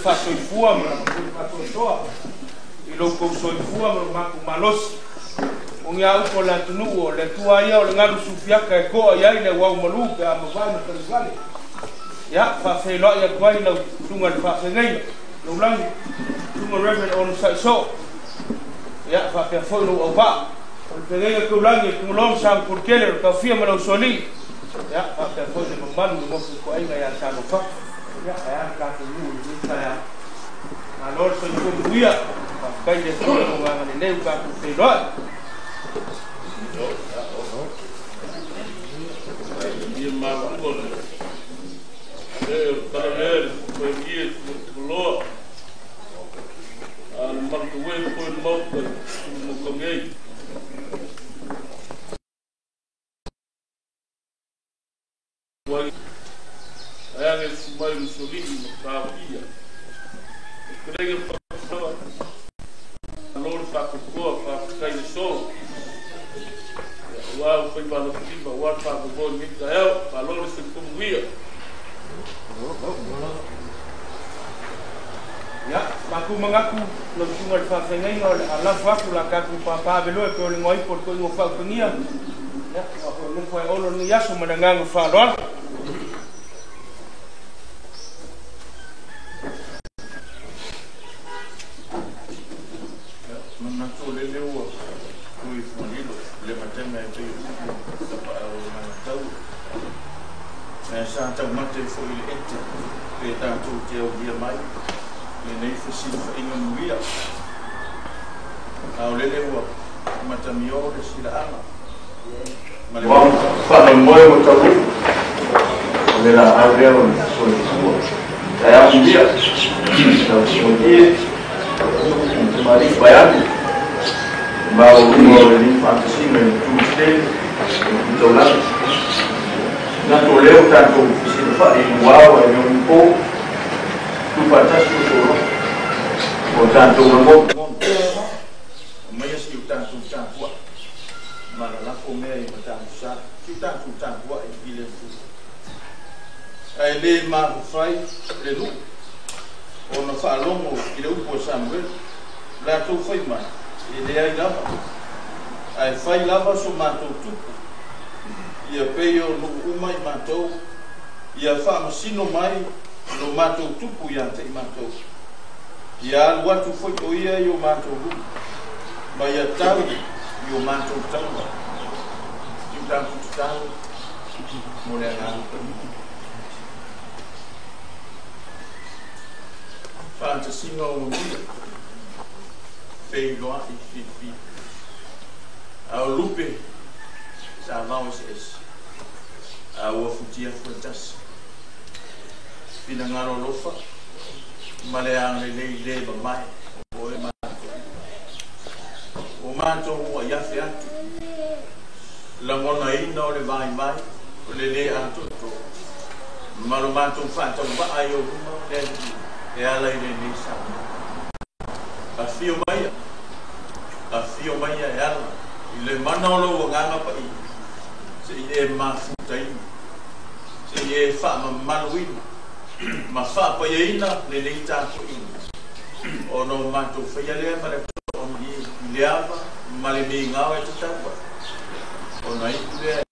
Fasoifua ma lana pule faatoatoa i lou kousoifua ma lo matou malosi o ge aupo o le atunuu o le Atua ia o le galu sufiaka e to'a i ai le auau malū pe a mavae ma talivale. Ia faafeiloa'i atu ai lau susuga i le faafegaiga lou lagi susuga Reverend ono sa'isoo ia faapea foi lou auvaa o le fegaiga taulagi e tugaloa ma sagopuletele o le taofia ma le usoalii ia faapea foi le mamalu le mofu toaiga iā Talofa ia ae a le tatou nuu i lenei taeao. Malo le soifua manuia, faafetai i le Atua i lona agalelei ua tatou feiloai. Ia maua le le o le tala lea le fuaingia i tuloa a le malutuē foe le maota i tulumautagei. Ae age sumai le usoalii ma taofia e felega faataua malo le faatoatoa faafetai le so auā ua faiva alofilima auā le faamoemoe i lenei taeao malo le soifua manuia. Ia, matou manatu lau susuga i le faafeagaiga o le a lafo atu la tatou pāpā aveloa e pei o le igoa ipo o le toeaina o faautagia. Ia, aua foi o nofo ae olo lenei aso ma le agaga faaaloalo. Manatu o lele ua tui fualilo le matega e pei o upu tapaau o le magatau ae sa taumate foi i le ete pe tatou te aulia mai lenei fesilafaiga manuia a o lele ua matamio le silaaga ma le faamoemoe ua taunuu o le laau lea o le soifua taeao manuia tausoie tamalii vaeatu maualuga o lenei faatasiga i le Tuesday o le taulaga nato o lea ua tatou fesilafa'i i luao ae le o ni pō tuufaatasi o sologa o tatou lagona aumaia si o tatou tapua'i ma lalafo mea i Matagusā si o tatou tapua'i i le Atua ae lē mafafai le nuu ona faalogo i le upu a Samuelu latou fai mai e leai lava ae fai lava so matou tupu ia pei o nuu uma i matou ia faamasino mai lo matou tupu iā te i matou ia alu atu foi o ia i o matou luma ma ia tau i o matou taua si o tatou tatalo mo le Agaga Paia. Faatasiga o manuia feiloa'i filifili a o lupe sa vao eseese a ua futiafu e tasi finagalo alofa ma le agalelei lē mamae o oe matou o matou ua i afe atu lagonaina o le vaivai o le lē atoatoa ma lo matou faatauvaa i ou luma le Alii. E ala i lenei saunoaga. Afio maia e ala i le mana o lou agaga paia, se'i e mafutaina, se'i e faamamaluina ma faapaiaina lenei tapuaiga, ona o matou faia lea ma le toamalie i le ava ma le migao e tatau ai, ona iu lea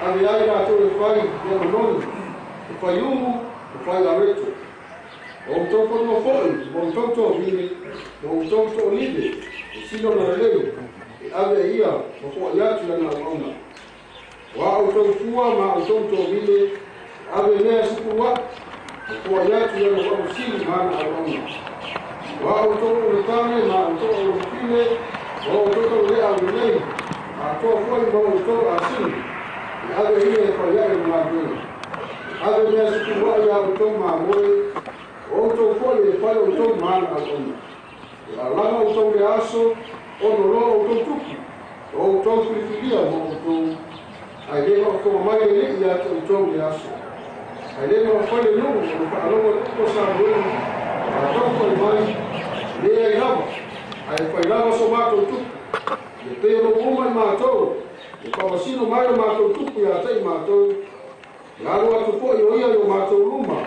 E ave ai latou e fai mea manogi, e fai umu, e fai areto. O outou fanua fo'i, ma outou tovine, ma outou to'olive, e sili ona lelei, e ave e ia ma fo'i atu i lana auauna. O a outou fua ma a outou tovine, e ave e mea sukulua'i, ma fo'i atu i lana faamasini ma ana auauna. O a outou auletane ma a outou aulafafine, ma outou taulelea aulelei, atoa fo'i ma outou asini, e ave ia e faia'i o galuega. E ave mea sukulua'i a outou mamoe, o outou fo'i e fai outou ma ana auauna. E alaga outou le aso, ono loa outou tupu, o outou filifilia ma outou, ae lē faafofoga mai le Alii ia te outou i le aso. Ae lē mafai le nuu ona faalogo i upu a Samuelu latou fai mai, e leai lava, ae fai lava so matou tupu. Ia pei ona ua uma i matou, e faamasino mai lo matou tupu ia te i matou, e alu atu fo'i o ia i o matou luma,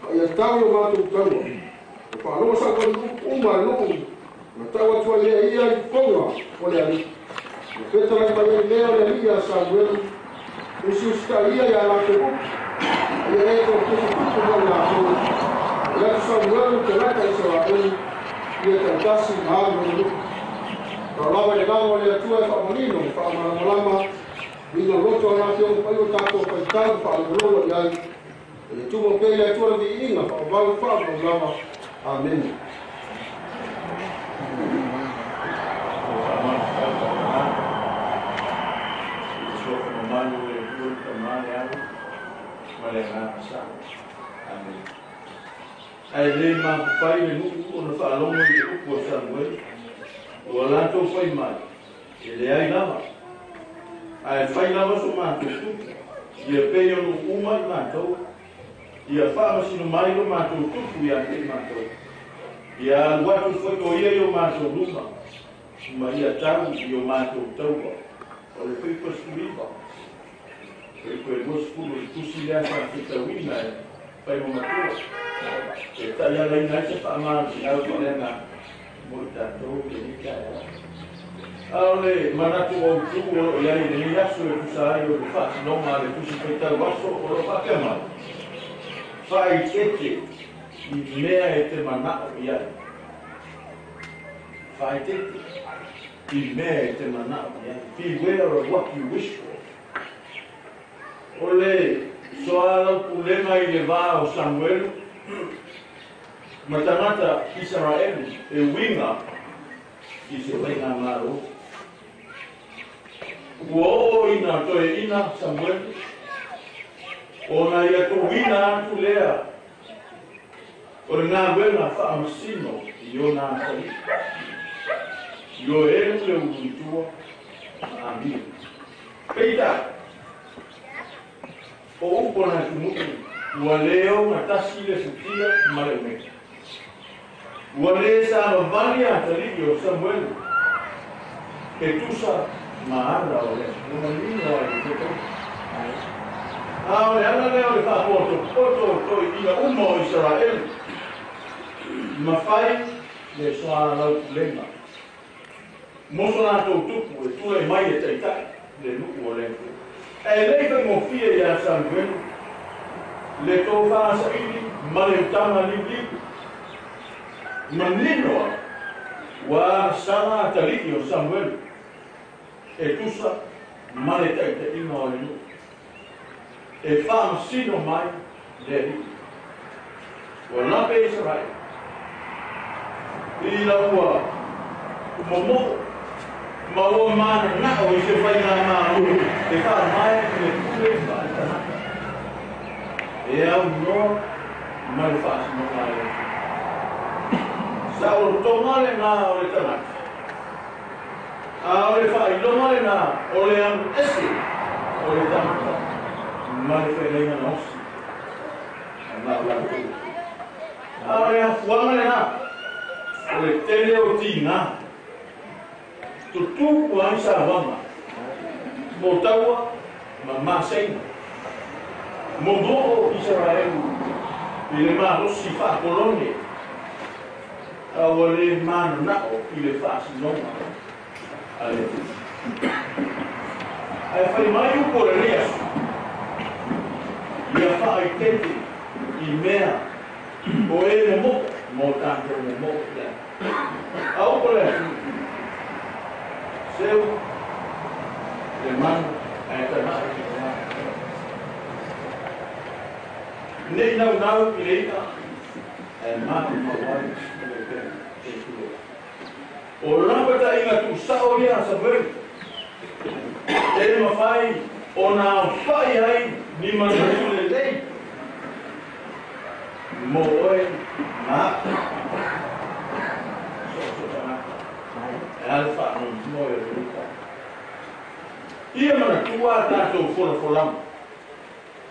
ma ia tau i o matou taua. E faalogo saʻufali upu uma a le nuu, na tau atu ai lea ia i fofoga o le alii. Na fetalai mai ai lea o le alii ia Samuelu, usiusitaʻi ia iā latou upu, a ia e toatufutupu ma i latou. E atu Samuelu tagata Isaraelu, ia taitasi ma alu i nuu. Tau lava i le lava o le Atua e faamanino ma faamalamalama uiga loto a le Afioga Paia o tatou faitau ma faalogologo i ai. E le tumo pea i le Atua le viiga faavavau faavavau lava. Amene. Ae lē mafafai le nuu ona faalogo i le upu a Samuelu, ua latou fai mai, e leai lava, ae fai lava so matou tupu, ia pei ona uma i matou, ia faamasino mai lo matou tupu ia te i matou, ia alu atu fo'i o ia i o matou luma, ma ia tau i o matou taua. O le fuaiupu 19, fuaiupu e 20 o le tusi lea sa fetauina e fai ma matua, e ta'ialaina ai se faamalosiau faaleagaga mo i tatou i lenei taeao. A o le manatu autū o loo i ai i lenei aso e tusa ai o le faatinoga a le tusi faitau aso o loo faapea mai, faaeteete i mea e te mana'o i ai. Faaeteete i mea e te mana'o i ai. Beware of what you wish for. O le soalaupulega i le vā o Samuelu ma tagata Isaraelu e uiga i se faigamalo. Ua oo ina toeaina Samuelu, ona ia tuuina atu lea o le galuega faamasino i ona atalii, Ioelu le uluitua ma Amia. Peitai, o upu o le atunuu, ua lē ogatasi le futia ma le umeka. Ua lē savavali atalii o Samuelu e tusa ma ala o le ua manino ai le fetauga. A o le ala lea o le faapotopoto o toeaiina uma o Isaraelu, ma fai le soalaupulega mo so latou tupu e tulai mai e taita'i le nuu o le Atua. Ae lē i faigofie iā Samuelu le tofasaili ma le utaga liuliu. Manino a ua agasala atalii o Samuelu e tusa ma le taita'iga o le nuu, e faamasino mai le Alii. Ua lape Isaraelu ina ua momo'o ma ua manana'o i se faigamalo e faavae i le pule faaletagata e aunoa ma le faasinoga a le Atua. Saolotoga lenā o le tagata, a o le faailoga lenā o le alu ese o le tagata ma le feagaiga gaosi a latou. A o le afuaga lenā o le tele o tigā tutupu ai savaga mo taua ma maseiga. Momo'o Isaraelu i le malosi faakolone, a ua lē manana'o i le faasinoga a le Atua. Ae fai mai upu o lenei aso, faaitete i mea o e momoʻo mo tatou momoʻo ia aupo le seu le manu ae tanaʻi i le nei naunau i le iʻa ae maumau ai i le pena e tulo o lapataʻiga tuusaʻo ia a Samueli e mafai ona aofaʻi ai ni manatu lelei mo oe ma so tagata e ale faanonoe o le ia manatua tatou folafolaga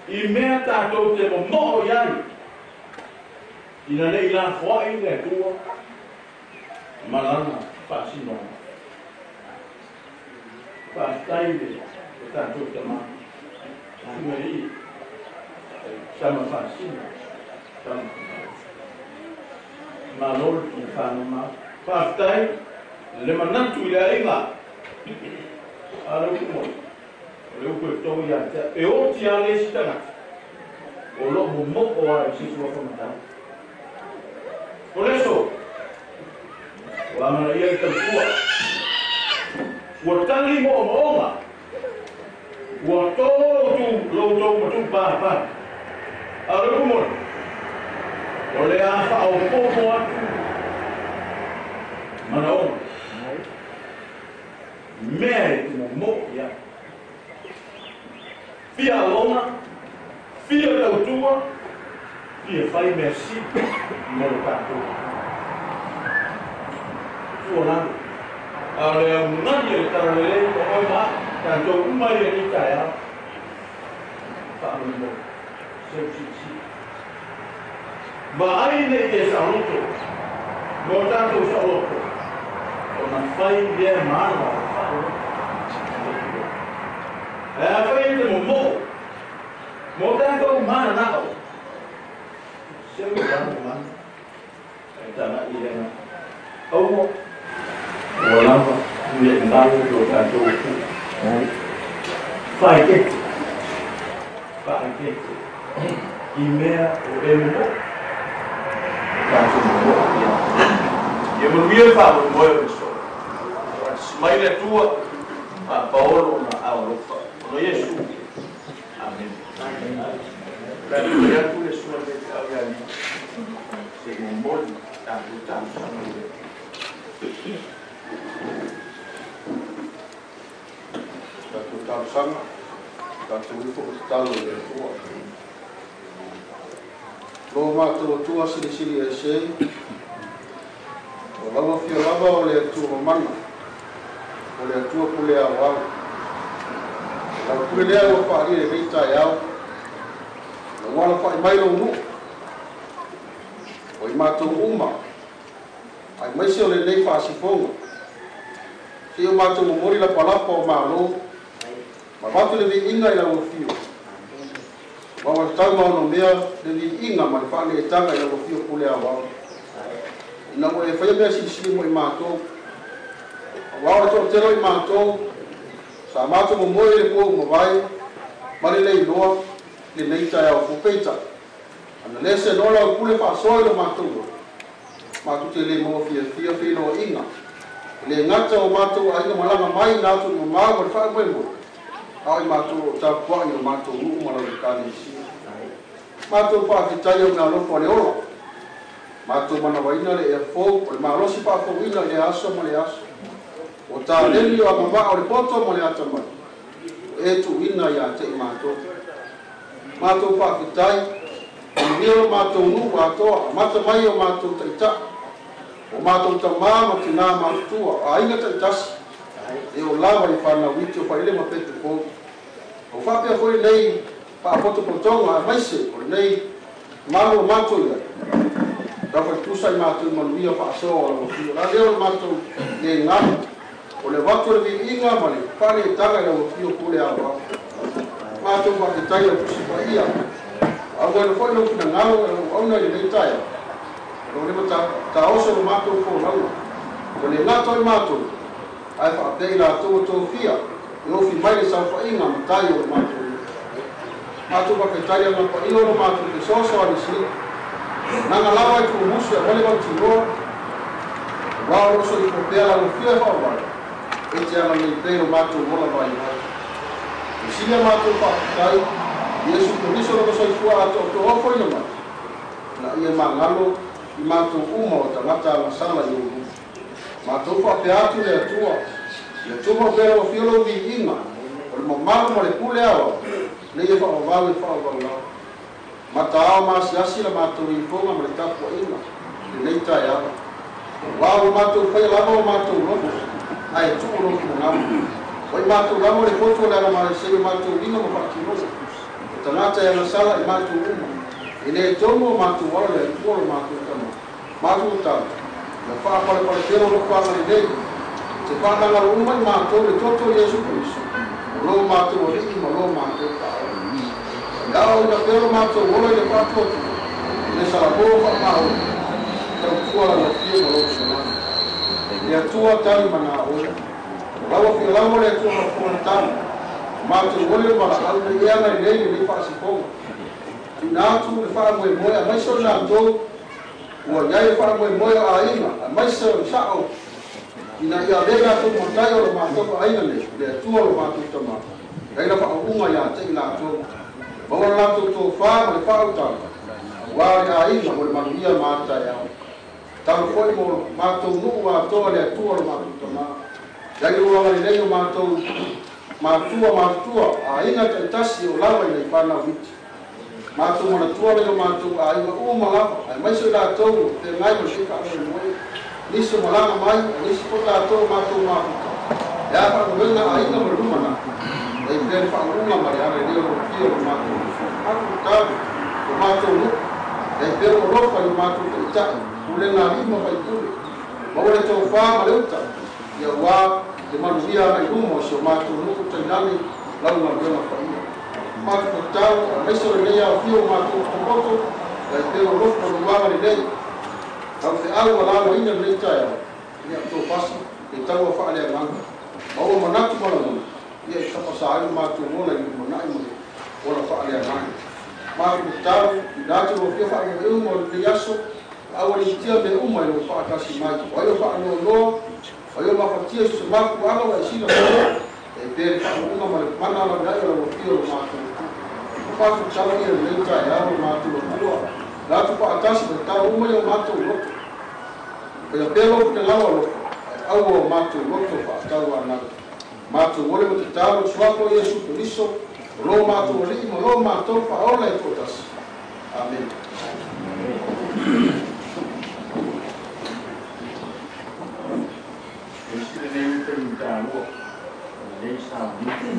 i mea tatou te momoʻo iai ina neʻi lafoaʻi le Atua ma lana faasinoga faafetai le tatou tamā sugalii sama faasino sama malo le tufanama faafetai le manatu i le aiga a le upu moi o le upu e tou ia te e oti a le isi tagata o loo momoʻo a i se suafamatau o le aso ua amanaia le tautua ua tali moʻomoʻoga ua tō loutou matuupapā a le upu moni o le a faaopopo atu manaoga mea e te momoʻo ia fia alona fia tautua fia fai mea sili mo le tatou tualalo a o le augani e le talalelei o oe ma tatou uma ia nei taeao faamolemole seusilisili vaai nei e saoloto mo tatou saoloto ona fai lea maala o le faaloto ae afai e te momoʻo mo tatou mananaʻo seu lalo lalo e tanaʻi lena aua ua lava le galo lo tatou faaetete faaetete i mea o e momoʻo tatou momoʻo ia ia manuia le faamoemoe o le so mai le Atua faapaolo ona aolofa ona Iesu. Amen. Le atu le sua le au ia li se momoli tatou talosaga le tatou talosaga tatou ifo o tatalo i le Atua lo matou Atua silisili ese o lau afio lava o le Atua mamana o le Atua pule aoao lau pule lea ua faalia i lenei taeao lau alafaʻi mai lou nuu o i matou uma ai maise o lenei faasifoga seia o matou momoli lapalapa o malo ma avatu le viiga i lau afio ua tatau ma ono mea le viiga ma le faaneetaga i lau afio pule aoao ina ua e faia mea silisili mo i matou auā o le toʻatele o i matou sa matou momoe i le po umavai ma le leiloa lenei taeao fou peita ana lē senoa lau pule faasoa i lo matou matou te lē maua fiafia feiloaiga e lē gata o matou aiga malaga mai na atu i mamao ma le faamoemoe a o i matou o tapuaʻi o matou nuu ma lau ekalesia matou faafetai au mealofa o le ola matou manavaina le ea fou o le malosi faafouina i le aso ma le aso o taleni o agavaʻa o le poto ma le atamai o e tuuina iā te i matou matou faafetai manuia lo matou nuu atoa amata mai o matou taʻitaʻi o matou tamā ma tinā matutua o aiga taʻitasi e o lava i fanauiti o failele ma pepe fou o faapea foi lenei faapotopotoga aemaise o lenei malu o matou ia taufalitusa i matou manuia faasoa o lau afio la lea o le matou le galu o le avatu o le viiga ma le faaneetaga i lau afio pule aoao matou faafetai lau Tusi Paia auaina foi lou finagalo e lau auauna i lenei taeao o lo lema taoso lo matou folauga ua le gata o i matou ae faapea i latou ua tofia e ofi mai le saofaiga matai o le matou Matou faafetai le paia o lo matou fesoasoani sili. Nanga lava i tuumusu e wale mautiloa. Wao lo soifua pea lau afio e faavavale. E te agalelei pea i lo matou ola vaivai. E sili a matou faafetai Iesu Keriso lona soifua atoatoa ofoina mai. Na ia magalo i matou uma o tagata agasala i ou luma. Matou faapea atu le Atua, ia tuma pea lau afio lou viiga, o le mamalu ma le pule aoao, ina ia faavavau e faavavau lava. Mataao ma asiasi la matou ifoga ma le tapuaiga i lenei taeao. Aua ua matou faia lava o matou loto, ae tuu lou finagalo. Ua i matou lava le poto o le agamalesei o matou uiga ma faatinoga. O tagata e agasala i matou uma. E le tonu o matou ala le Atua lo matou tama. Matou tatalo, ia faapalepale pea lou loto agalelei. E te faanagalo uma i matou le toto o Iesu Keriso, o lo matou Alii ma lo matou Faaola. Ia aoina pea lo matou ola i le faatuatua, i le salamo faamaoni, tautua lau afio ma lou finagalo. Le Atua tali mana oe. O lau afio lava le Atua faafofoga tali. O matou ole le valaau nei e agalelei lenei faasipoga. Tuuina atu le faamoemoe aemaise o i latou ua i ai le faamoemoe o aiga aemaise o le sao ina ia avea i latou matai o lo matou aiga nei, le Atua o lo matou tama. Ai la faauuga ia te i latou. Maua le latou tofā ma le faautaga, aua le aiga mo le manuia ma taeao. Talo foi mo matou nuu atoa le Atua o lo matou tama. Iai le agalelei o matou matua matutua, aiga taitasi o lava i nai fanau iti. Matou manatua le o matou aiga uma lava, aemaise o i latou o feagai ma lenei faamoemoe. Nisi o malaga mai, a nisi foi latou o matou mafuta. E a faagaluega aiga ma le lumanai. Ai pea le faauuga ma le agalelei o lou afio o lo matou uso. Matou tatalo o matou nuu. Ai pea lou alofa i o matou taitai, pulega alii ma faipule. Maua le tofā ma le uta, ia aua le manuia agai luma o si o matou nuu tainane lau galuega paia. Matou tatalo, aemaise o lenei aofia o matou potopoto, ai pea lou alofa ma lou agalelei. Lau feau ua lagoina lenei taeao, ia tofasi le taua faaleagaga. Maua manatu ma lagona, ia e tapasa ai lo matou ola i le lumanai ma le ola faaleagaga. Matou tatalo, tuuina atu lou afio faamoemoe mo lenei aso, aualiitia mea uma i lou faatasi mai. O ai o faanoanoa, o ai o mafatia i so se mafuaaga ua e silafia, e pea le faauuga ma le mana alaveai o lau afio o lo matou Atua. Matou tatalo ia lenei taeao lo matou Atua, latou faatasi ma tatalo uma i o matou loto. Faia pea lou finagalo alofa, ae aua o matou loto faatauanau. Matou ole ma tatalo i le suafa o Iesu Keriso, o lo matou Alii ma lo matou Faaola e toatasi. Amene. E isi lenei uta i Matalua, o lenei sauniga,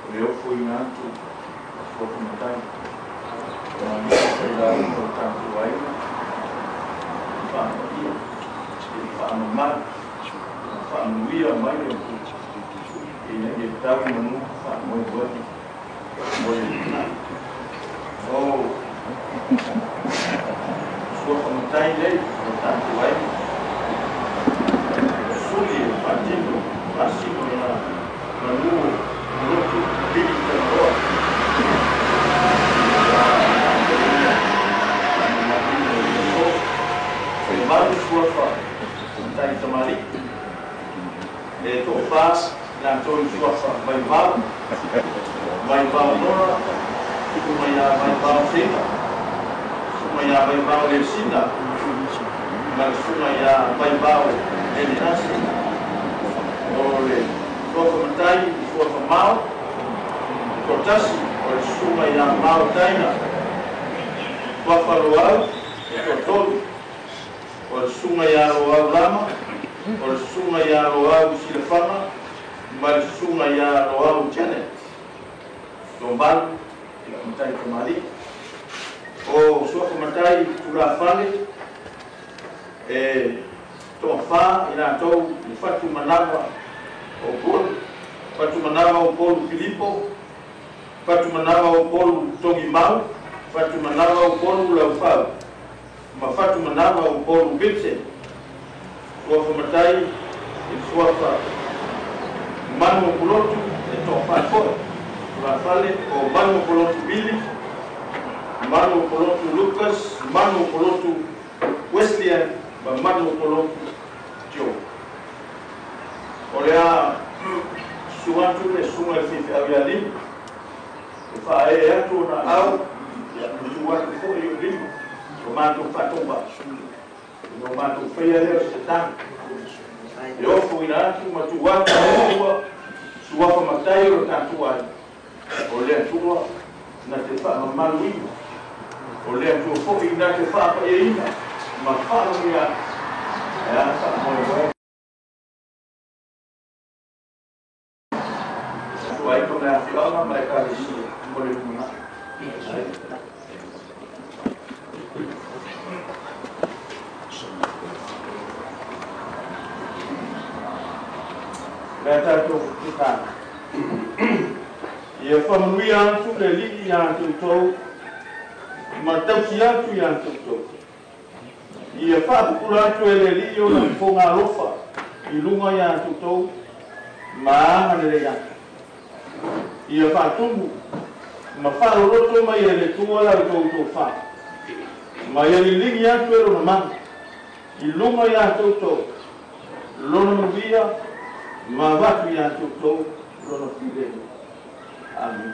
o le ofoina atu o suafa matai, o nisi failauga o tatou aiga, i faapaia, i faamamalu, ma faamanuia mai le Atua, ina ia tau i manu faamoemoe mo le lumanai. O suafa matai nei o tatou aiga, o suli e faatino faasino lona manu o lotu pili tagaloa. Faamamaluina i le aso. E valu suafa matai tamalii, e toafa i latou i suafa Vaivao, Vaivao Nora, tupu mai ia Vaivao Seina, susuga ia Vaivao Lesina, ma le susuga ia Vaivao Elenasi. O le suafa matai i suafa Mao, e toatasi o le susuga ia Mao Taina. Suafa Loau, e toatolu, o le susuga ia Loau Lama, o le susuga ia Loau Silafaga, ma le susuga ia Loau Janet. Toavalu i lau matai tamalii. O suafa matai tulafale, e toafa i latou i Fatumanawa o Upolu, Fatumanawa o Upolu Filipo, Fatumanawa o Upolu Togimau, Fatumanawa o Upolu Laufau, ma Fatumanawa o Upolu Vincent. Suafa matai i le suafa Manu o Pulotu e toafa foi. Tulafale o manu o polotu Billy, manu o polotu Lucas, manu o polotu Wesleyan, ma manu o polotu Joe. O lea suatu le sunga le fifi au ia lima. E whae e atu o na au, ia suatu fo i o lima. O mātou whatomba. O mātou whaia leo se tanga. E ofo ina atu ma tu atu o suafa matai o tātou ai. O lea tua na te wha mamalu ina. O lea tua fo i na te wha pa e ina. Ma wha mea. E ana wha moe moe. Tua ai ko mea whionga mai ka risia. Mo le kumuna. Lea tātou kutana. Ia whamanui atu le lii ia atu tau, ma tausi atu ia atu tau. Ia whaapukula atu e le lii o na mfonga alofa i lunga ia atu tau, ma anga le atu. Ia whaatumu, ma whaaroroto mai e le tua la tau tau wha. Ma ia lilingi atu e lona mana, i lunga ia atu tau, lona muvia, ma watu ia atu tau, lona file. Amen.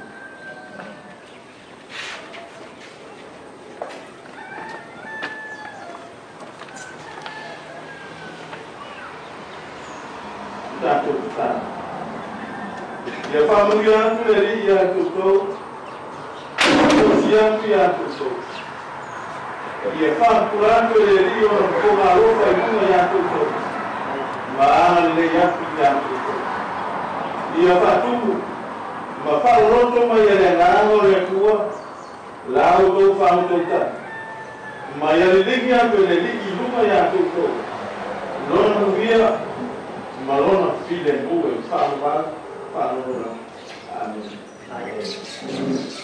Tātou tāna. Ia whamuia atu le ri ia atu tau, tausi atu ia atu tau. Ia whampura atu le ri o na mfonga alofa i lunga ia atu tau. Ma anga le atu ia atu tau. Ia whatumu, ma wharoto mai e le nganga o le tua, lau tau whautauta. Ma ia liligi atu e le ligi lunga ia atu tau. Lona muia, ma lona file mua i whaamua, whaarora. Amen. Amen.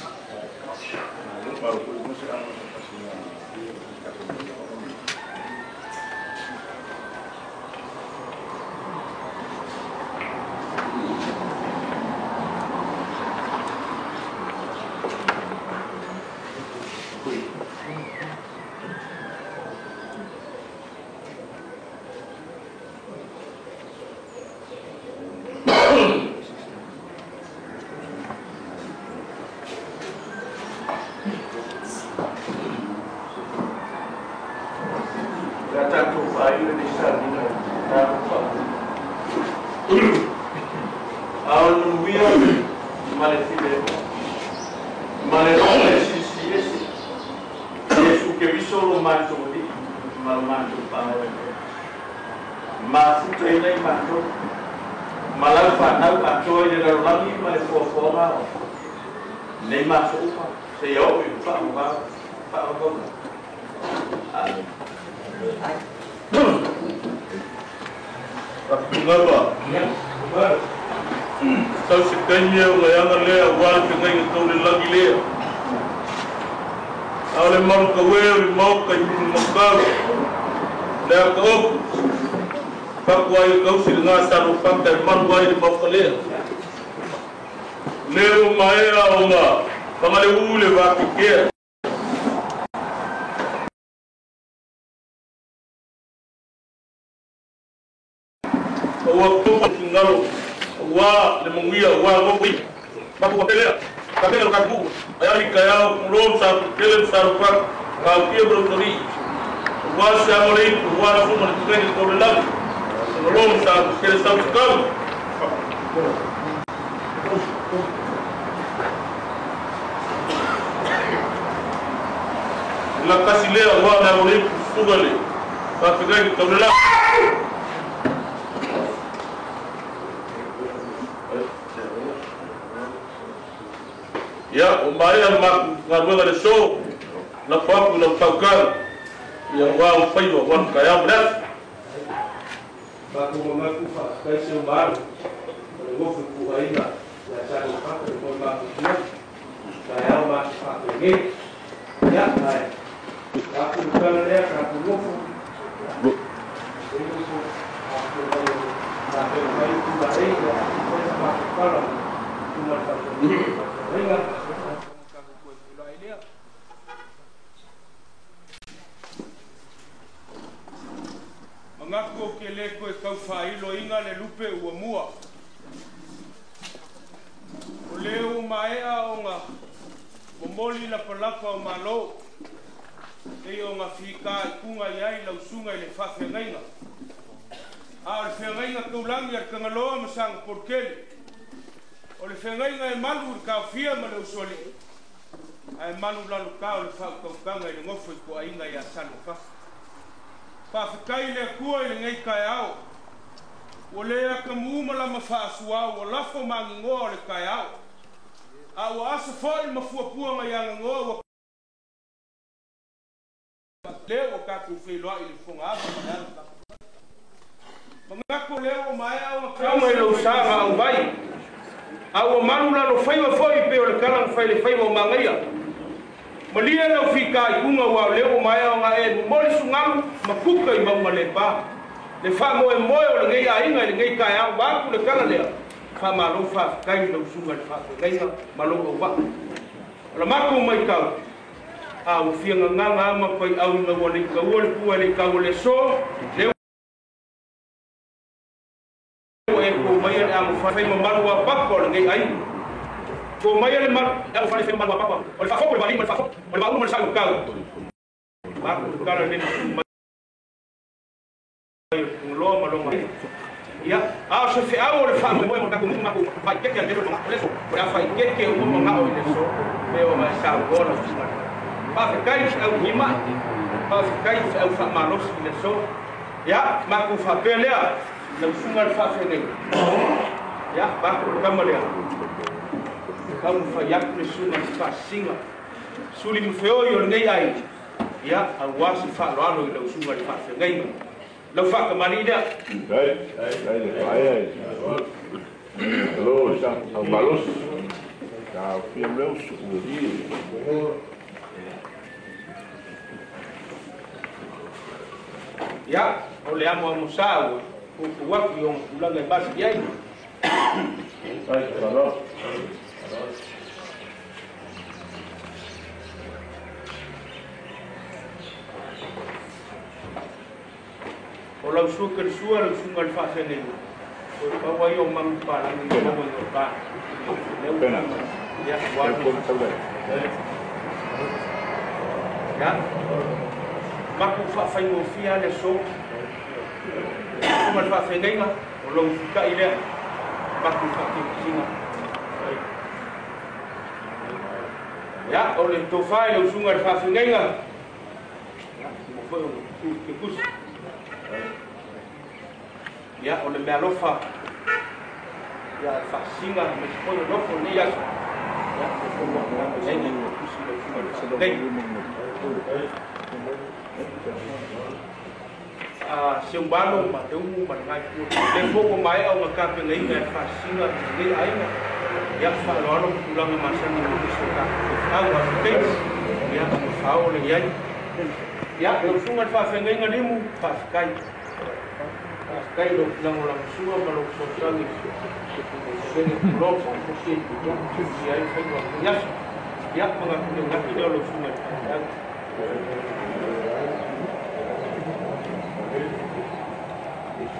Mangako ke le koe kauwhailo inga le lupe ua mua. O leo maea o ngā momoli lapalapa o malo. Ei o ngā whika i kunga iai lausunga i le whawhengainga. A o le whengainga kaulangi ar kangaloa masanga porkele. O le whengainga e malu i kaufia ma le usuali. A e malu lalu ka o le whaukaukanga i le ngofo i kua inga i a salo whafa. Whawhikai le kua i le ngei kai ao. O le aka muuma ma whaasuau o lafo mangingoa o le kai ao. A ua asa foi mafua pua ngai angangoa ua leo o kaku wheloa i le whonga ava ma le anu. Mangako leo o maea o ngā mai lau saga au vai. A ua malu lalo whaiwa foi pe o le kalang whai le whaiwa o mangaia. Malia lau whika i kunga ua leo o maea o ngā e moli sungalu makuka i maunga le pā. Le wha moe moe o le ngei ainga i le ngei kai au wāku le kala lea. Wha malo wha whikai lau sunga le wha whengainga malo au wā. O la mako mai kau. A ua whia nganga ama pai au inga ua le kaua le pua le kaua le so. Leo e ko mai le amu whai mamalu a papa o le ngei ainga. Ko mai le malu amu whai mamalu a papa. O le whafoko le wali ma le whafoko. O le waulu ma le sau kau. Mako le kala le mai loa ma longa. Ia, a o se whiau o le wha moe mo taku muku whai keke a lero o leso. O le a whai keke o mo ngao i leso. Me o mai sau gola o sumari. Pawhikai whiau hima. Pawhikai whiau whamalosi i leso. Ia, maku whapea lea. Lau sunga le whawhenei. Ia, maku kama lea. Kau mwhai aku le sunga le whasinga. Suli mwheoi o le ngei ai. Ia, au wasi whaaloalo i lau sunga le whawhenei. Lau whakamali lea. Ai, ai, le whaea ai. Alo, au malos. Ka fia mleu su. Ia, o le amo amo sa o ku waku i o kulanga i basi iai. Ai, malo. O lau sua ke sua lau sunga le whawhenei. O le paua i o mangu pālangi i o maua i o pā. Pena. Ia, wāku. Ia, maku whawhaingofia le so. Sunga le whawheneinga, o lau whikai lea. Maku whakikusinga. Ia, o le tōwhai lau sunga le whawheneinga. Ia, mo whai o ke kusi. Ia, o le mea lofa. Ia, le whasinga, me se poi o lofo nei aso. Ia, o whai o nei nei kusi lau sunga le whawheneinga. A se umbalo ma te umu ma ngai ku le foko mai au ngā kapenga inga e whasinga nei ainga. Ia whaaloalo kulanga masani mo so ka au a whikeis. Ia mo whao le iai. Ia lau sunga le whawhengainga limu whawhikai. Whawhikai lau kulango la musua ma lau sotangi. Sene kulopo kusi ia tuki ai whaiwa kunyaso. Ia mga kune ngaki leo lau sunga le whawhengainga.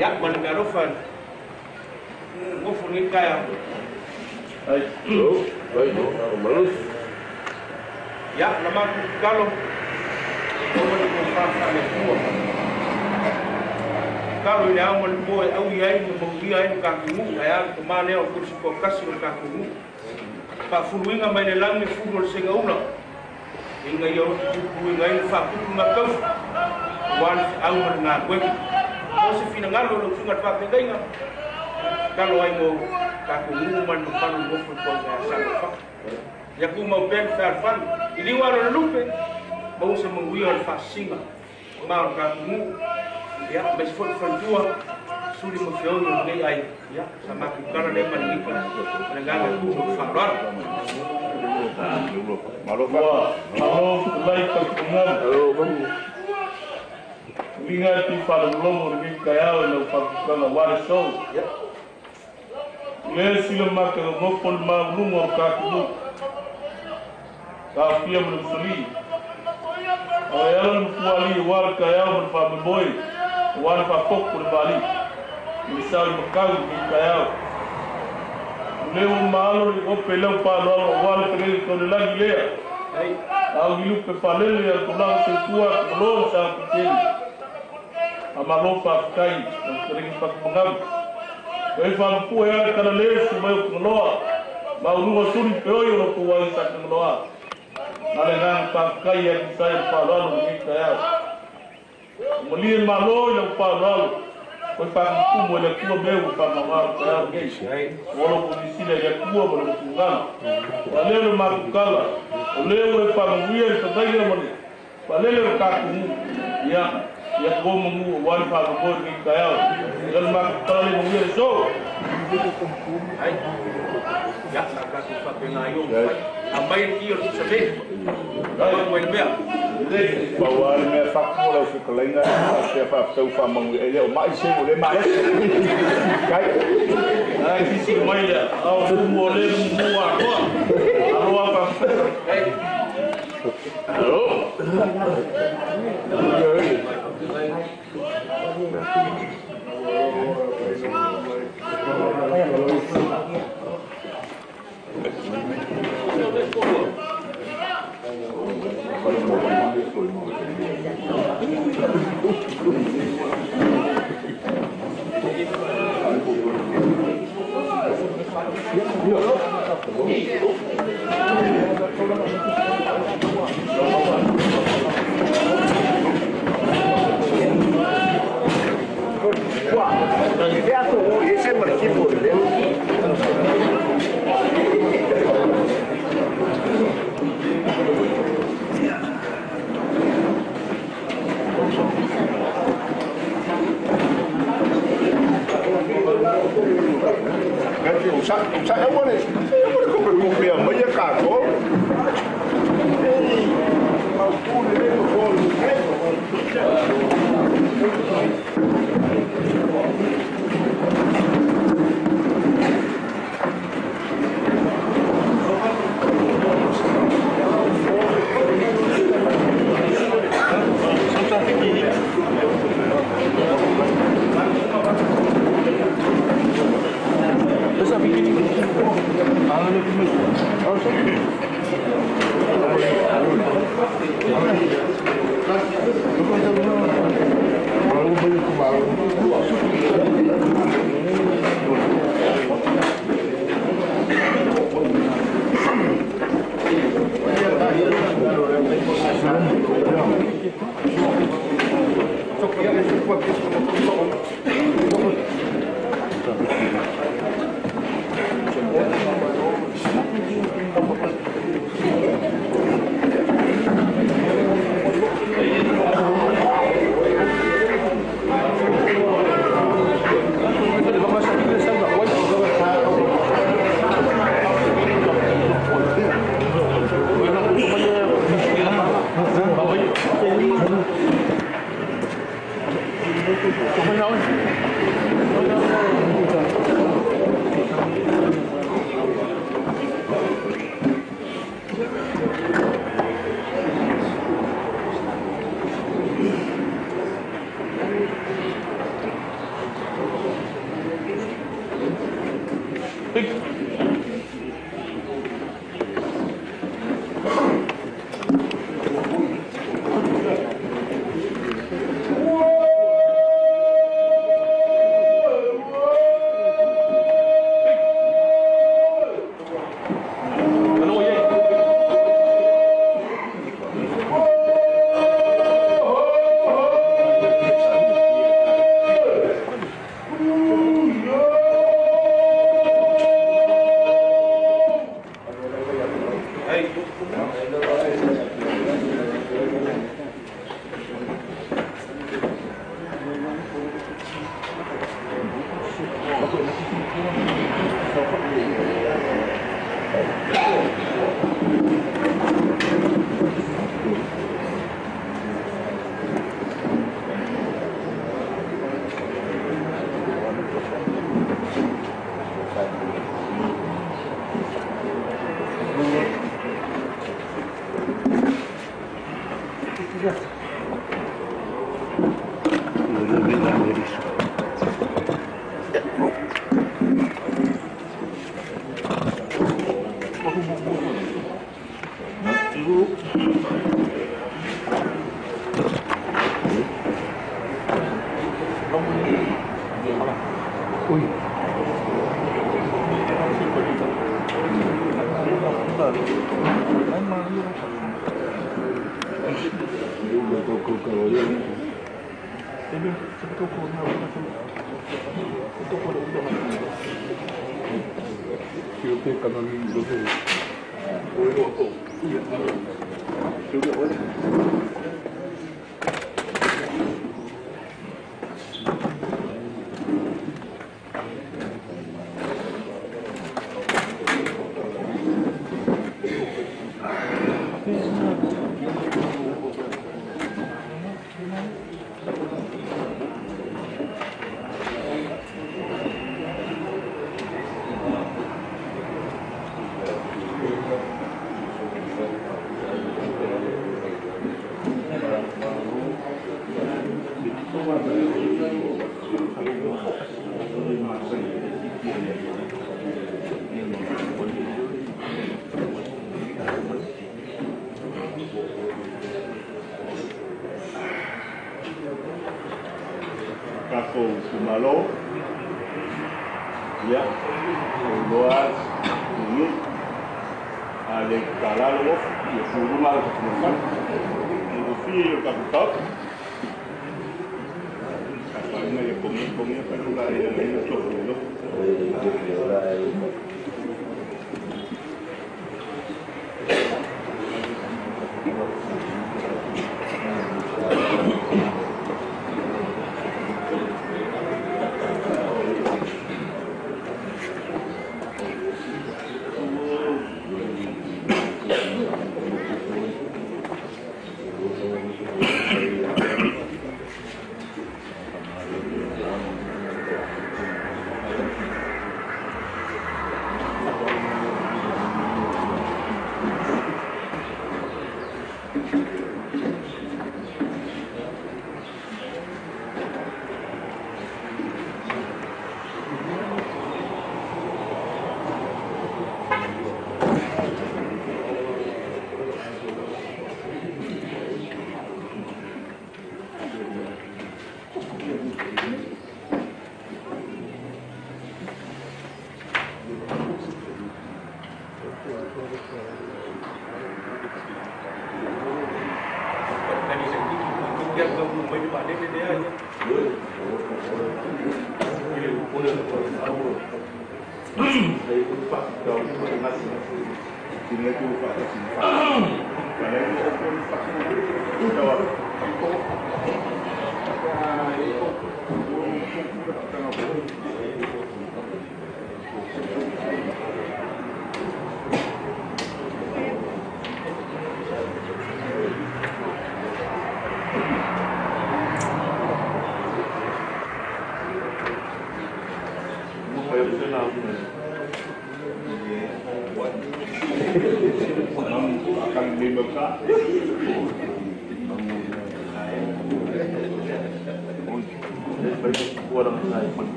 Ia, ma le mea alofa ngofo nei kai au. Ai, vai, malus. Ia, la maku kalo. O le mo whawha le pua. Kalo i le au ma le pua e au i ai ma mauia ai le kakungu. Ai alu ka mā lea o kursi kua kasi o le kakungu. Whaafuluinga mai le langi fulu o le senga ula. Inga ia o kuku inga i le whakuku ngā kaufu. Wa le au ma le ngā koe. O se whina ngalo lau sunga le whawhengainga. Kalo ai mo kakungu ma le mapanu ngofo i kua ngā sanga whaka. Ia ku mau pēr whawhanu. I liwa aro le lupe. Mau se manguia o le whasinga. Ma o le kakungu. Ia, mai se fo whantua. Suli mo whioi o nei ai. Ia, sa maku kara le ma le ngipa. Ma le nganga ku mo wharoaro. Malo fa. Malo lai ka kunga. Linga ti whalolomo le ngi kai au lau whakukanga ware so. Le sila maka ngofo le maulunga o kakungu. Taofia ma le usolii. O e ala le mafuaalii aua le taeao ma le faamoemoe aua le faapopo le mali'i i le sao i makau i lenei taeao. O lea ua maalo le ope i lau faaaloalo aua le feleiga taulelagi lea. Augilupe faalele a le tulaga soifua Agalo ma Sagapolutele. Faamalo faafetai lau fetalaiga Fatumangau. Toe faamapue ala le talalē susu mai o Tagaloa maualuga suli feoi o lo outou aiga sa Tagaloa. Na le agaga faafetai ia tusa ai o le faaaloalo i lenei taeao. Ua malie le Malo i lau faaaloalo, toe faatumutumu e le Atua mea ua faamagalo taeao lenei. Ua lo outou silasila i le Atua ma le finagalo. Ua lea o le matou tala, o lea ua e faamanuia i le fetalaiga ma le faalele o le tatou nuu. Ia, ia tua manu aua le faamoemoe i lenei taeao. Ia le matou tala le manuia le aso. Ai. Ia, sa tatou faapena ai o mafai. Aumai le ki o le Tusave. Ai le mea. Pau lava le mea fatu o lau fetalaiga e faapea faafetau faamanuia e le o mai se o le malosi. Kai. Ai sisi mai le ao tumu o le mumu atoa. Aloa faafetai. Alo.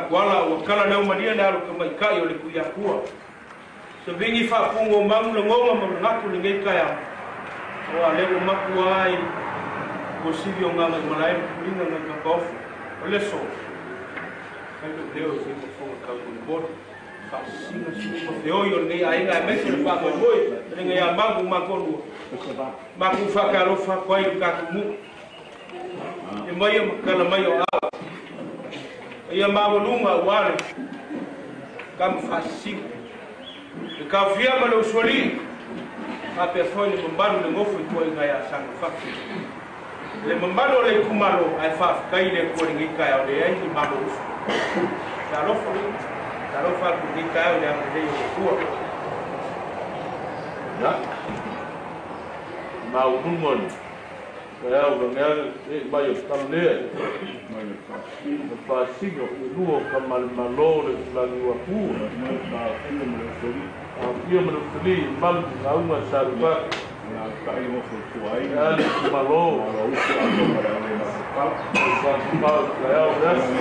Kuala ua kala leo malia le alo kamaikai o le kuiakua. Savingi faafugo magu lagoga ma lagatu lenei taeao. Ua lea ua makua ai ua sivi o gagaimalae ma puliga nai kapaofu. O le aso, fai lou leo e faimafoga taumolimoli. Faasisiga sui ma feoi o lenei aiga aemaise le faamoemoe felega ia magu makualua. Maku faakalofa atu ai le tatou nuu. E mai ma kala mai o ao. Ia maualuga ua le kama faasisiga. Le kaofia ma le usualii, faapea foi le mamalu le gofo i tuaiga ia saga fatu. Le mamalu o le itumalo ae faafetai le Atua i lenei taeao leai ni malo uso. Talofa le talofa atu i lenei taeao i le agalelei o le Atua. Ia, maualuga le taeao vageage e mai o tala lea. Le faasisiga o ulua o kamalemalo le tulagi ua atua. Afia ma le usalii malu gauga salupaki. Ali malo. Faasipao taeao le aso.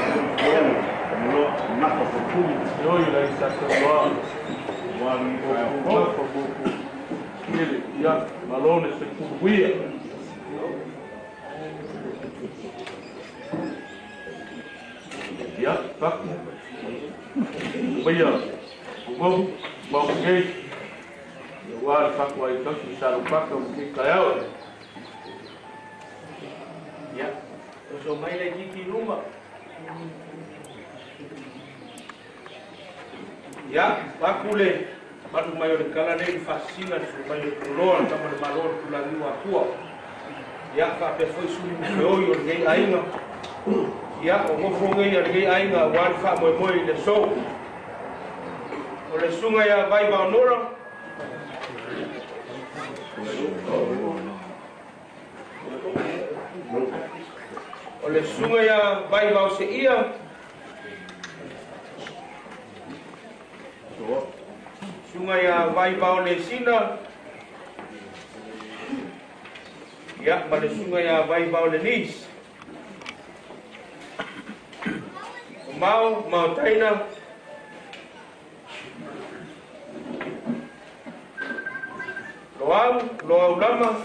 Oi la isa taloa. Nafa moku. Kele ia malo le sekuluia. Ia, faku. Maia, ugogu, maukei. Ia ua le faku ai tausi salupaka o ke taeao. Ia, oso mai le titi luma. Ia, faku le malu mai o le kala nei le faasisiga le su mai o le puloa le kama le malo le tulagi ua atua. Ia, faapea foi suli mofeoi o lenei aiga. Ia, o gofo nei a lenei aiga ua le faamoemoe i le aso. O le susuga ia Vai Vaonora. O le susuga ia Vaivao Seia. Susuga ia Vaivao Lesina. Ia, ma le susuga ia Vaivao Lenis. O Mao, Mao Taina. Loau, Loau Lama.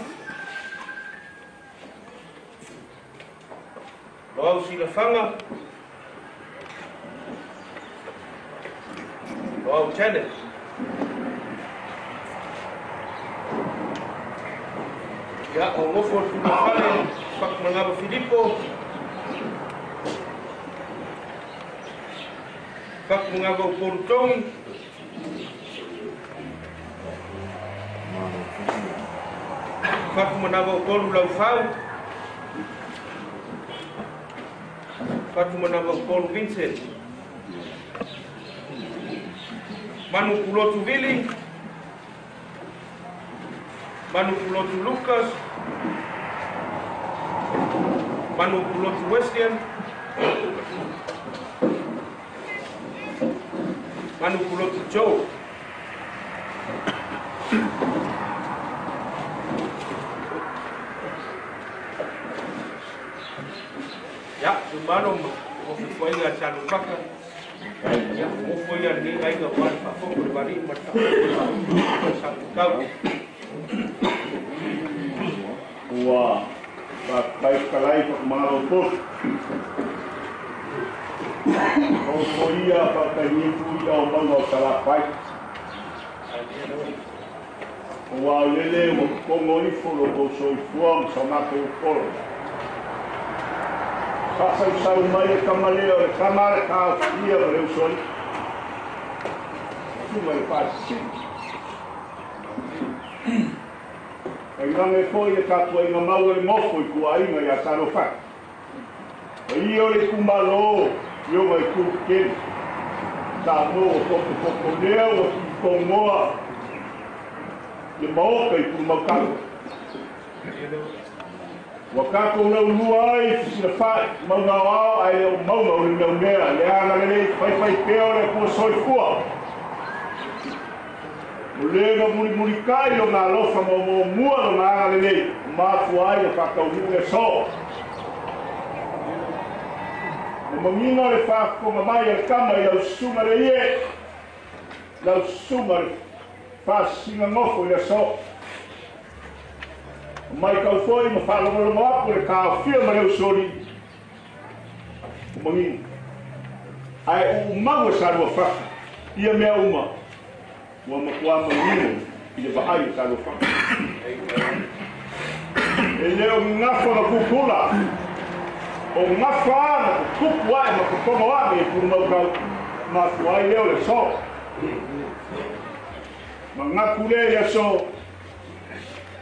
Loau Silafanga. Loau Janet. Ia, o ngofo o Tulafale, Fakumanava Filipo. Fakumanava Upolu Tongi. Fakumanava Upolu Laufau. Fakumanava Upolu Vincent. Manu Pulotu Vili. Manu Pulotu Lucas. Manu Pulotu Wesleyan. Manu Pulotu Joe. Ya, mano o fuaiga Salufaka. Ya, o fuaiga ni aiga wal fa fo ko bari mata sa kau. Ua pa kalai pa malo po. O foia pa kai fu ia o manga o tala pai. Ua lele o kongo ifo lo ko soifua ma sa mako polo. Sa sau mai e kamalea o le kamara ka fia o le usoli. Tu mai pasi. E ngange foi e katua inga mau e mofo i kua inga ia Salofaka. E ia o le kumalo i o mai kukeli. Sa mo o popo popo lea o ki kongoa le maoka i purumaukaku. Ua kākou laulua ai fesilafai mauna o ao ae le o mauna o le meaumea le agalelei faifai pea o le Atua soifua. O le na mulimulikai o ngā alofa maomaomua lona agalelei o mafua ai o faataunuu le aso. O magiga le faafofoga mai a le kama i lau susuga le ie, lau susuga le faasisigagofo i le aso. O mai kau foi ma faalogologo aku le taofia ma le usoli o magiga. Ae uumau e Saluafaka ia mea uma ua matua manino i le vaai o Saluafaka. E le o gafa na kukula, o gafa ana kukupu ae ma kokogo ane i pulumaukau, mafua ai lea o le so. Ma gaku lea i aso,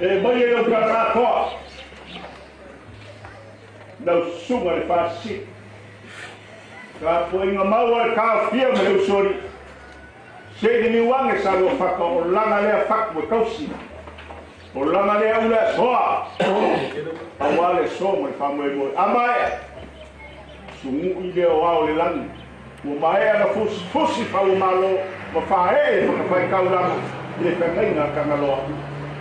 e mai e lau kakatoa, lau susuga le faasisi. Ka puaiga maua le taofia ma le usoli, se ni niuage Saluafaka o laga lea faku e kausi. O laga lea ula asoa, auā le aso ma le faamoemoe. A maea, sugu'i lea o ao le lagi. Ua maea na fusifusi fauamalo ma faaee fakafaikaulaga i le feagaiga a Tagaloa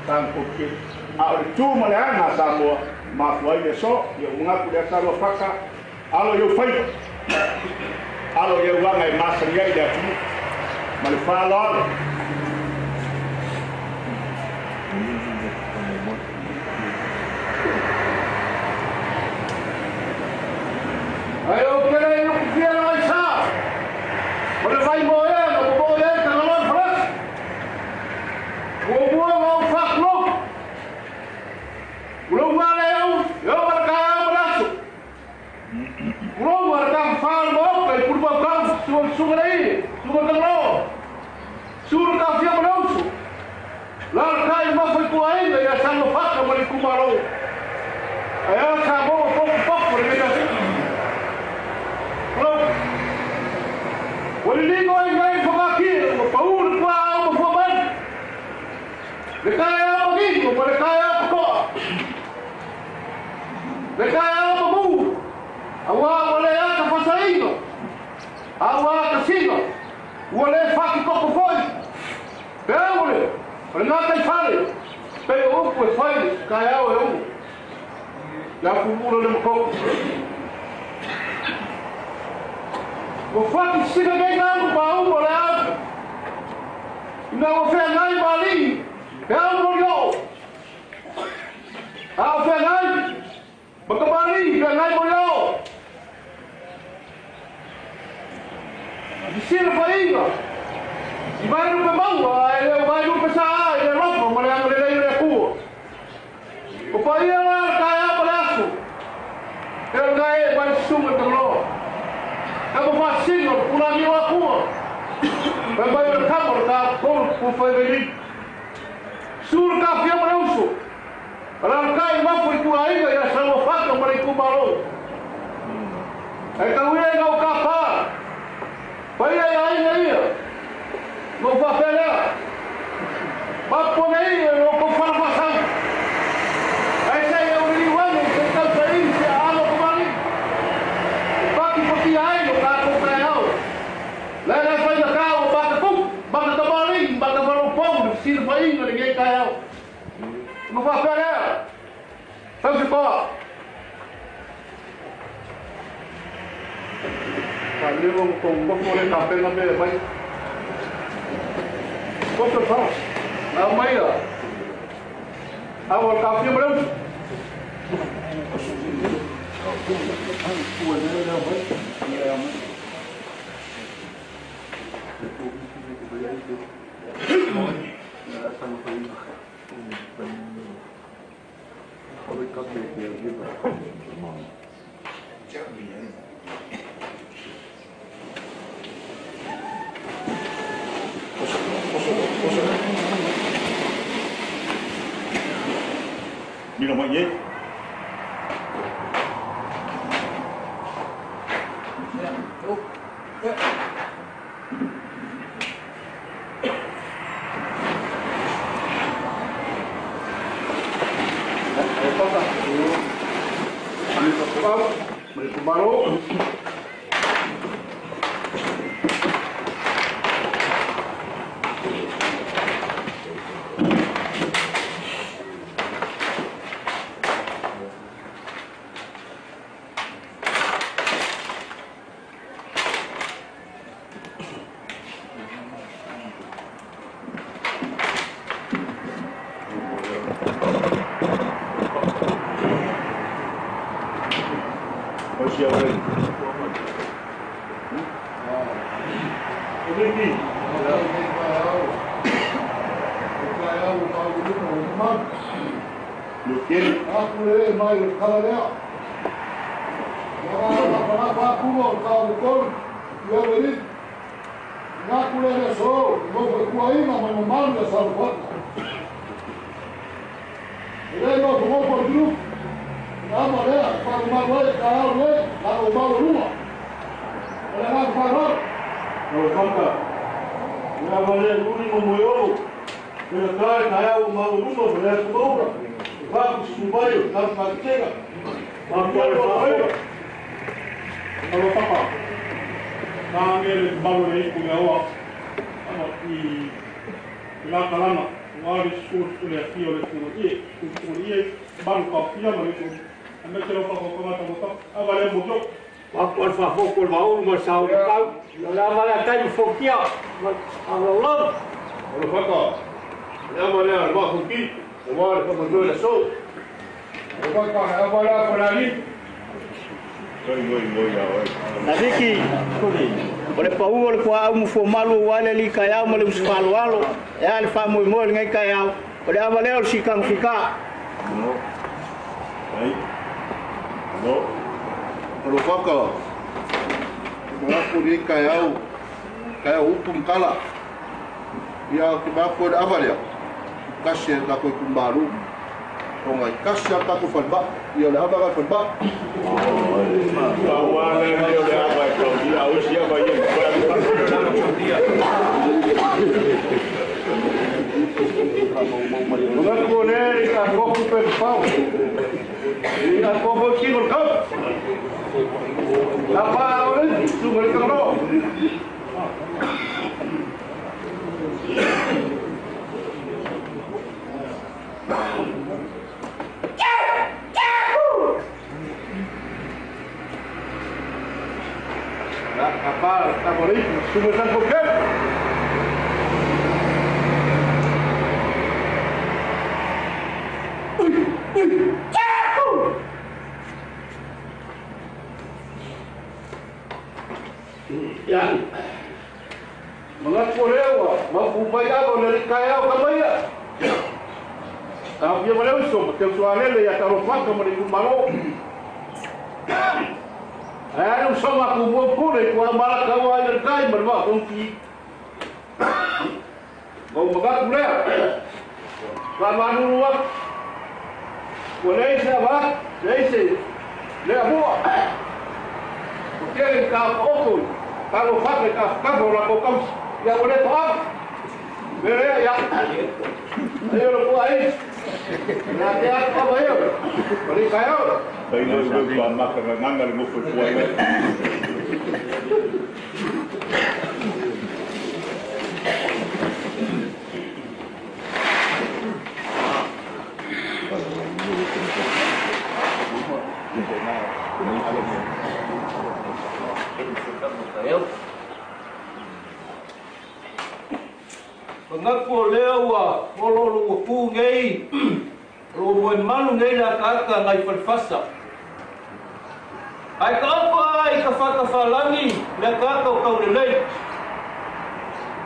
tagakokele. A o le tu ma le aga a Samoa, mafua ai le aso, ia umagaku lea Saluafaka, alo i ou faiva, alo i au aga e masani ai le atunuu ma le faaaloalo. Ai o kele i uku fia na sa. O le vai mo e, no mo e ka ngalo fras. O mo mo fa klo. Ulo ma le au, yo ma ka ma su. Ulo ma ka fa mo ka i purba ka su su ngai, su ka ngalo. Su ka fia ma su. La ka i ma foi ko ai ya sa no fa ka ma le kumaro. Ai ka mo po po po le me O le lingo ai ngai whakaki, o pauru kua au ma whamani. Le kai au ma gingo, ma le kai au ma koa. Le kai au ma mū. Aua ua le ata fasaina. Aua kasina. Ua le faki koko foi. Pe au le. O le ngata i fale. Pe o upu e fai kai au e umu. La fumula le mkoko. Ua faki sina nei ngamu pa umu o le au. Ina ua fea ngai mali. Pe au mo lio. Au fea ngai. Makamari fea ngai mo lio. Sina fainga. I vai lupe maua, e le vai lupe saa, e le lopo, ma le anga le lei le akua. O paia la kai apa le aso. E o ngai e vai sunga te loa. Ka mo fasinga, pula ni o akua. Vai vai o kamo, ka kolu ku fai veli. Sur ka fia ma le uso. Ala kai mafu i tua inga, ia sa ua whaka ma le kumalo. E ka uia ngau ka pā. Paia ia inga ia. Mo whawhelea. Mapo nei e o ko whanawasau. Ai sei e uri wangi se tausa i se alo kumari. Paki paki ai no ka ko kai au. Le le whai na kā o baka kupu, baka tamari, baka wharopau, le sira whainga le ngei kai au. Mo whawhelea. Tausi koa. Ka leo mo kong mofo le kapena me mai. Kosa tau. Nā mai a. Awa ka fia marau. Mila mai e. O le pau o le kua au mufo malu wale li kai au ma le usfalo alo e ale fa moi moi ngai kai au o le avale o sikang fika no ai no o faka mo ko ni kai au upu mkala ia ke ba ko avale kasi ka ko kumbaru o ngai kasi ka ko falba ia le ava ka falba Tapa ole, sunga le kalo. Tapa, tapa ole, sunga sang kokem. Ya. Mga korewa, mafumai avo le kaya o kamaya. Ta fia male uso, te uso alele ya taro faka mo le malo. Ai no soma ku mo pure ku amara ka wa le kai mar wa konki. Mo mga kule. Ka manu wa. Ko le sa va, le se. Le aboa. Ko te ka oko. Kalau fakir kau lah kau kau ya boleh faham, boleh ya, ayo lu kuai, nanti apa bayar, boleh kaya. Baik lu buat makan ngangal lu kuai. Ngaku leo olo lu ku ngai lo mo malu ngai la kaka ngai falfasa ai ka apa ai ka fa ka falangi le kaka o kau le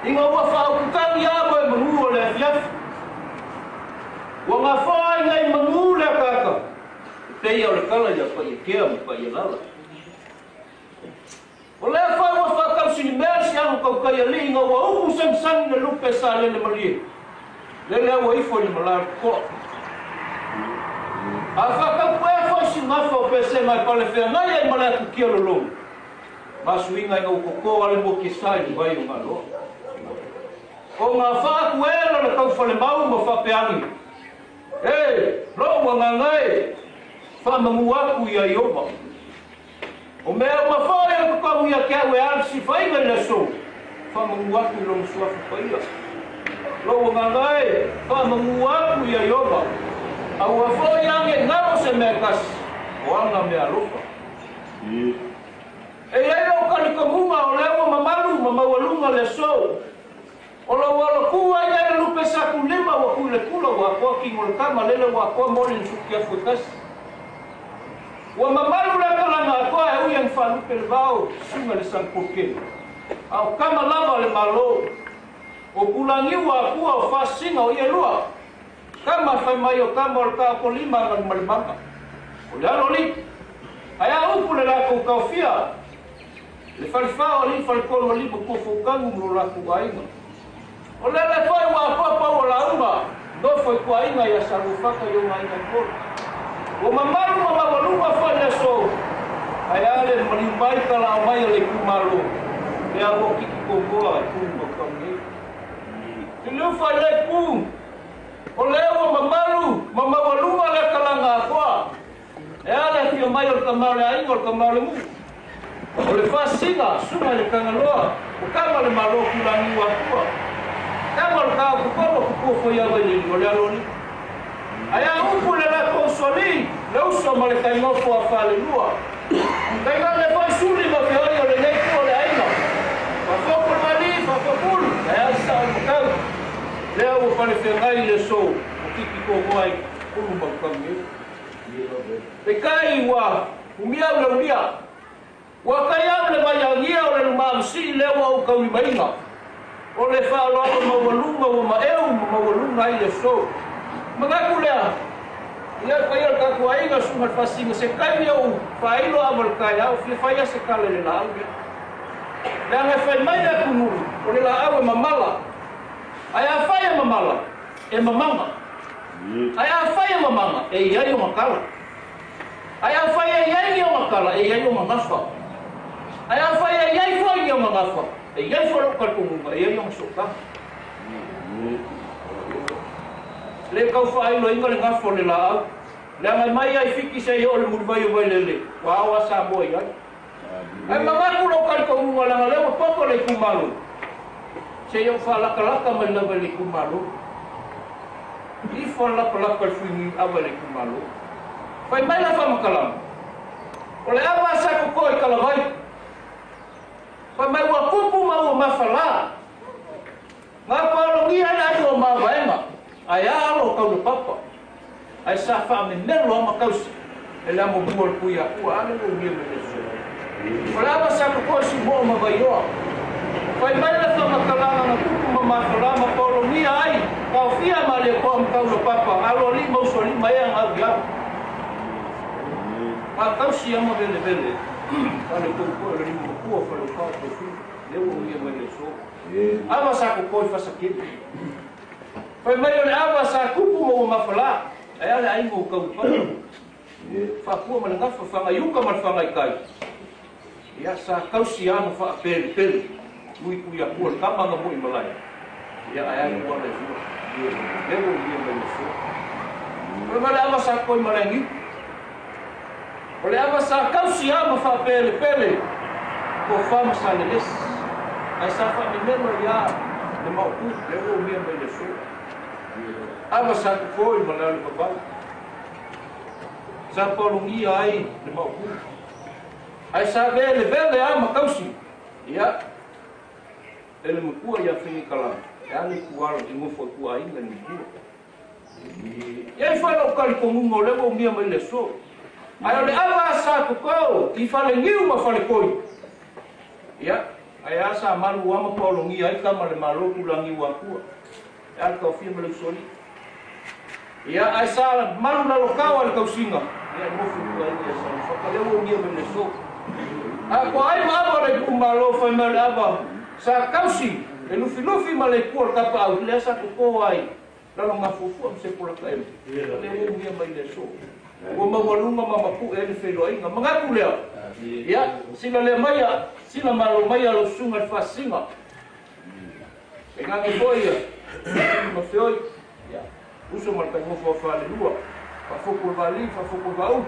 inga ua fa ku kang ya mo manu le fiaf wa nga fa ngai manu le kaka te ia le kala ya pa ia kea mo pa ia lala o le fa ua fa kau sini mea si anu kau kai ali inga ua uku sang na lupe sa lele malie lele ua ifo ni malar ko a fa kau pue fo si mafa o pese mai pale fea ngai ai malai ku kia lolong masu inga inga ukoko ale mo ki sai ni vai o ngalo o ngā wha aku e le kau whale mau ma whapeangi e lo ua ngangai wha mangu aku ia Iova. O mea mawhai o kakamu ia kia ue alsi whainga i le so. Whamangu aku i longu suafu paia. Lo ngangai, whamangu aku ia Iova. A ua whai ange ngaro se mea kasi. O anga mea alofa. E ia o kalikamunga o leo mamalu mamaualunga le so. O lau alakua ia le lupe saku lima wa kui le kula wa koa kingo le kama lele wa koa moli nsuki afu e kasi. Ua mamalu le kalanga akoa e ui ang whalupe le vao sunga le sangpoke. Au kama lava le malo. O kulangi ua akua o whasinga o ia lua. Kama whai mai o kama o le kao kolima nga malimanga. O le alo li. Ai a upu le lako kaufia. Le whalifao ali whalikolo ali makofu kangu mlo lako ainga. O le le whai ua akoa pau o la unga. Nofo i kua inga ia salufaka i o nga inga kolo. O mamalu mamawaluga fai le so. Ai ale mali mai ka la mai le kumalo. Le a o kiki kongoa e ku ka nei. Te le fai le ku. O le o mamalu mamawaluga le kalanga akoa. E ale fia mai o le kamale ainga o le kamale mu. O le fasinga sunga le kangaloa. O kama le malo kulangi wa kua. Kama le kao kukolo kukofo ia vai le o le aloni. Ai a upu le la konsoli, le uso ma le kaingofo a whalelua. Kainga le foi suli ma whioi o le nei kua le aina. Whafopul mali, whafopul, e ai sa o makau. Lea ua whale whengai le so, o kiki kōhoa i kulu maukau nei. Te kai ua umia ule ulia. Ua kai au le mai angia o le lumausi lea ua au kaulimainga. O le whaaloalo maualunga ua maeu ma maualunga ai le so. Magaku lea, ia kai o ka kuaiga sunga fasinga se kai o failo a mal kai au fia faia se kale le lau ia. Le anga fai mai le kunuru, o le lau e mamala. Ai a fai e mamala, e mamanga. Ai a fai e mamanga, e iai o makala. Ai a fai e iai o makala, e iai o mangafa. Ai a fai e iai foi o mangafa, e iai foi o kalkungunga, e iai o masoka. Le kau whailo inga le ngafo le lau. Le agai mai ai fiki se i o le mulivai o Vailele, ua ao a Samoa i ai. Ai mamaku lou talitonuga leaga lea ua poto le itumalo. Se i ou faalakalaka mai lava i le itumalo. Ifo lapalapa le fuiniu ava i le itumalo. Fai mai la faamatalaga. O le ava a sa koko i Kalavai. Fai mai ua tupu ma ua mafalā. Gapaalogia ai le aiga o Mavaega. Ae a alo o Kaulapapa. Ae sa faamemelo a makausi. E le amomua le pui akua ale ua umia mai le aso. O le ava sa koko i Siumoo ma Vaioa. Fai mai le faamatalaga na tupu ma mafalā ma paologia ai. Taofia ma le koa ma Kaulapapa. Alo alii ma uso alii ma ea ngau i au. Makausi ama vele vele. Fale tou koe o le lima makua fale o kao tofili. Le ua umia mai le aso. Ava sa koko i Fasakele. Fai mai o le ava sa tupu ma ua mafalā. Ae a le aiga o Kaulapapa. Faapua ma le gafa whangaiuka ma le whangaikai. Ia sa kausi a ma whaapelepele. Ui kui a kua le kama nga moi malai. Ia ae ai kua le fua. Le ua umia mai le aso. Fai mai le ava sa koi malai ngiu. O le ava sa kausi a ma whaapelepele. Ko wha ma sa lelesi. Ai sa whaamemelo ia le maupu. Le ua umia mai le aso. Ava sa kukoi ma le vavau. Sa paologia ai le maupu. Ai sa vele vele a makausi. Ia e le makua ia whingikala. E ale kualo i ngofo i kua aiga i makua. Ia i whai lau kalikongunga o le ua umia mai le aso. Ai o le ava a sa kukau i whale ngiu ma whale koi. Ia ai a sa malu ama paologia ai kama le malo kulangi wa kua. E ale kaufia ma le usoli. Ia ai sa malu na lokau ale kausinga. Ia ngofu kua aiga ia sa whaka le ua umia mai le aso. A kua ai ma ava le kumalo whai mai le ava. Sa kausi e lufi lufi ma le kua le kapa au. Lea sa koko ai. Lalo ngā fuafua ma se pulaka ele. Le ua umia mai le aso. Ua maualuga ma mapu'e ai le feiloaiga. Manatu lea. Ia, sila lea maia, sila malo maia lau susuga i le faasisiga. E gage foi ia, ma feoi. Ia, uso ma le taigofo a falelua. Faafoku o le valii, faafoku o le vaulu.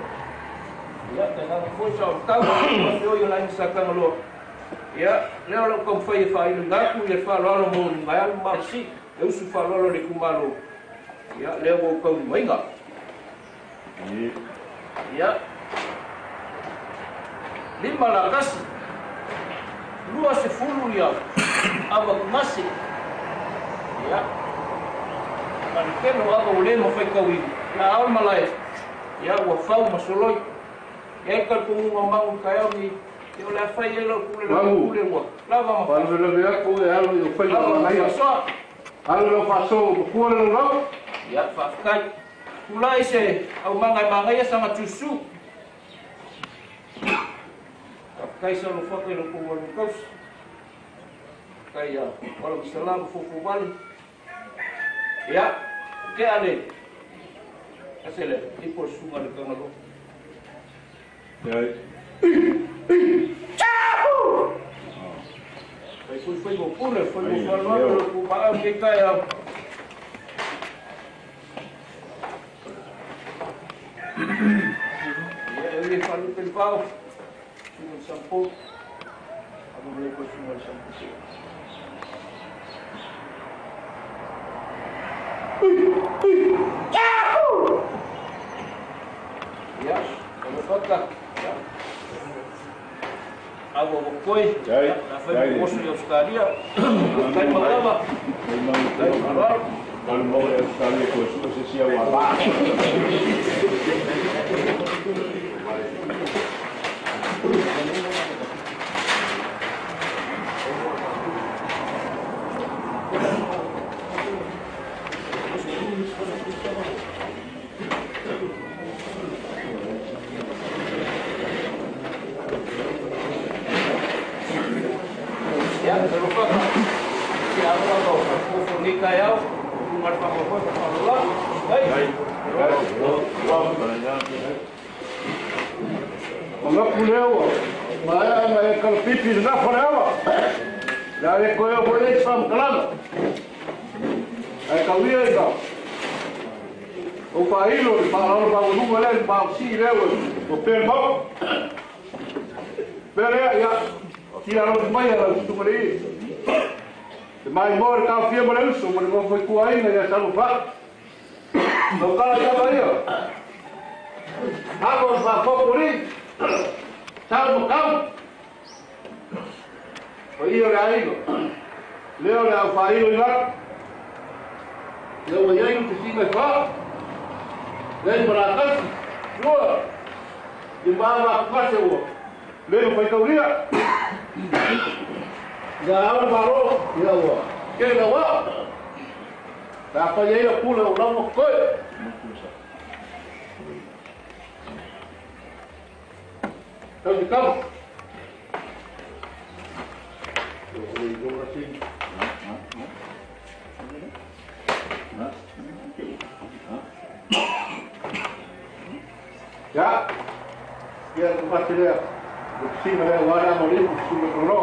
Ia, taigage foi sa o le tau, ma feoi o le aiga sa Tagaloa. Ia, lea o lau taumafai e faailoina atu ia le faaaloalo mo le gaealu malosi. E usu faaaloalo le itumalo. Ia, lea ua ou taulimaina. Ia, 5 la kasi. 20 ia ava gase. Ia, ma le tele o ava ua lē mafaitauina. La ao le malae. Ia, ua fau ma soloi. Ia e talitonuga o magu i taeao nei. Ia o le a fai ai lau pule lau Magu. pule ua lava ma Faalavelave atu e alo i o faiva lava ma manaia. faasoa. Alo lau faasoa makua le laulau. Ia, faafetai. Tulai se aumaga e magaia saga tususū. Faafetai sa alofaga i lau tou alu tausi. Faafetai ia wala masala ma fuafua vale. Ia, ke ale. Ase le, ipo le susuga le Tagaloa. Fai foi fai mo pule, fai mo faaaloalo lau tou maau nei taeao. Ia, e ui e faalupe le vao, susuga le Sampo. Ava ma le koe susuga le Sampo. Ia, alofaga. Ia. Ava ua koe. Ia, na fai mo oso i Australia. Faafetai maulava. Faafetai faaaloalo. Malu mau e Australia ko su se sia wa la. Ia, alofaga. Ia, ava ava o faafofoga nei taeao. Luga le faamoemoe ma le faaaloalo. Ai. Manatu lea ua maea ona e kalapipi i le gafa o le ava. Le a le koe o mo nei faamatalaga. Ae tauia ina O faailo le faaaloalo maualuga lea i le maosii lea ua pea le maua. Pea lea, ia, tialoni mai a lau susuga le ie. Te maimoa le taofia ma le uso ma le nofoituaina ia Salufai. Lau kala tama ia. Ako le faafopo li. Sau ma kau. Paia o le aiga. Lea o le au faailo i lalo. Lea ua iai le tesina e faa. Lea i malakasi. Lua. I maavakukase ua. Le ma faitaulia. Ia au le malo. Ia ua. Ke la wa. Ta pa ia pula o lama koe. Tau te kama. Ya. Ia te pasi lea. O te sina lea wara mo limu te suma toro.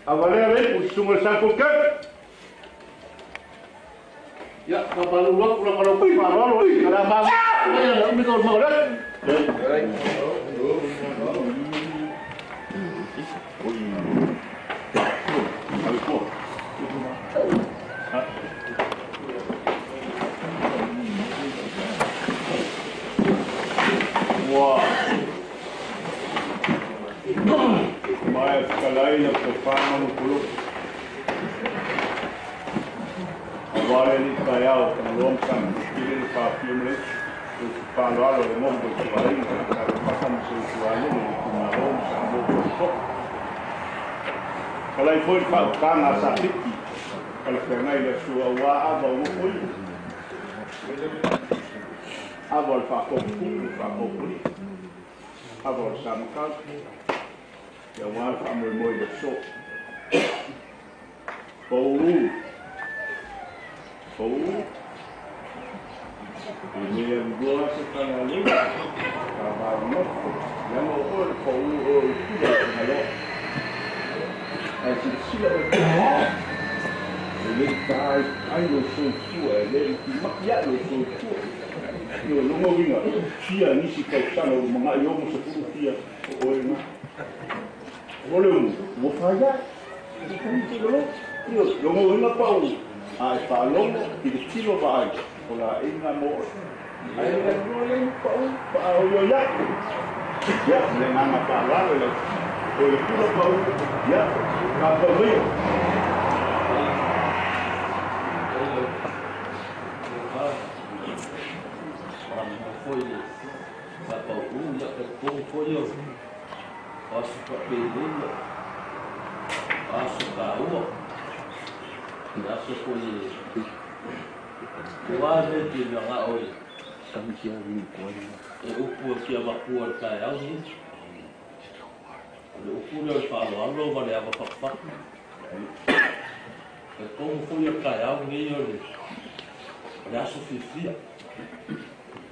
Avalea le o susuga le Sanfokeke. Ia, papalu atu la kalau faaaloalo i la ma. Ia la umi ko mo le. Ua mai fetalai le tofana ma puluku. Avale ni taeao Tagaloa ma Sagapolutele le faafia ma le uso. O se faaaloalo le nofo i tuaiga le Salafata ma se usualuga le itumalo ma Samoa faasoa. Talai foi le faautaga a Sapiti talafeagai le aso auā ava o nofo ia. Ava o le faakopupupu le faakopuli. Ava o le Samakau. Ia auā le faamoemoe i le aso. Pauu. Pauu. E le alulua se tagalega. Ka vaonofo. Leaga o oe le pauu o i pula o Tagaloa. Ae silasila oe e le tai ai lo soifua, e le timaki ai lo soifua. Io longa uiga, fia nisi tausaga ua magai ogo sefulu fia o oe na. O le umu, ua faiae. Io longa uiga pau, a e faalogo i le tilo vaai o laeiga mo oe. Ae le alua lea i pau, paa o io iai. Ia, le agaga faaaloalo i lau o le pula pau, ia, ka pau maia. Foi faapau'u ia talitonu foi o aso faapenei o aso taua le aso foi e uā mea te maga'o e upu e fia avatua i le taeao nei o le upu lea o le faaaloalo ma le ava fatufatu. Talitonu foi o le taeao nei o le aso fiafia.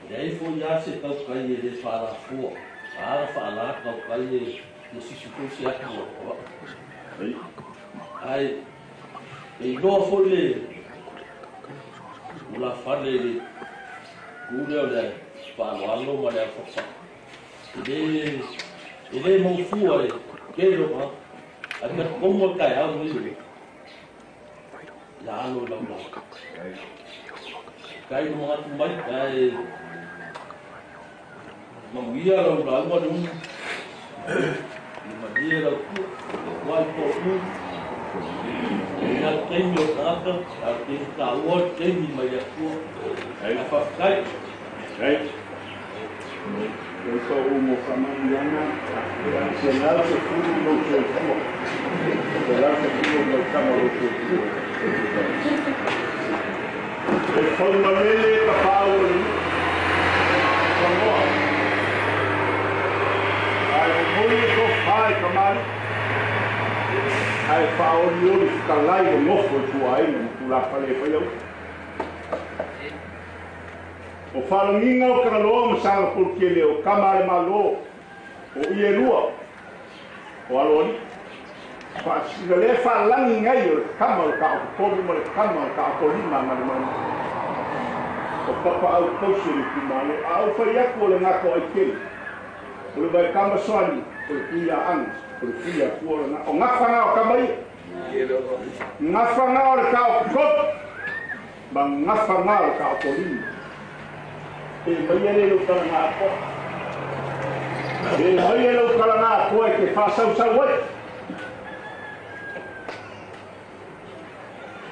Leai foi lava se tautai e lē faalafoa a ala faalā tautai e le sisi foi se atu o ae e iloa foi le ulafale i le tu lea o le faaaloalo ma le afafa. E lē maufua e kele o tagata ae talitonu o le taeao lenei ia alo i laulau. Kai no manatu mai ae manuia lau lauga le unu. Le malie lau tua, ua i to'u. Ia le taimi o tagata, a le taimi taua, le taimi mai le Atua. Ae faafetai. Ai. O pau mo faamanuiaga, 110 lou soifua. 110 tausaga o lou soifua. E faumalele tapaau o le nuu. Samoa. Ae momoli e tofa i kamali'i. Ae faaolioli fetalai le nofo i tuaaiga ma tulafale e faia upu. O faalagiga o Tagaloa ma Sagapolutele o kama a le Malo o ie lua o aloalii faasisina lea faalagi ai o le kama o le taototolu ma le kama o le taotolima ma le manu o papaau tausi o le itumalo a ou fai atu o le gato aitele o le vaekama soani o le tuiaaga o le tuiatua o lena o gafaga o kama ia gafaga o le taototolu ma gafaga o le taotolima e maia le lou talaga atoa e maia lou talaga atoa e te faasausau ai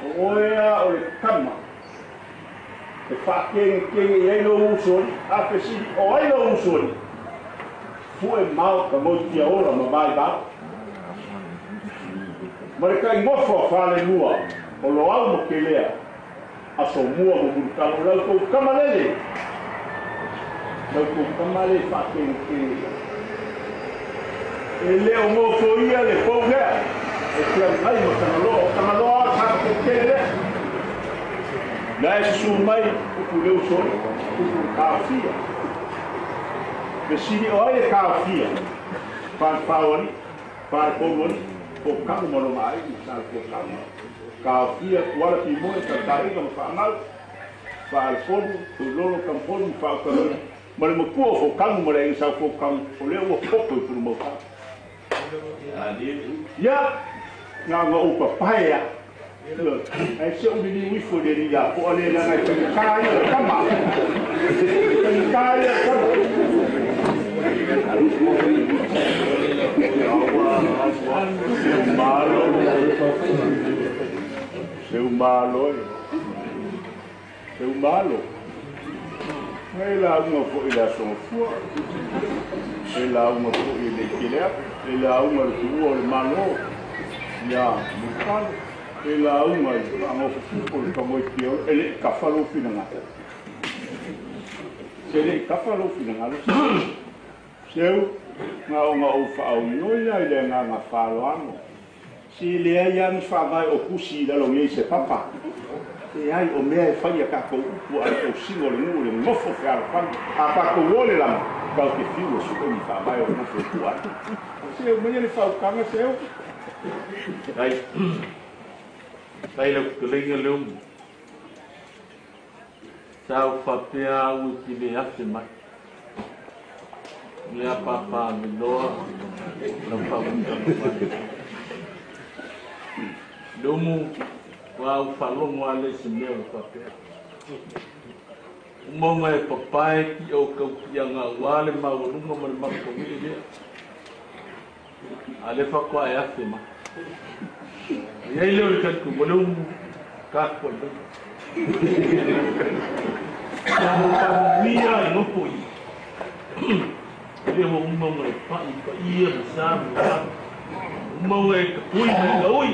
o oea o le kama e faakegekege i ai lou usoalii a fesili o ai lou usoalii fue mao ka moitia ola ma vaivao ma le taigofo a falelua o Loau ma Kelea aso mua ma Mulitalo lau tou kama lele lau tou kama le faakegekege e le o gofoia le pou lea e feagai ma Tagaloa o Tagaloa o Sagapolutele lea la e susū mai upu le usoalii upu le taofia fesili o ai le taofia falefaualii falepoualii fokamu ma lona aiga sa le fokamu taofia tuala pimoe taitaiga ma faamau faalepolu tuilolo tamapolu ma faautaloi ma le matua o fokamu ma le aiga sau fokamu o lea ua popo i pulumaukau ia gaga ou papae a ae se ou liliu ifo i le alii apoa lea leaga e faigata ia le kama e faigata ia le kama Seumalo seumalo e seumalo e lauga foʻi le aso gafua e lauga foʻi e lei tele atu e lauga le tuua o le Malo ia Mulitalo e lauga i le faagaofofupo le tamoitia e leʻi tafa lou finagalo se leʻi tafa lou finagalo seu gaoga ou faaoioi a i le agaga faaloalo se leai lava ni faavae o tusi i lalogei i se papa leai o mea e fai a tatou upu a le tausiga o le nuu le nofo fealofani a tatou o le lama tatou te fiu e sue ni faavae o le nofo e tua atu seu maia le faautaga seu Ai tai lau fetalaiga le umu sa ou faapea au e te le afe mai le apāpā menoa lau faautaga mai le umu ua ou faalogo lava lea i se mea ua faapea umaga e papae kiʻa o kautiaga auā le maualuga ma le makauii lea a lea faatoa e afe mai e iai lea o le talitonuga le umu tatou ai mai ia mo faamanuia i nofo i le ua umaga e paʻi paia ma sa ma mamalu umaga e tapui mai gaoi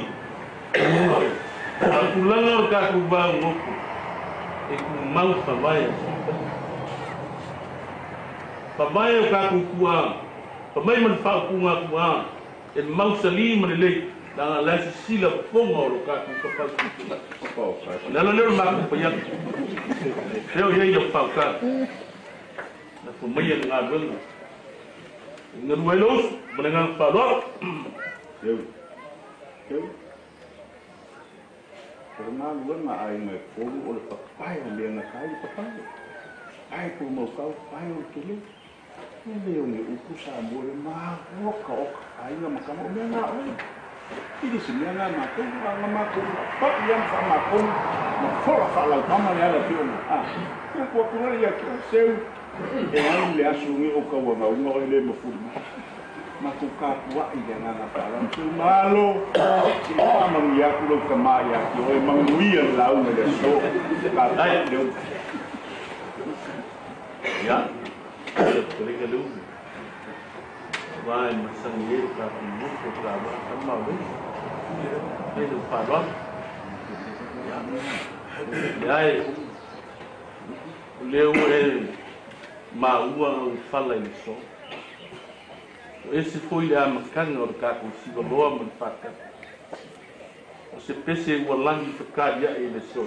a o tulaga o le tatou vaonofo e tumau faavae a Siufaia faavae o tatou tuaga famai ma le faaupuga atuaga e mausalī ma lelei leaga la e sisila fofoga o lo tatou tapausituga o le ala lea o le matou fai atu fea o i ai lau faautaga lafo maia le galuega e galue ai lou uso ma le agaga faaaloalo. Seu seu o le galuega a aiga e tolu o le papae o mea gata ai le papae pae pulumaukau pae o le tele e le o ni upu Samoa le maokaoka aiga ma kama o mea na oe i le se mea na matou na matou paʻi a ma faamatonu ma fola faalaupama le ala pei ona a ia ku atu lea ia te oe seu e alu le aso agi o tauagauga oe le mafuli mai matou tapuaʻi i le agaga faaaloalo seu malo se i faamanuia atu lau tamā ia te oe manuia le lauga i le aso tapuaʻi le upu. Ia lau fetalaiga le umu aua e masani ai lo tatou nofo taua tama o le ai lau faaaloalo ia leai o lea ua e maua ua fala i le so o ese foi le amataga o le tatou sivaloa ma le faatasi o se pese ua lagi fekaliaʻi i le so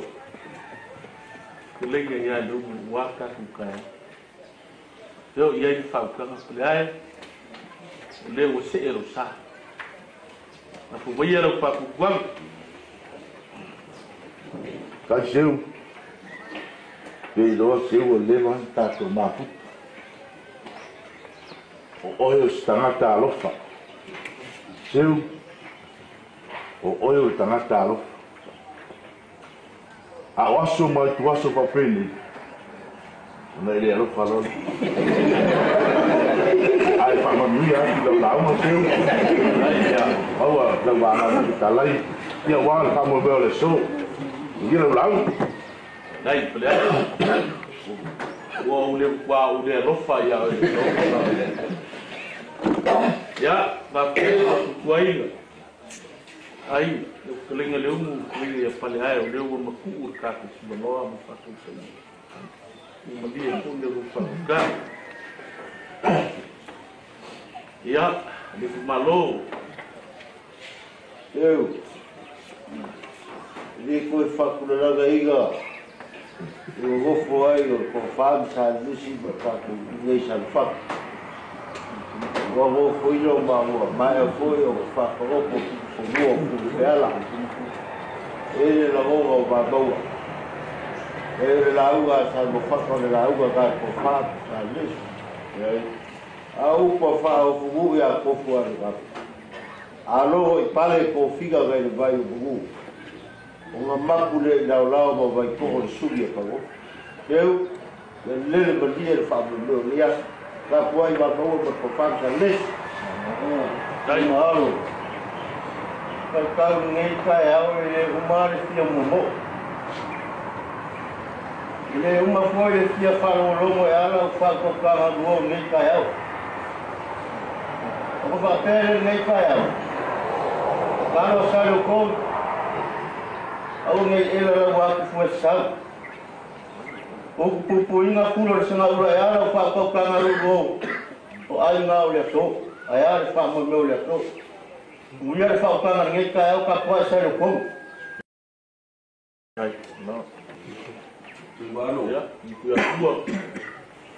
Fetalaiga ia Leumu ua tatou taeao. Lea o i ai le faautaga pale ae, o lea ua see lou sa. Lafo maia lau faaputuaga. Kai seu, pe iloa seu ua leva ona tatou mafuta. O oe o se tagata alofa. Seu, o oe o le tagata alofa. A o aso ma ituaso faapenei, ona e le alofa loa lea. Ae faamanuia atu i lau lauga seu, ia maua lau vagaga fetalai, ia aua le faamoemoe o le aso. Manuia lau lauga. Nai pale ae. Ua ou le ua ou le alofa ia oe. Ia, faafetai le fautuaina. Ai, lau fetalaiga Leumu, fetalaiga ia pale ae o lea ua matuu le tatou Sivaloa ma faatautaiga. Ua malie foi le alofa faautaga. Ia, le Malo. Eu, e le koe faatulagaina i nonofo ai o le toafa ma Salelesi ma tatou i Salefata. Ua nofoina o maua maea foi o faatalopo tupufanua o Pulufeala. E le lagona o mamaua. E le lauga a Salefata o le lauga na toafa ma Salelesi. A upa faaofugu ia kofu a le gafa. Alogo i pale kofiga ngai le vai o bugu. O ngā mapu le i lao lao ma vai koho le suli e pango. Teu, le lele malia le whaamemeo le aso. Ka kuai ma maua ma tofan sa lesi. Dai. Mahalo. Kai kau nei kai au e le uma le fia momo. I le uma foi le fia whalongolongo e ala o whakokanga luo nei kai au. O ka whapere nei kai au. O kano sa le kou. Au nei ela lau aku fue sau. O pupuinga kulo le sanga ura e ala o whakokanga luo. O ai ngā o le aso. Ai a le whamomeo o le aso. Uia le whakokanga nei kai au ka kua sa le kou. Ai, no. Malo. Ia, ni kuia tua.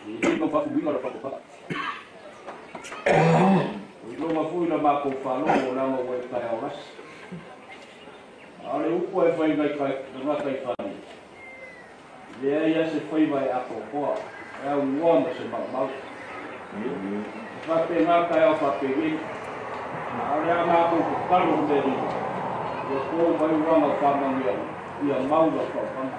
I ma whakuinga la whakopaa. O ilo mafui la mako whalogo o langa ua e kai au rasi. A le upu e whai ngai kai, ngā kai whani. Lea ia se whaiva e akokoa, e au ua ma se maumau. Whape ngā kai au whape wei. A le a mako ko karo me rima. Ia kō mai uanga whamangia, ia maula whapanga.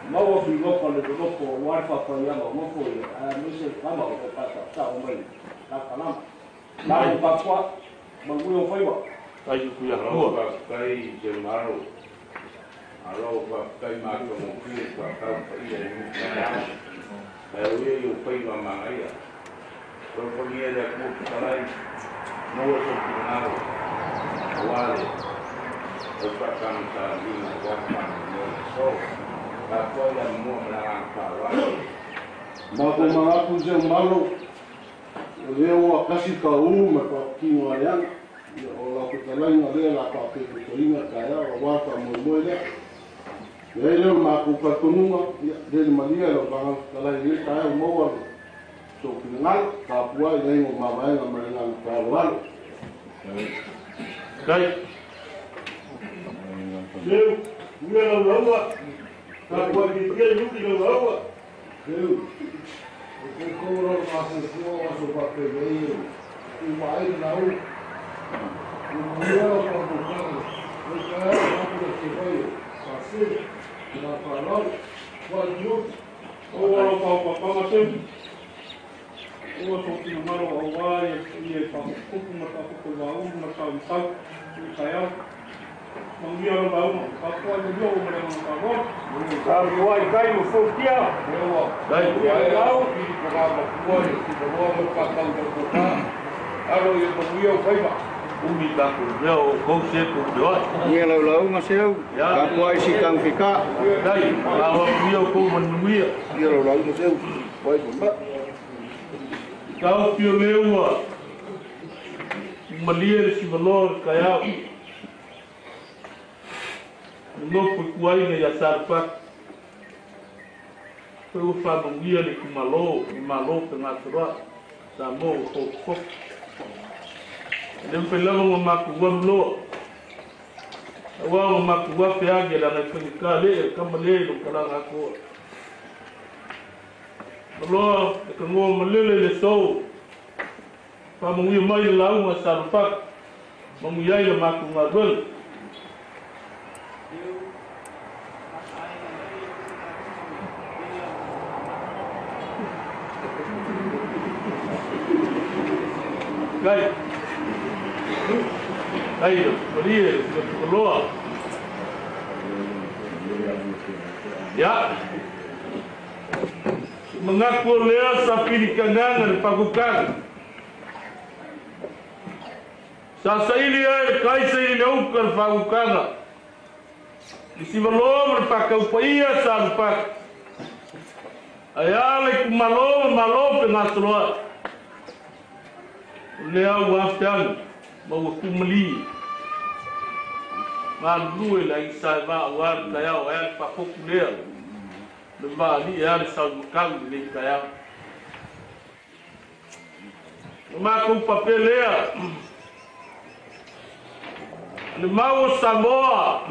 Maua whingoko le loko o wale whapaianga o ngoko ia, a nise kama o kata sa o mai, ka kalama. Nā o papua, mangui o whaiwa. Ai kuia tua. Kai te maro. Alo kai mātua mo pia kua kau paia e nuka rau. Kai uia i o whaiwa mangaia. Koropongia le akua pitalai, maua so pinangalo. Awale, o whakamata lima wapana mo le so. Ka kua ia mua malanga ka wale. Mako mangapu se malo, o lea ua kasi ka u ma ka kingo aleana. O la fetalaiga lea la faapetotoina taeao auā faamoemoe lea. Leai lea o le makou talitonuga, ia lele malia lau vagaga fetalai lenei taeao maua le sou finagalo, tapuai i aiga o mavaega ma le agaga faaaloalo. Kai. Seu, uia lau laua. Ka kua ki tia i uki lau laua. Seu, o koukou lau mafuafua o aso faapenei e uma ai le lau. O manuia lau faafofoga, o taeao o apu le fefai o faasele, o la faalau, ua atu. O ua whakapanga seu. Ua tō tinamaro au wā e ia whakukupu ma whakuku wā umu ma tau i kai au. Manuia lau lauma, ka kua i mio o maranga ka roa. Ka mua i kai mo fautia. Ewa, Dai. ia au, pili ko ngā mapua i te roa mo ka tau tau ko kā. Alo i manuia o whaiwa. Umi takou mea o kou se kou te ai. Ia lau lauga seu, Ia. ka kuai si kang fika. Dai, la wa kuia o kou manuia. Ia lau lauga seu, wai ma. Tau pio le ua. Malia le Sivaloa le kaiao. Nofo i kuaiga ia Salefata. Foi ua faamanuia le itumalo i malo fegasoloai Samoa ua fofofofo. E le mafai lava ona matou alu loa aua ua matou afe age leaga e faigata lee le tama lea i lou talaga atoa. Maloa le tanoa malele i le aso, faamanuia mai le lauga a Salufatu, manuia ai la matou galuega. Kai, kai, malie, le Ya. Mengaku lea sa pilikananga le pakukaga. Sa saili ai le kai saili le uka le pakukaga. I sivaloa ma le pakaupaia sa le pak. Ai ala i kumalo ma malo pe ngasoloa. O lea ua afeaga ma ua kumali. Malue la isa e vaa ua le taeao ai le papoku lea. Le vaali e ale sau makau le nei taeao. O makou pape lea. Le mau o Samoa.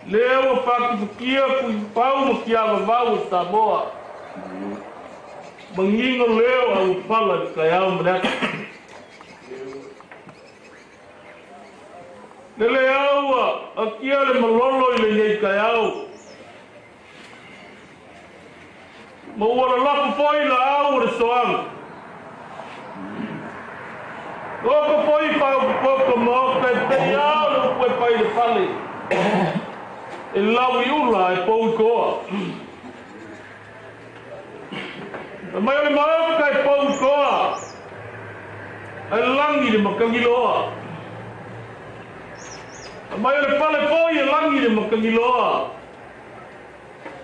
Lea ua fakifukia kuipau ma kiavavau o Samoa. Mangingo leo a ua pala le taeao ma le ata. Le le aua, akia le malolo i le nei taeao. Ma ua lalafu foi la au o le soaga. Oko foi paupoko ma oka e pei ao le upu e pai le fale. E lau i ula e pou i koa. E mai o le maoka e pou i koa. E langi le makangiloa. E mai o le fale foi e langi le makangiloa.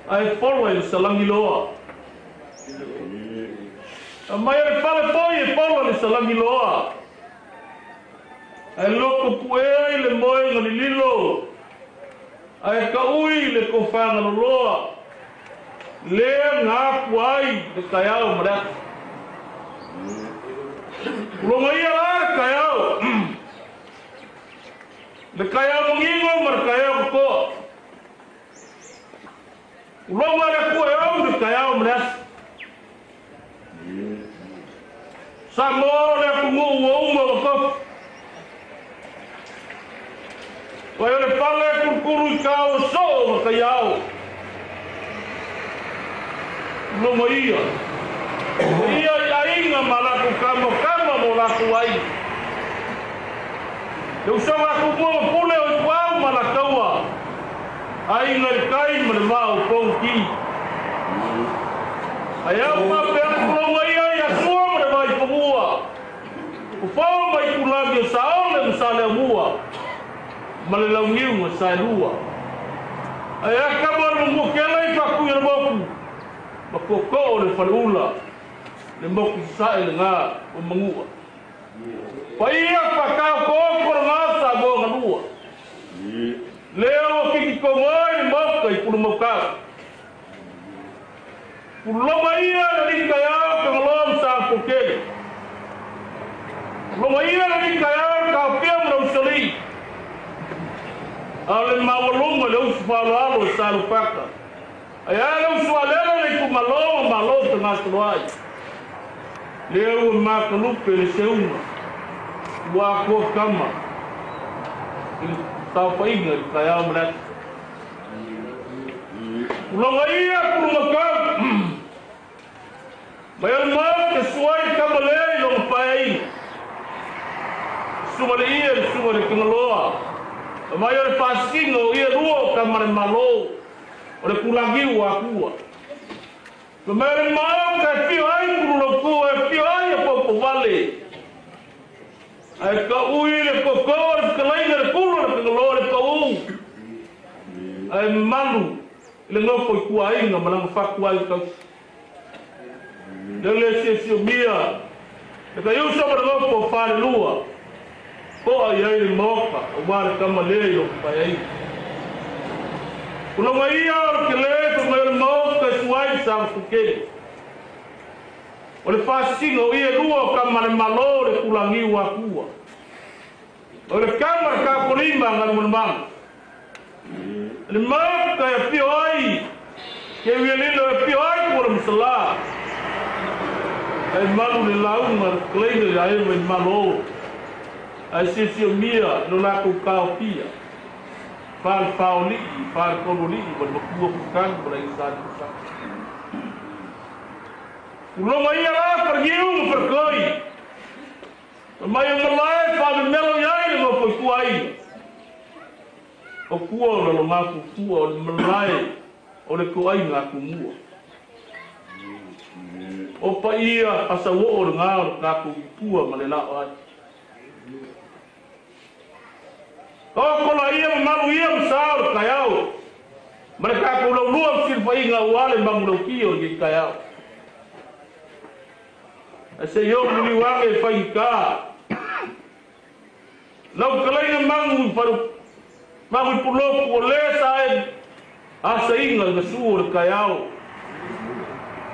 Ae polo e le salangiloa. E mai o le fale foi e polo le salangiloa. Ae loko puea i le moenga lililo. Ae kaui le kofanga loloa. Lea ngāpu ai le taeao ma le ata. Uloga ia la le taeao. Le taeao mangingo ma le taeao kokoa. Uloga le akua e au le taeao ma le ata. Samoa le atunuu ua uma ua tofu. Vai o le pale kulukulu i kao o soo ma kaiao. Uloga ia. Ia i aiga ma latou kamakama mo latou ai. Le usoga kumua ma pule o ituau ma lakaua. Aiga le kai ma le vaa o pouki. Ai au mapea uloga ia i asua ma le vai pamua. Ufao mai kulagi o saole ma sale amua. Ma le launiu ma saelua. Ai akama le mamua kela i pakui le moku. Ma koko le faleula. Le moku sae le ngā o mangua. Paia pakau koko le ngā sa mo ngalua. Lea o kiki kongoi le moka i pulumaukau. Puloma ia le lika iao ka ngaloa msa pokele. Puloma ia le lika iao ka opia mna usali. A le mawalunga le usu whaaloalo e Salufaka. Ai a le usu alele le itumalo ma malo te ngasoloai. Lea ua makalupe le seunga. Ua akoa kama. I le taupainga i le taeao ma le ata. Uloga ia kulumakau. Mai o le mau te suai kama lea i longa paeaiga. Suga le ia le suga le kangaloa. Mai o le pasiga o ia lua o kama le malo. O le kulagiu o akua. Mai o le mau ka e fio ai kululokua e fio ai e paupauvale. Ae kaui le koko le fetalaiga le pulu le kangaloa le pau. Ae manu i le gofo i kuaaiga ma laga faku ai tausi. Le le siasiomia le kaiuso ma le gofo o falelua. Po'a i ai le maoka auā le tama lea i lou paeaiga. Uloga ia o le kelē fai mai o le maoka. suai sa fukele. O le faasisiga o ie lua o kamalemalo o le tulagiu akua. O le kama le kapolima galumalumaga. Le maoka e afio ai, ke uialilo e afio ai ko le masalā. Ai malu le lauga le fetalaiga i aega i malo. Ae siosiomia lo latou taofia. Fa le faoli'i, fa le toluali'i ma le matua kukanu ma le aiga sa. Uloga ia la fargiu ma farkoi. Mai o malae fa me melo iai le ngofo i kua ai. O kua o lalo ngaku kua o le malae o le ko ai ngaku mua. O pa ia asa wo o le ngā o le ngaku pua ma le lao ai. O kola ia ma malu ia ma sa o le kaiao. Ma le kākou laulua ma silfainga ua le mangu o le kaiao. Ai se yo ni wange fai ka. Lau kalaina mangu paru mangu puloku o le sa e asa inga le su o le kaiao.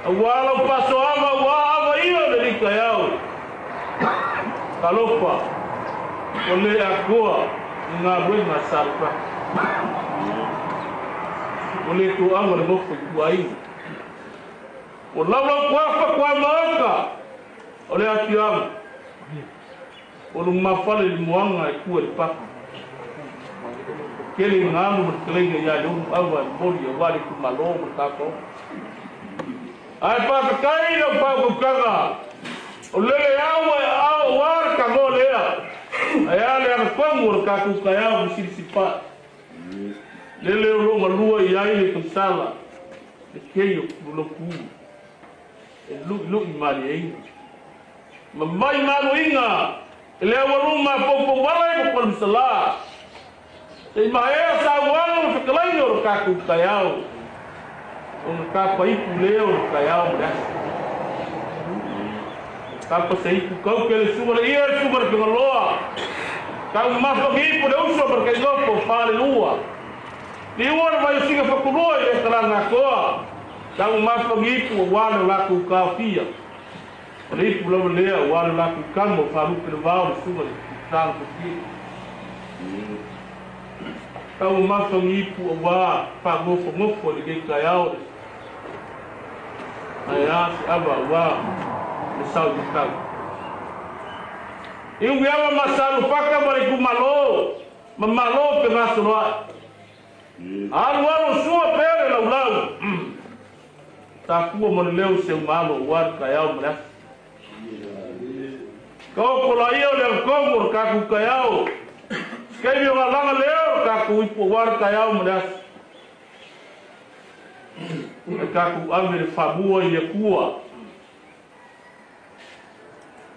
Aua lau paso ava ua ava ia le li kaiao. Kalopa o le akoa ngā ruenga salpa. O le tu anga le mofo i kuaina. O lau lau kuafa kua maoka. O le atiaga. O le mafale le moaga e kua le papa. Kele ngā alu ma le fetalaiga ia le unu ava e moli auā le itumālō ma le tatou. Ae faafetai lau paukaukaga. O lele au e ao auā le kagoa lea. Ae a le agafogu o le tatou taeao ma silisilipae. Lele o loo galua i ai le tausala. Le kei o kuloloku. E lu'ilu'i malieiga. Ma mai maluiga e le aualuma poupouala e ma masalā. Sei maea sauaga ma fetalaiga o le tatou taeao. O na tapaipu lea o le taeao ma le aso. Tapa se ipu kau ke le suga le ia le suga le pegaloa. Tau mafa ngipu le uso ma le kaigofo o fale lua. Liua le vaiosiga fakulua i le talaga atoa. Tau mafa ngipu auā le latou kaofia. O le ipu lava lea auā le latou kama o falupe le vao le suga le taga fofie. Tau mafa ngipu auā faagofogofo i lenei taeao le ae a se ava auā le sau i matau. I ugiaga masalufaka ma le itumālō ma malo pe gasoloa'i. Alu alu sua pea le laulau. Takua mo le leo se umalo auā le taeao ma le aso. Ka okola ia o le agakogu o le tatou taeao. Sikaimi o galaga lea o le tatou ipu auā le taeao ma le aso. E tatou ave le faamua i le Atua.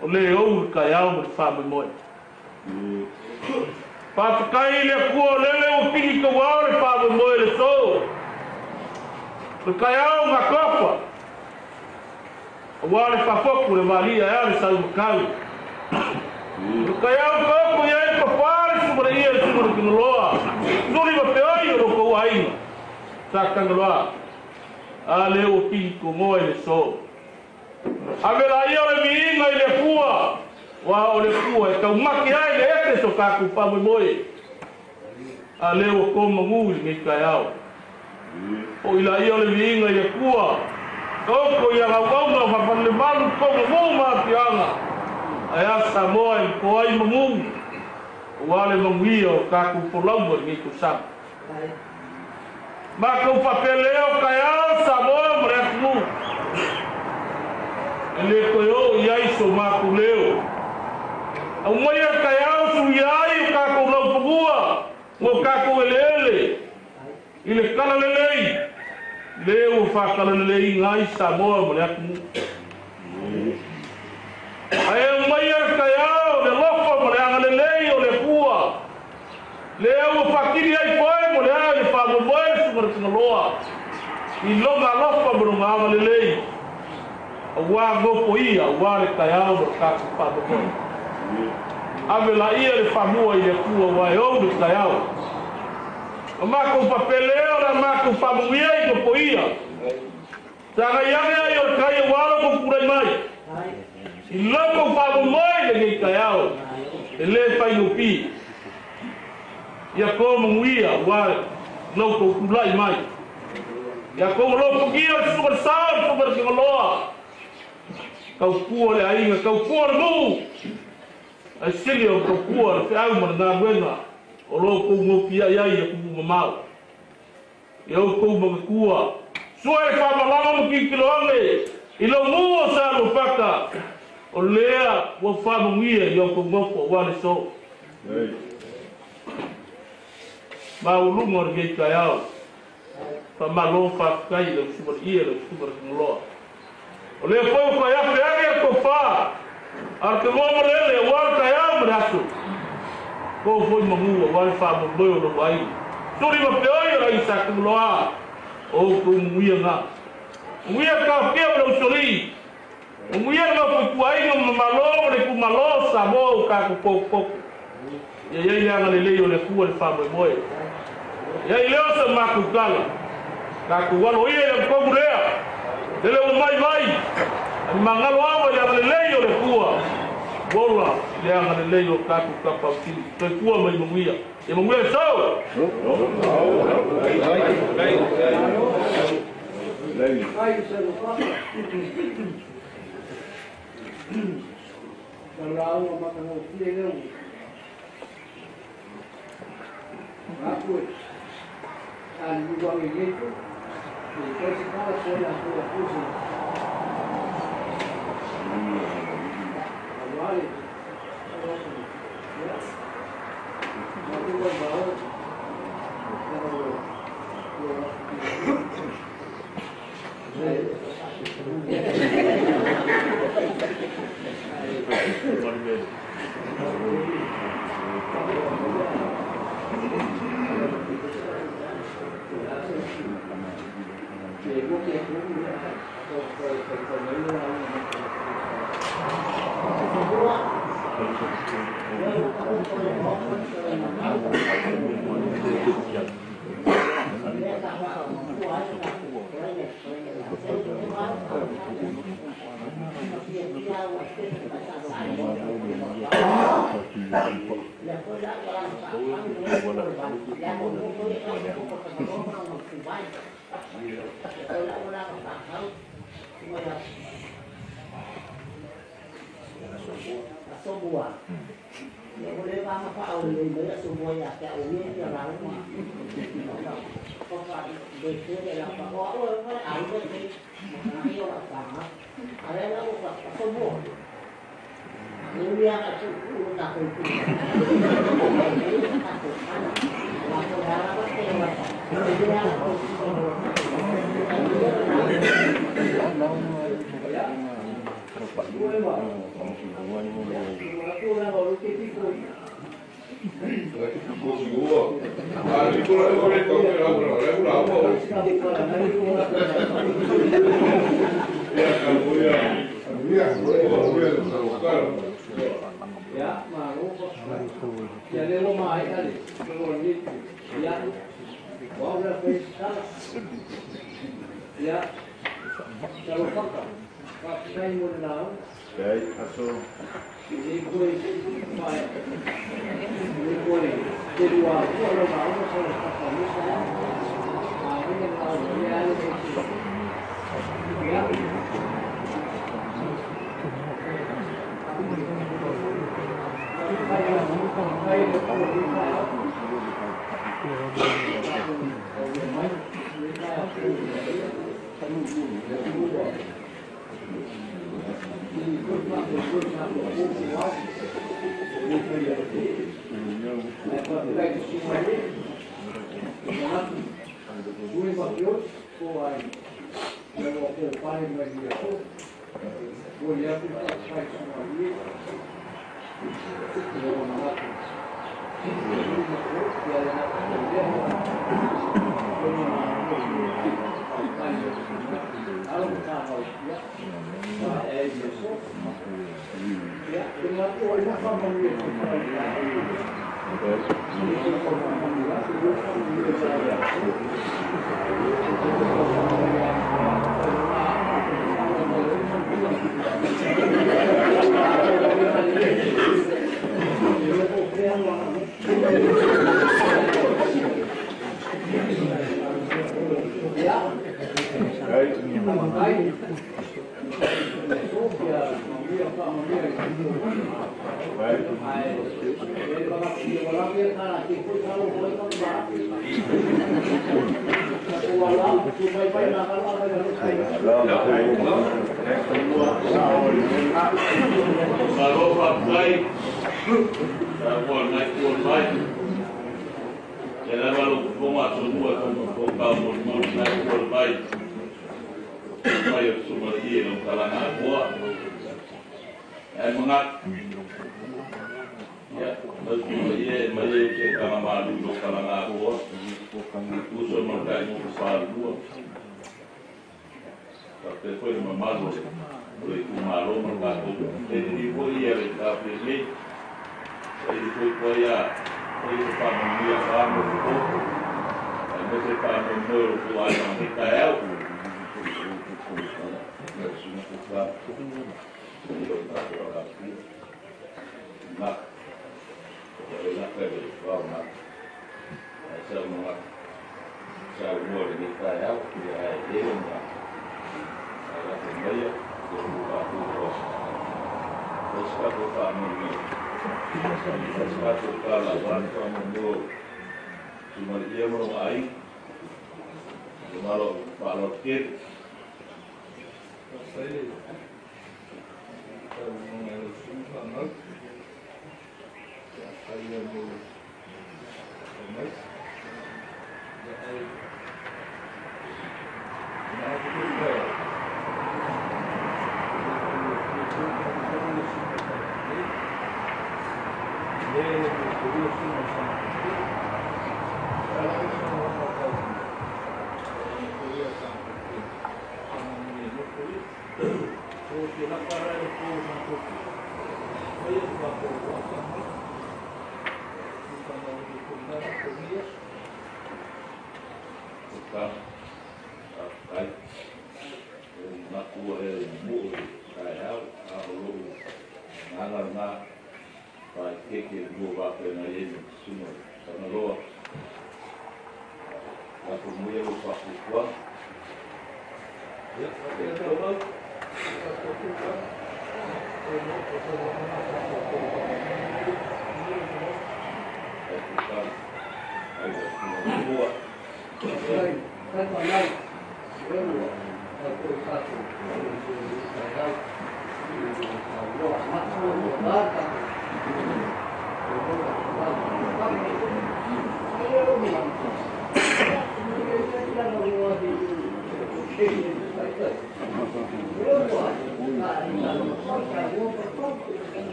O le ou le taeao ma le faamoemoe. Faafetai i le Atua o lele ua pigi tauao le faamoemoe le so. Le taeao ga kofa. Auā le faafoku le valia e a le saumakau. Le taeao kaoko i ai papā le suga le ia le suga le kingaloa. Suli ma peoi o lo kou aiga. Sa kangaloa. A le ua pigi kogoa i le so. Ave la ia o le viiga i le Atua. Ua o le Atua e taumake ai le ete so tatou faamoemoe. A le ua komagū i lenei taeao. O i la ia o le viiga i le Atua. Kaoko ia gauauga o faafalelemalu komagū ma afiaga. Ae a Samoa e po ai magū. Auā le manuia o tatou folauga i lenei tausaga. Matou faapea o taeao Samoa ma le atunuu. E le toe oo i ai so matou leo. Aumaia le taeao suia ai o tatou laupagua mo tatou eleele i le talalelei. Le ua faatalaleleiga ai Samoa ma le atunuu. Ae aumaia le taeao le alofa ma le agalelei o le Atua. Le ua faatili ai foe mo le a le faamoemoe le suga le tagaloa. I lona alofa ma lona agalelei. Auā gofo ia auā le taeao ma le tatou faamoemoe. Ave la ia le faamua i le Atua ua e ou le taeao. O matou faapelea o le matou faamuia i gopo ia. Sagai ane ai o le kai e walo ko pulai mai. I lau kou whaamomoe le ngei kai ao. E le whai no pi. Ia kō manguia ua lau kou pulai mai. Ia kō ngalo pukia o suka le sao le suka le kingaloa. Kau pua le ainga, kau pua le muu. Ai sili o kau pua le whiau ma le ngā o lo kou ngopia iai ia kupu mamau. Ia o kou makakua. Sua e whamalama mo kikilo ange. I lau mua sa lo whaka. O lea ua whamanguia i au kou ngopo ua le so. Maulunga o le ngei kai au. Whamalo whawhikai le usuma le ia le usuma le kingaloa. O lea foi o kai afe ake e kou wha. Ar te ngoma lele ua le kai au ma le aso. Kou foi mangua ua le whamomoe o lo ai. Suri ma peoi o lai sa kingaloa. O kou munguia ngā. Munguia ka pia ma le usoli. Munguia ngā puikuainga ma malo ma le kumalo sa moa o ka kupokoko. Ia iai le anga lelei o le kua le whamoemoe. Ia i leo sa mākukala. Ka kuwalo ia i le mkogu lea. Lele o mai mai. Ani mangalo awa le anga lelei o le kua. Wola le anga lelei o kaku kapa utili. Toi kua mai munguia. Ia munguia sau!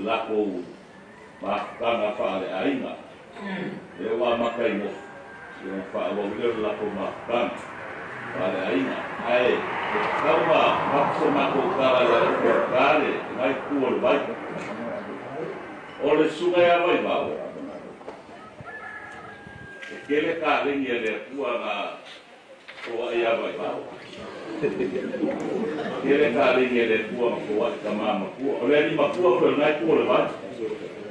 Lako mafutaga faaleaiga. E ua makai mo ia faaauau lea o le latou mafutaga faaleaiga ae e tatau ma avatu se matou tala ia ofuaga le lena itu o le vai o le susuga ia Vaivao e tele kalegi a le Atua na foai ia Vaivao tele kalegi a le Atua na foai tamā matua o le alii matua foi o lena itu o le vai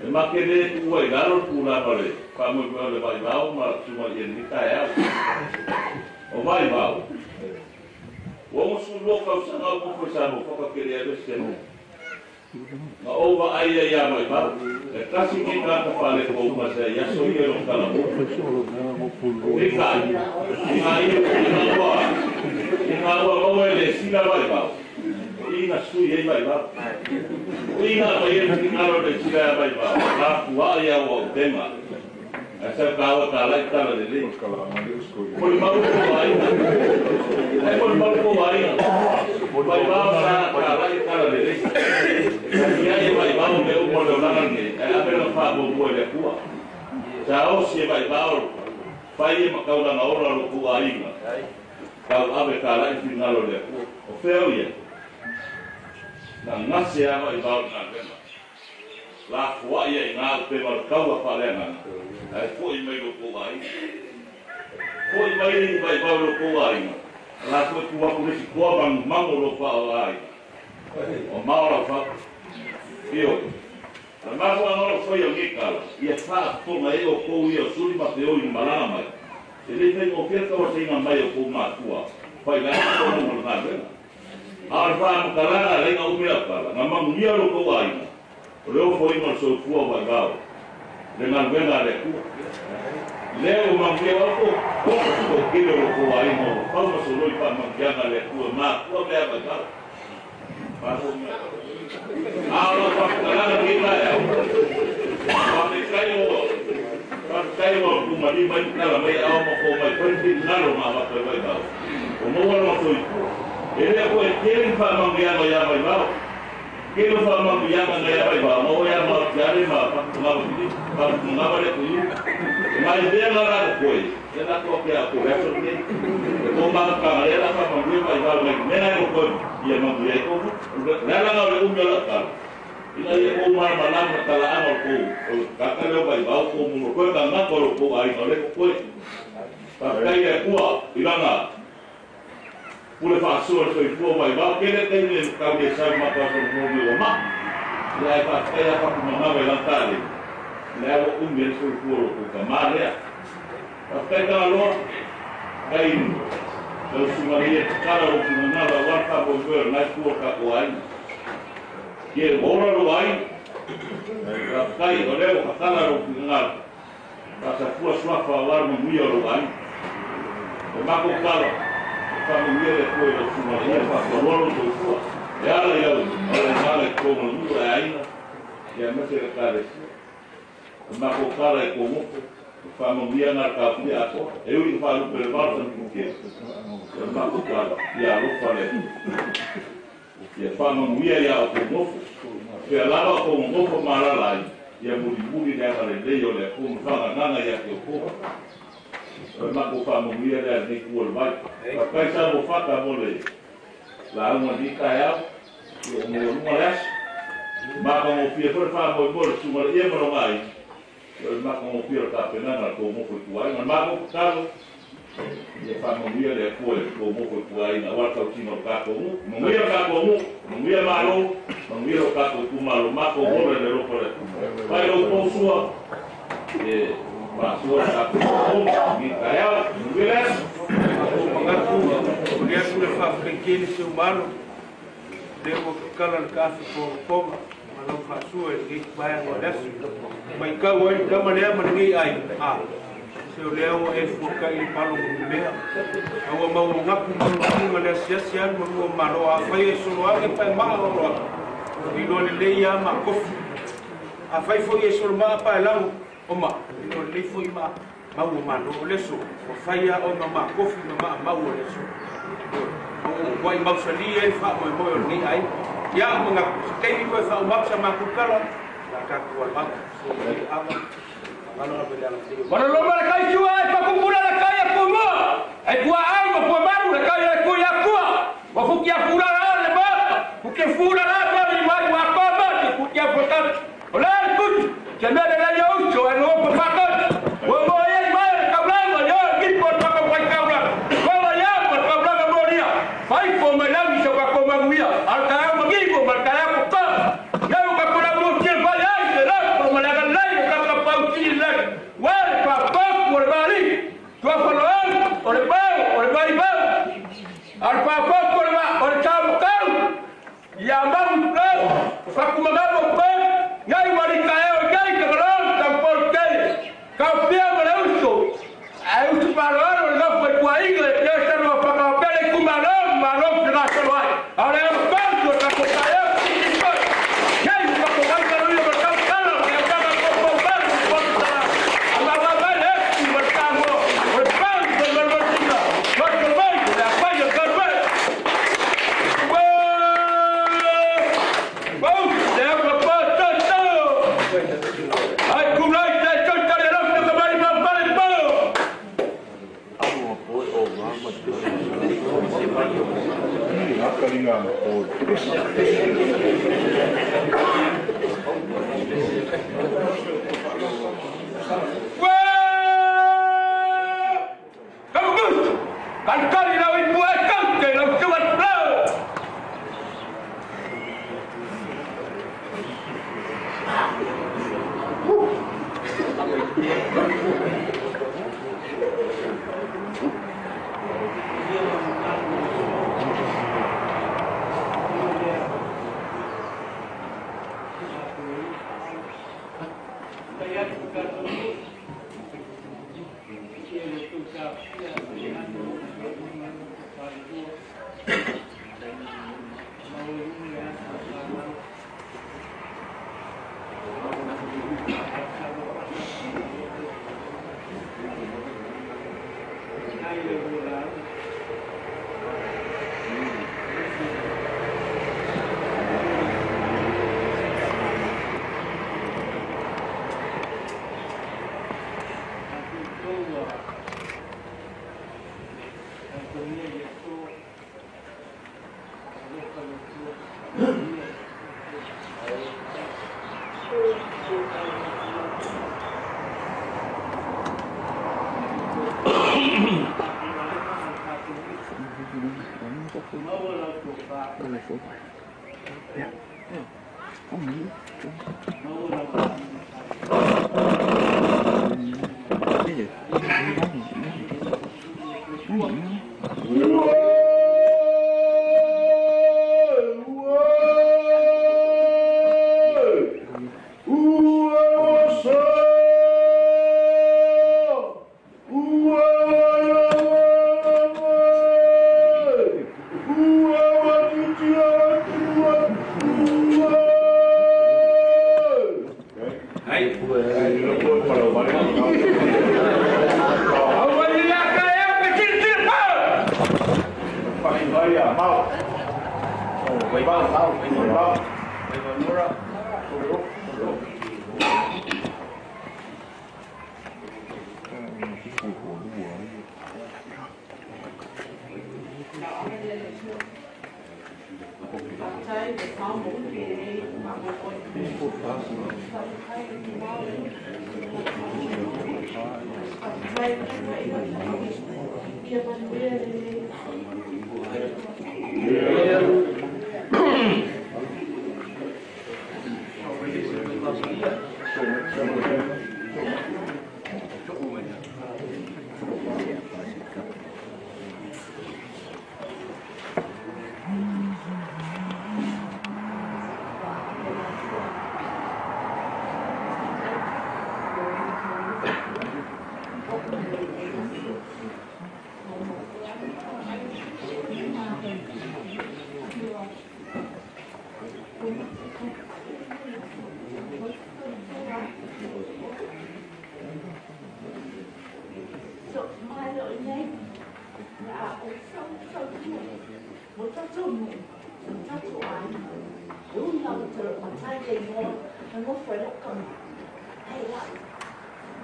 e make lē tuua i lalo le tulaga o le faamoemoe o le Vaivao ma susuga i lenei taeao o Vaivao ua 62 tausaga o nofo i Samoa ke le ave se na ou vaai ai ia Vaivao e tasi nei tagata faalekouma se ai aso ia lo talamo peitai ina ua maua e le sila Vaivao o ina sui ai Vaivao o ina mai e finagalo le sila ia Vaivao lafuaʻi ia ua upega ae sau kaua talai tala lelei molimau kou aiga ae molimau kou aiga Vaivao sa talai tala lelei ia e Vaivao me uma o le olaga lenei ae ave lona faamuamua i le Atua sa osi e Vaivao fai e makaulaga ola o kou aiga tau ave talai finagalo o le Atua o fea o ia na gase a Vaivao i galuega lafuaʻi ai gā upega o le kaua faaleagaga ae foʻi mai lo kou aiga foʻi mai Vaivao i lo kou aiga la foʻi tu atu le isi toa magumagu o lo faaoga aiga o mao lau fau io le mafuaaga o lou faia o nei tala ia faafofoga ai o kou ia o suli ma feoi i malaga mai e lē faigofie tauasaiga mai o kou matua failaga tologo o le galuega a o le faamatalaga laiga umi lau tala na manuia lo kou aiga o le ofoina o le soifua Vaivao le galuega a le Atua lea ua manuia oko o kele o lo kou aiga ua fau ma soloi faamanuiaga a le Atua matua mea Vaivao a o lau faamatalaga lenei taeao faafetai ua tumalima ai tala mai ao ma kou mai fai finagalo ma avatu ai Vaivao o maua lona soifua e lē koe tele ni faamanuiaga iā Vaivao kelo faamanuiaga na ia Vaivao ma oe a maotiale ma faatugava le tuiu e mai vea la koe e la toa ke a ko le aso lenei e kou makakaga lea la faamanuia Vaivao mai mea e koe ia manuia ai kou le alaga o le umi o lau tala ina ia kou malamalama talaaga o kou o kaka lea o Vaivao kou mulo koe kagaka o lo kou aiga o le koe faafetai le Atua i lana pule faasoa le soifua Vaivao kele taimi e tau sau matasolomua mai ua maa ia ae faafetai a fatumanawa i lana taleni lea ua umi ai le soifua o lo kou tamā lea faafetai tagaloa kai lau susuga ia tatala lou finagalo auā le faamoemoe o lenā itu o le tatou aiga ia ua ola lou aiga faafetai o lea ua tatala lou finagalo faasafua suafa auā le manuia o lou aiga o matou tala faamanuia le Atua i lau susuga ia faafaloa lou soifua e ala i lau auaunaga i totonu o le nuu e aiga ia aemaise le ekalesia o matou tala i kou moko o faamanuiaga a le taofia atoa e ui i faalupe le valo sanipukea o le matou tala ia alofa le Atua ia faamanuia iā o kou nofo fea lava o kou nonofo ma alala ai ia mulimuli le agalelei o le Atua ma faagagaga iā te outou o le matou faamanuia lea lenei tu o le vai faafetai sa mo fata mo le lauga lenei taeao ia o maualuga le aso makagofie foi le faamoemoe le susuga le ia ma lona aiga o le makagofie o le tapenaga le tou mofo i tuaiga le matou tatalo ia faamanuia le Atua i le tou mofo i tuaiga aua le tausiga o le tatou nuu manuia le tatou nuu manuia malo manuia lo tatou itumalo matou ola i le alofa o le Atua fai lou tou sua e faasoa le tatou lenei taeao manuia le aso. O manatu o lea atu le faafetai tele seu malo lea ua tatala le taafi fogafoga ma lau faasua i lenei vaega o le aso maitau ai le tama lea ma lenei aiga a se o lea ua e fuatai le palo ma mea a ua mauagapu malualuga le asiasi alu ma lua malo afai e solo age pae maa o loa iloa lelei a ma kofi afai foi e solo maa pae lago o ma iloa lelei foi ma mau o malo o leso ua fai a oe ma makofi ma maamau o leso o ua mausali ai faamoemoe o lenei aiga ia o manatu se taimi toe faaumau sa matou tala la tatou alu atu so ava. Maloloma le kai tua e pakupula le kai a kumua. E pua au ma pua maru le kai e kui akua. Wa fuki a fula la le mata. Fuki fula la mari mai wa koma ti fuki a fukat. O le kutu. Te mele le yaucho e no pa pakat. Wa mo e mai le kaulanga yo ki po pa ka pai kaulanga. Kola ya pa kaulanga moria. Fai po mai langi so ka koma nguia. Al ka ma gi ko mal ka ko ka. Yau ka kula mo ti pa ya se la ko ma la la ka ka pa ti la. Wa pa pa ko le bari. Tua ko lo o le ba o le bari ba. Al pa pa ko le ba o le ta mo ka. Ya ma mu ka fa ku ma mo pa. Ngai wari ka e o ngai ka lo ta por ke. Ka pia mo le uso. Ai uso pa lo o le fa ku ai le ke sa no pa ka pele ku ma lo ma lo na sa lo ai. Ahora é o banco da ko ka e ki ko. Ngai pa ko ka lo yo ka ka lo ke ka ka ko ko ba ko ta. Ama ba ba le ku ba ta mo. O banco lo lo ti na. Ko ko ba la pa yo ka ba. Ba. Ba le ko pa ta ta. Ai ku lai ta ta ta le lo ka ba ba ba ba.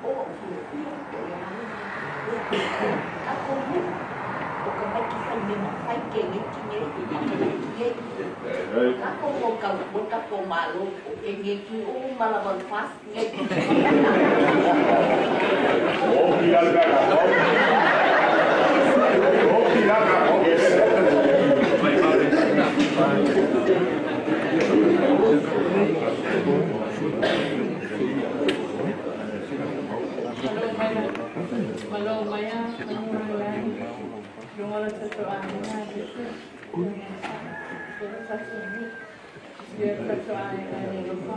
O ia tatou nuu o ka mai ki fai me mafai ke nei ki nei ma ke nei ki nei. Tatou mo kau mo tatou malo o ke nei ki o lava le fasi nei. O ki la ga. O ki la ga. Malo maya mala tato aina tato aina ni lo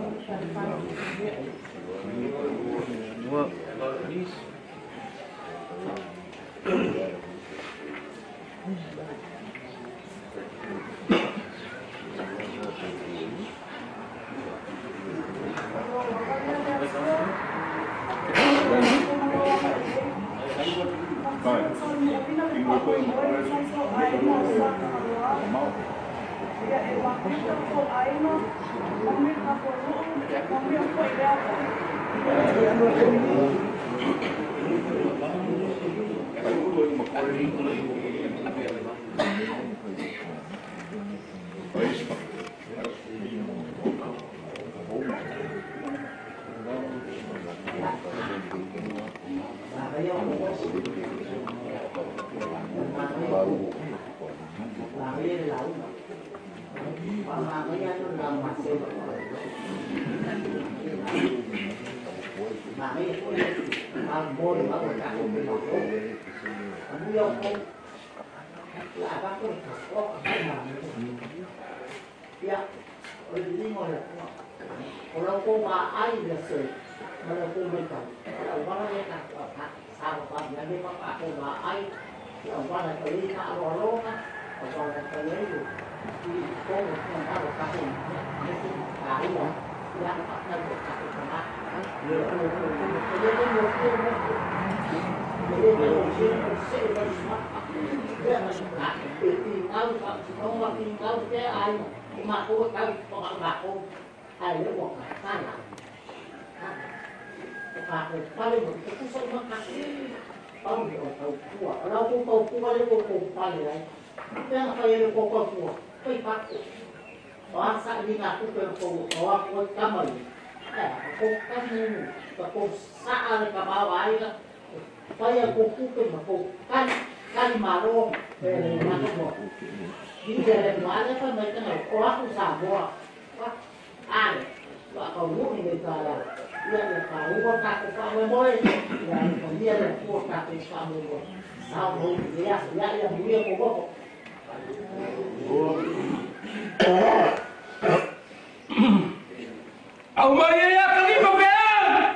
Au mai ia kalima peang.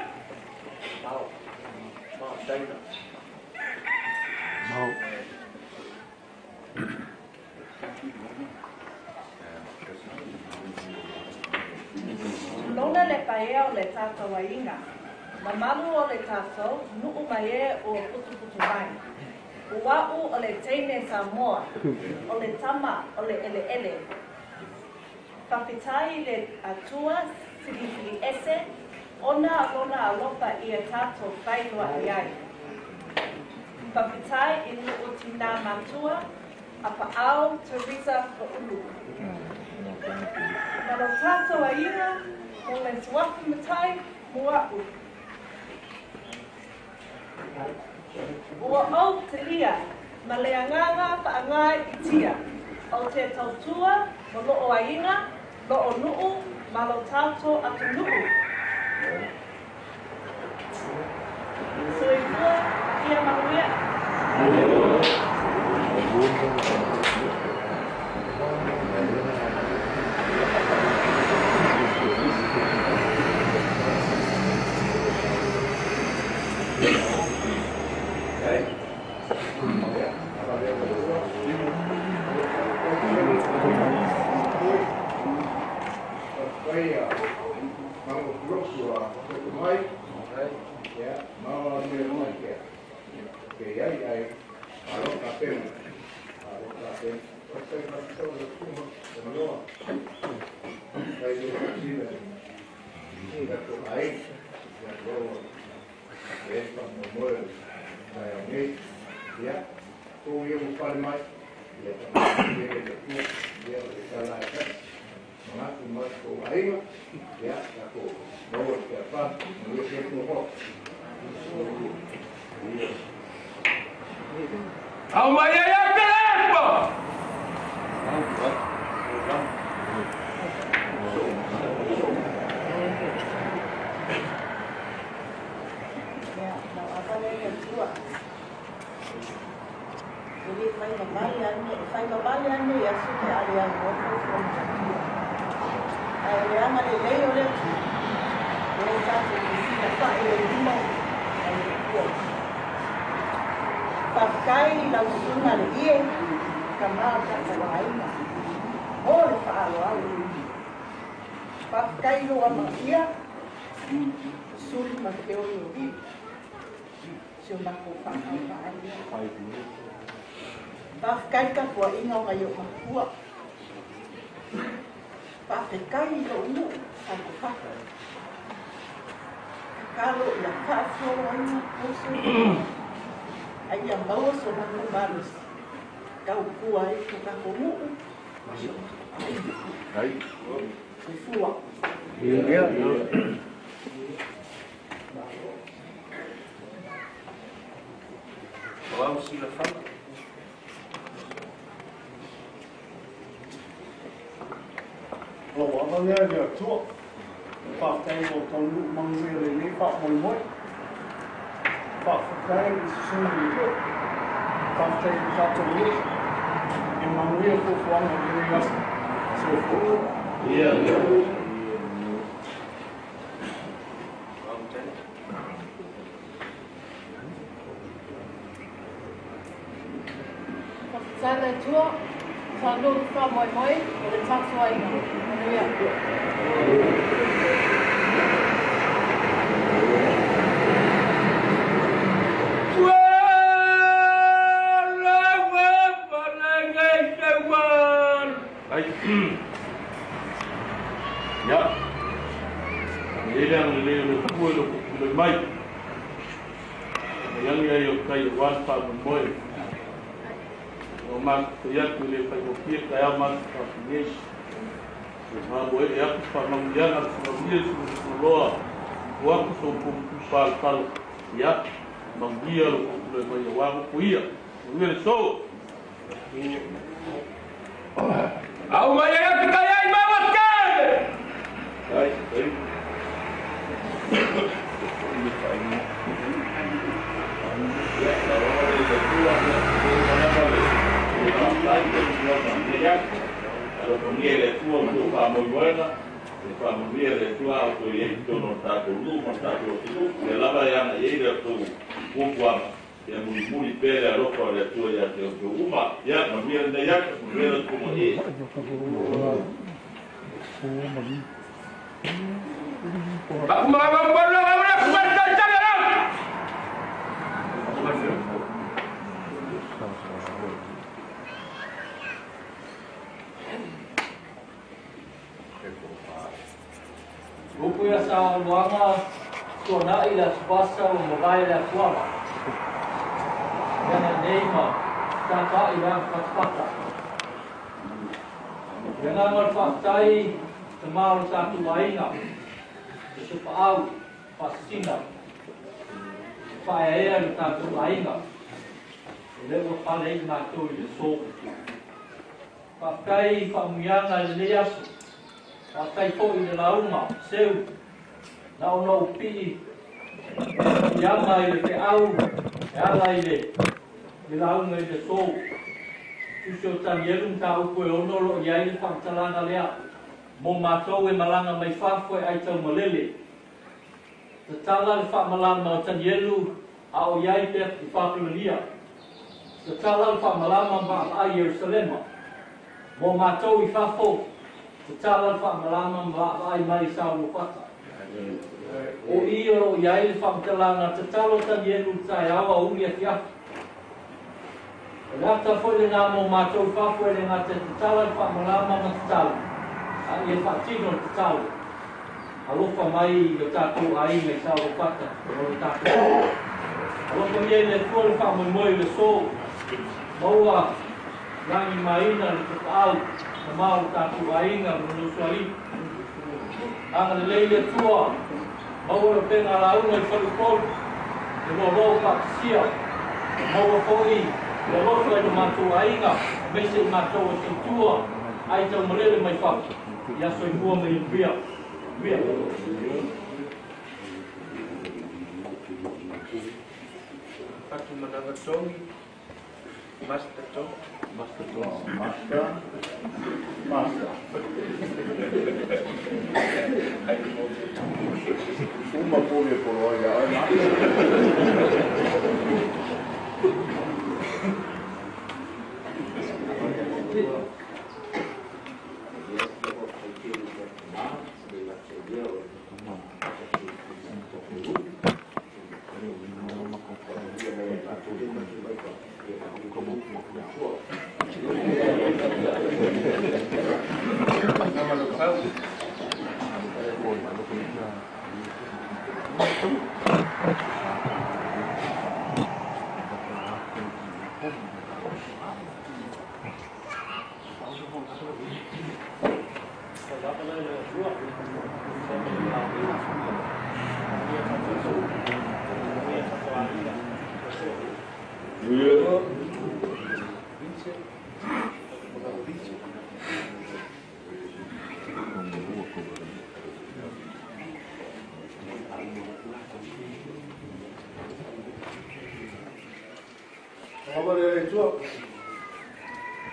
Mau. Lona le paea o le tātou ainga. Mamalu o le tātou, nuu mai e o putuputu mai. Uau o le teine Samoa, o le tama o le ele ele. Papitai le atua sili ese, ona lona alofa ia tātou whailua iai. Papitai i nuu tina matua, a paau Teresa Faulu. Malo tātou ainga, o le tuafu matai, mua'u. Ua au te lia, ma le anganga whaangai i tia. O te tautua, mo loo ainga, loo nuu, ma lo tātou atu nuu. Soifua, ia manuia. E faamoemoe o le taeao nei. Ia, tou ia ua pale mai, ia faamanuia pea e le Atua. Ia, o le tala e tasi, manatu ma tou aiga, ia, tatou maua le fealofani. Manuia pea le Nofoa. Au mai ai a te lepo! Ia, lau ava lea i le Atua. E le faivavale lava lenei, e faivavale lava lenei aso pe a le aunoa le fuafuaga a le Atua. Ae o le agalelei o le Atua, lea tatou te silafai ai i luma o le Atua. Faafetai i lau susuga le ie, tama o le tatou aiga, mo le faaaloalo. Faafetai i lou amanaia, Suli ma Feolioli, si o matou faatauvaa lea. Faafetai i le tapuaiga o nai ou matua. Faafetai i lou nuu Saluafata. Tatalo ia faafeoloina outou soifua, a ia maua so matou malosi tautua ai si o tatou nuu ma si o matou aiga. Soifua. O au silafala. Lau ava lea i le Atua, faafetai ua taunuu manuia lenei faamoemoe. Faafetai i susuga i le Faafetai i le tatou nuu. Ia manuia fuafuaga o lenei aso. Soifua. Faafetai le Atua, taunuu le faamoemoe o le tatou aiga. Manuia. Ai. Ia. E le ang le le ku le ku le mai. E yang ia yo kai wan pa mo moe. O ma ko ia ku le pai mo pie kai ma ka finish. Ma mo e aku pa ma ia na ku ma ia su su loa. Wa ku so ku ku pa tal. Ia ma ia lo ku le mai wa ku ia. Ia le so. Au mai ai te kai ai maua kane! Ai, ai. Ia mulimuli pea le alofa o le Atua ia te outou uma. Ia, manuia lenei aso, manuia le tumu e. Upu ia sa luanga tuanai le asupasa o mavae le atuala. Ia nei ma tata'i le afatafata. Ia ngā ngā whaatai te māo tātou aiga, te supaau, whasina, whaea le tātou aiga, o le ua pale i mātou i le sō. Whaatai whaamuianga i le aso, whaatai fo i le launga, seu, na ona upi, i anga i le te au, e ala i le launga i le sō. Tusi o Tanielu tā upu e ono lo i ai le whantalanga lea. Mō mātou e malanga mai whafo e ai tau malele. Te tala le whaamalama o Tanielu a o iai pea i whapilania. Te tala le whaamalama ma ai Yerusalema. Mō mātou i whafo, te tala le whaamalama ma ai mai sa lopata. O i o i ai le whantalanga, te tala o Tanielu tai awa uri a te. O le ata foi le ngā mō mātou whafo e le ngā te tala le whaamalama ma te tala. A ia whaatino le te tala. Alofa mai i o tātou aiga i Saolopata ma lo tātou. Alofa ia i le Atua le faamoemoe i le aso. Maua lagi maina le tapaau ma mao lo tātou aiga ma le usoalii. Agalelei le Atua, maua le upega lauga i faleupolu, le loaloa o faatasia, maua foi le alofa i lo matou aiga, aemaise i matou e tautua ai taumalele mai fafo. Ia soifua ma ia manuia. Fatumanaga Tongi, Master Tongi. Master Tongi. Master. Master. Uma pole polo ia ai master.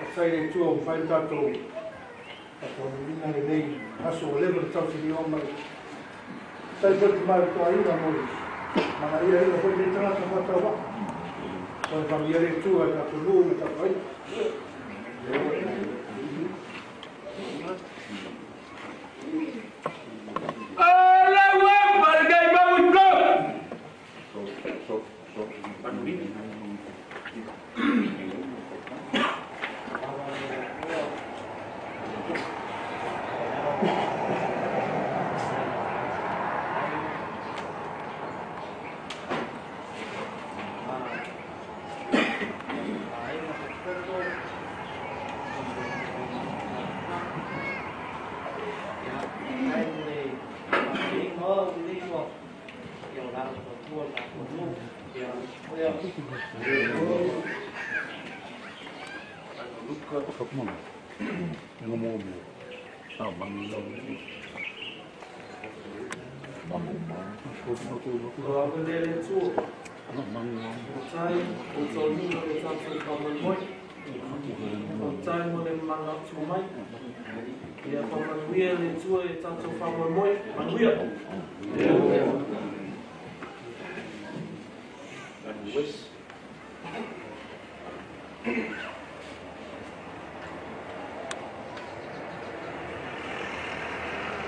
Faafetai i le Atua ua mafai ona tatou faataunuuina lenei aso ua leva ona tausilia mai. Faafetai foi i le Tama i le Toaiga mo le manaiaina foi lenei tagata faatauvaa. Toe faamanuia le Atua i le tatou nuu ma le tatou aiga.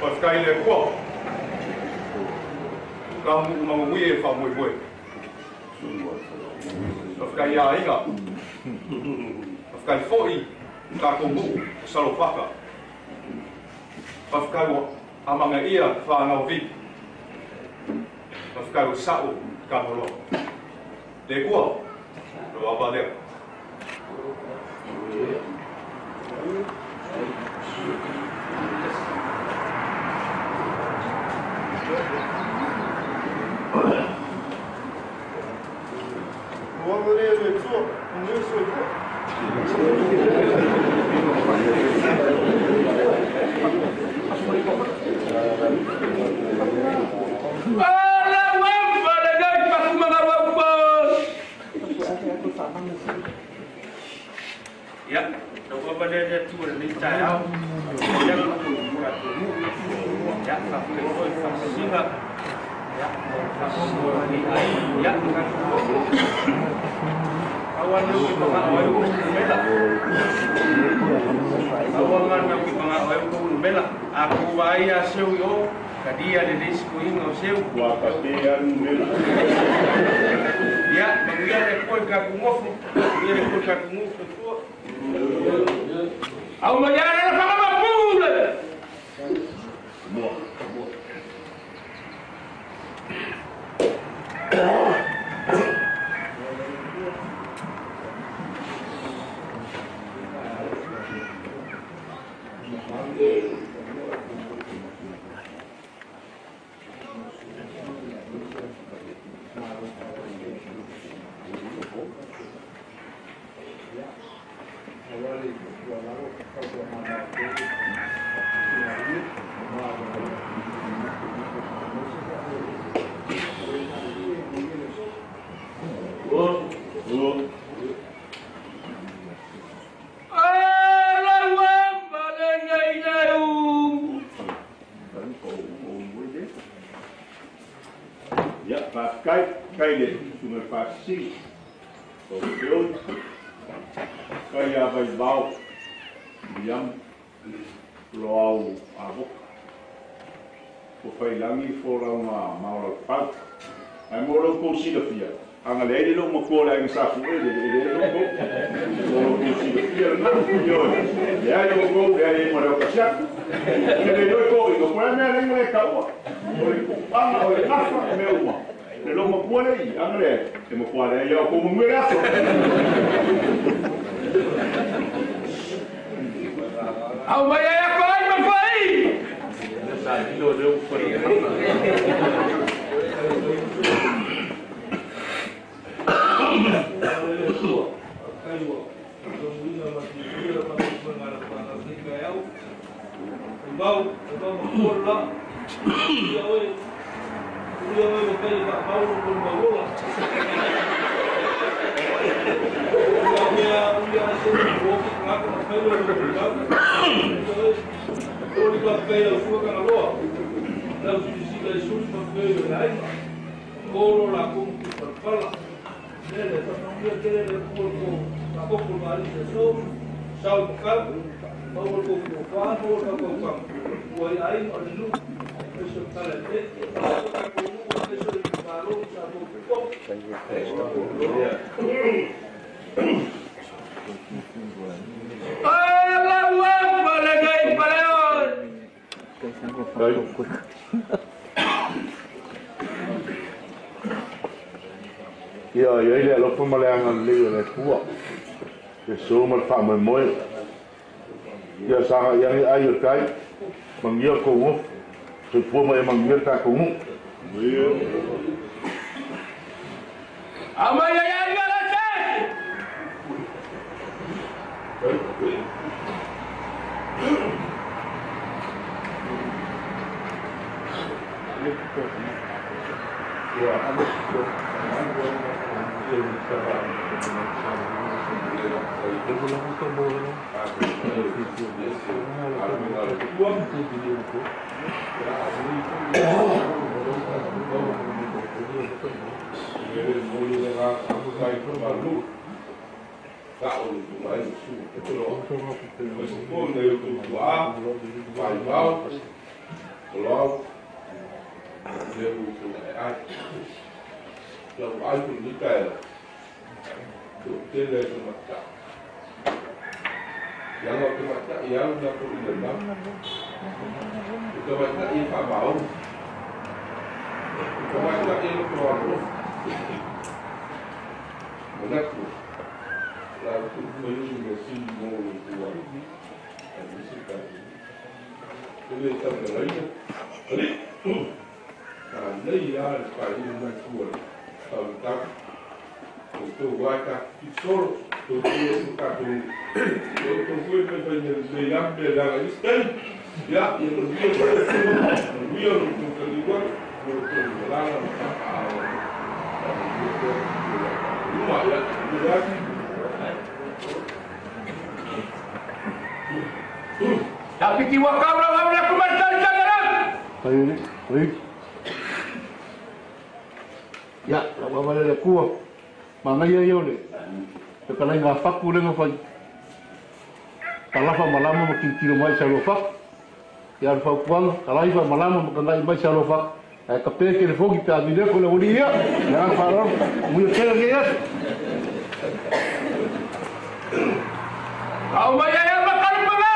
Faafetai i le Atua, ka mu'u e faamoemoe. Faafetai ia aiga, faafetai foi i tatou nuu o Salofaka. Faafetai ua amagaia whanau vipi. Faafetai ua sa'o kamoloa. Le Atua, lo ava lea. Ya, lau ava lea le Atua lenei taeao. Ya, ya, faafetai foi faasisiga. Ya, faasisiga ya, awan lu ki panga ai ko mela. Awan na ki panga ai ko mela. Aku vai a seu yo, kadia le les ko inga o seu. Wa ka te anu mela. Ya, manguia le ko ka ku ngofu. Ia le ko ka ku ngofu tua. Au ma ya le fa ma pule. Mua. Ia, faafetai, kai le susuga i le faasisili o Feoi, kai ia Vaivao, Liamu, Loau Avoka. O Failangi folauga maolaupau. Ae mo lou kou silafia, aga leai le lou matua o le aiga Sa Fu'e, le le lou kou. Mo lou kou silafia lena, ioe. Leai outou, leai ai ma le okasiaku. Ina le iloa toʻiga, po o le a mea leai ma le taua. O le puʻupaga, o le gafa, o mea uma. Le lou matua le i, aga leai, e matua leai ia outou manuia le aso. Au mai ai ako ai ma fai. Ia, ia ile alofa ma le agalelei o le Atua. Iesu ma le faamoemoe. Ia saga i age ai o le tai, manuia le tou gofu. Soifua ma ia manuia le tatou nuu. Aumai ai ai la te. Ia, lau ava le Atua, manaia ia o le fetalaiga a Faku lea na fai. Talafa malama ma tilotilo mai i sa Faku. Ia o le fautuaga, talaifa malama ma tagai mai sa Faku. Ae tape telefoni pe a vileko le aualii ia. Le agaga faaaloalo, manuia tele lenei aso. Au mai ai ma kalupangao.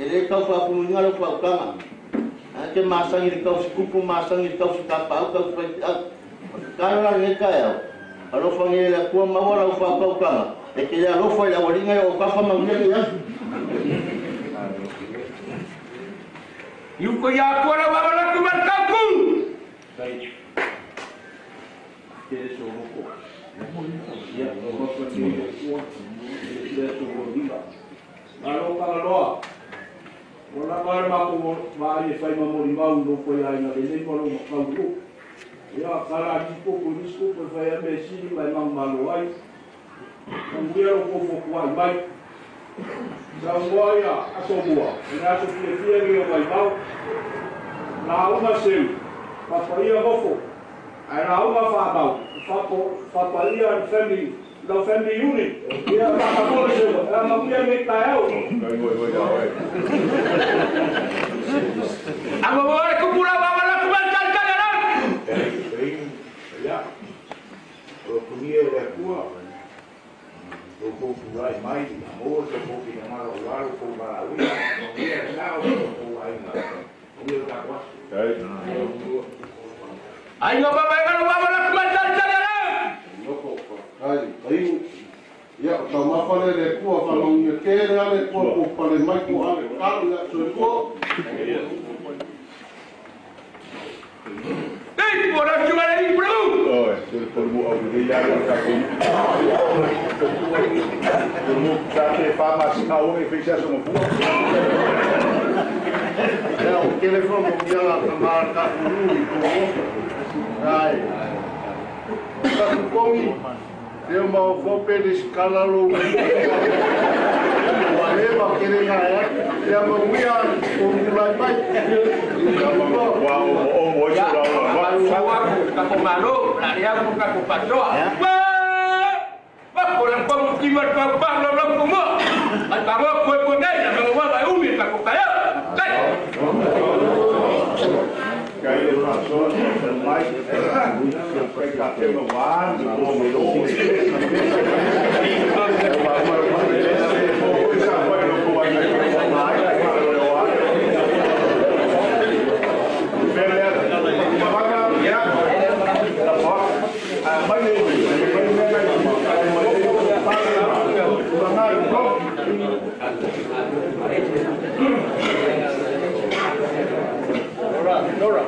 E le tau whaapunga lo whautanga. Ae te masangi le kausi kupu, masangi le kausi kapau, kausi faiteau. Tatalo la lenei taeao, alofagia e le Atua maua lau faautautaga, e te le alofa i le aualiiga e oo tafa manuia lenei aso. Iu ko ia atua lau avalatu ma le tautu. Tele so loko. Ia, o mapa te ua, le so lima. Malo kangaloa. Ua lava le matou vaai e fai ma molimau i lou faiaina lelei ma lou matauluu. Ia, kala ali koko i nisi koko e fai ai mea sili ma e manumalo ai. Manuia lo tou fotuai mai. Saunoa ia aso mua, o le aso fiafia lenei o Vaimau. Lauga seu, papaia nofo, ae lauga faamau, fapaia le family, lau family unit. Ia, faamalo seu, e manuia lenei taeao. Amo le kupu lau avalatu ma le talitali ala. Ia, o lo tunia e le Atua, lo kou tulai mai, a maua so kou finagalo aua lo kou valaauina, manuia le sao ma lo kou aiga, manuia lo tatou aso. Aiga mamaega lau avalatu ma le talitali ala. Loko, ai, ai, ia, o taumafa lea le Atua, faamanuia tele lava le Atua po pale mai po ave talo ia soifua. Ei, por la chuva de Ibru. Oi, se por mu au de ya lo ka ko. Por mu sa te fama sa o e fez essa mo fu. Ia, o telefone mo ia la ka ma ka ulu i ko. Ai. Ka kongi. Te ma o fo pe le skala lo. Wa le ma kere nga ya. Ia ma uia o mulai mai. Wa o mo i la la. Wa ka ko malo, la ria ko ka ko patoa. Wa ko la ko ki ma pa pa lo lo ko mo. Ai pa mo ko ko nei, na mo wa ba umi pa ko ka ya. Kai. Kai le faso mai. Kai ka te mo wa, mo mo lo. Nora.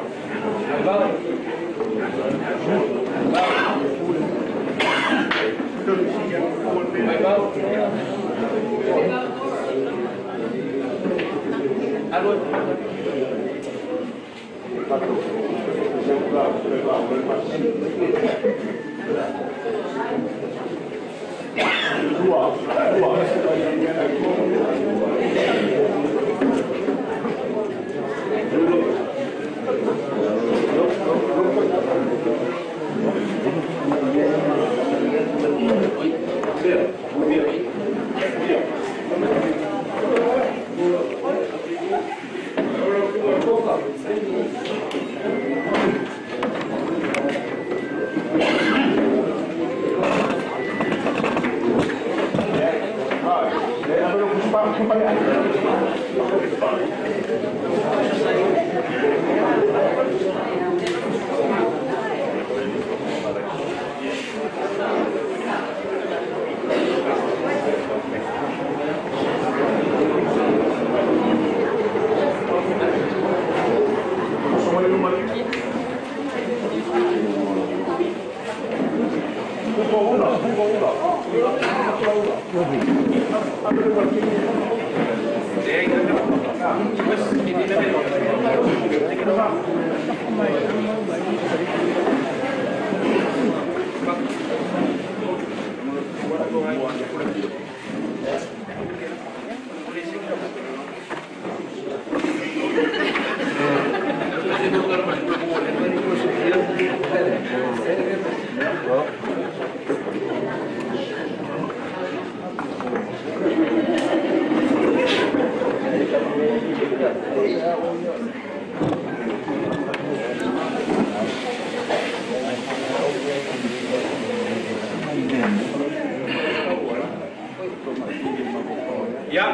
Ia,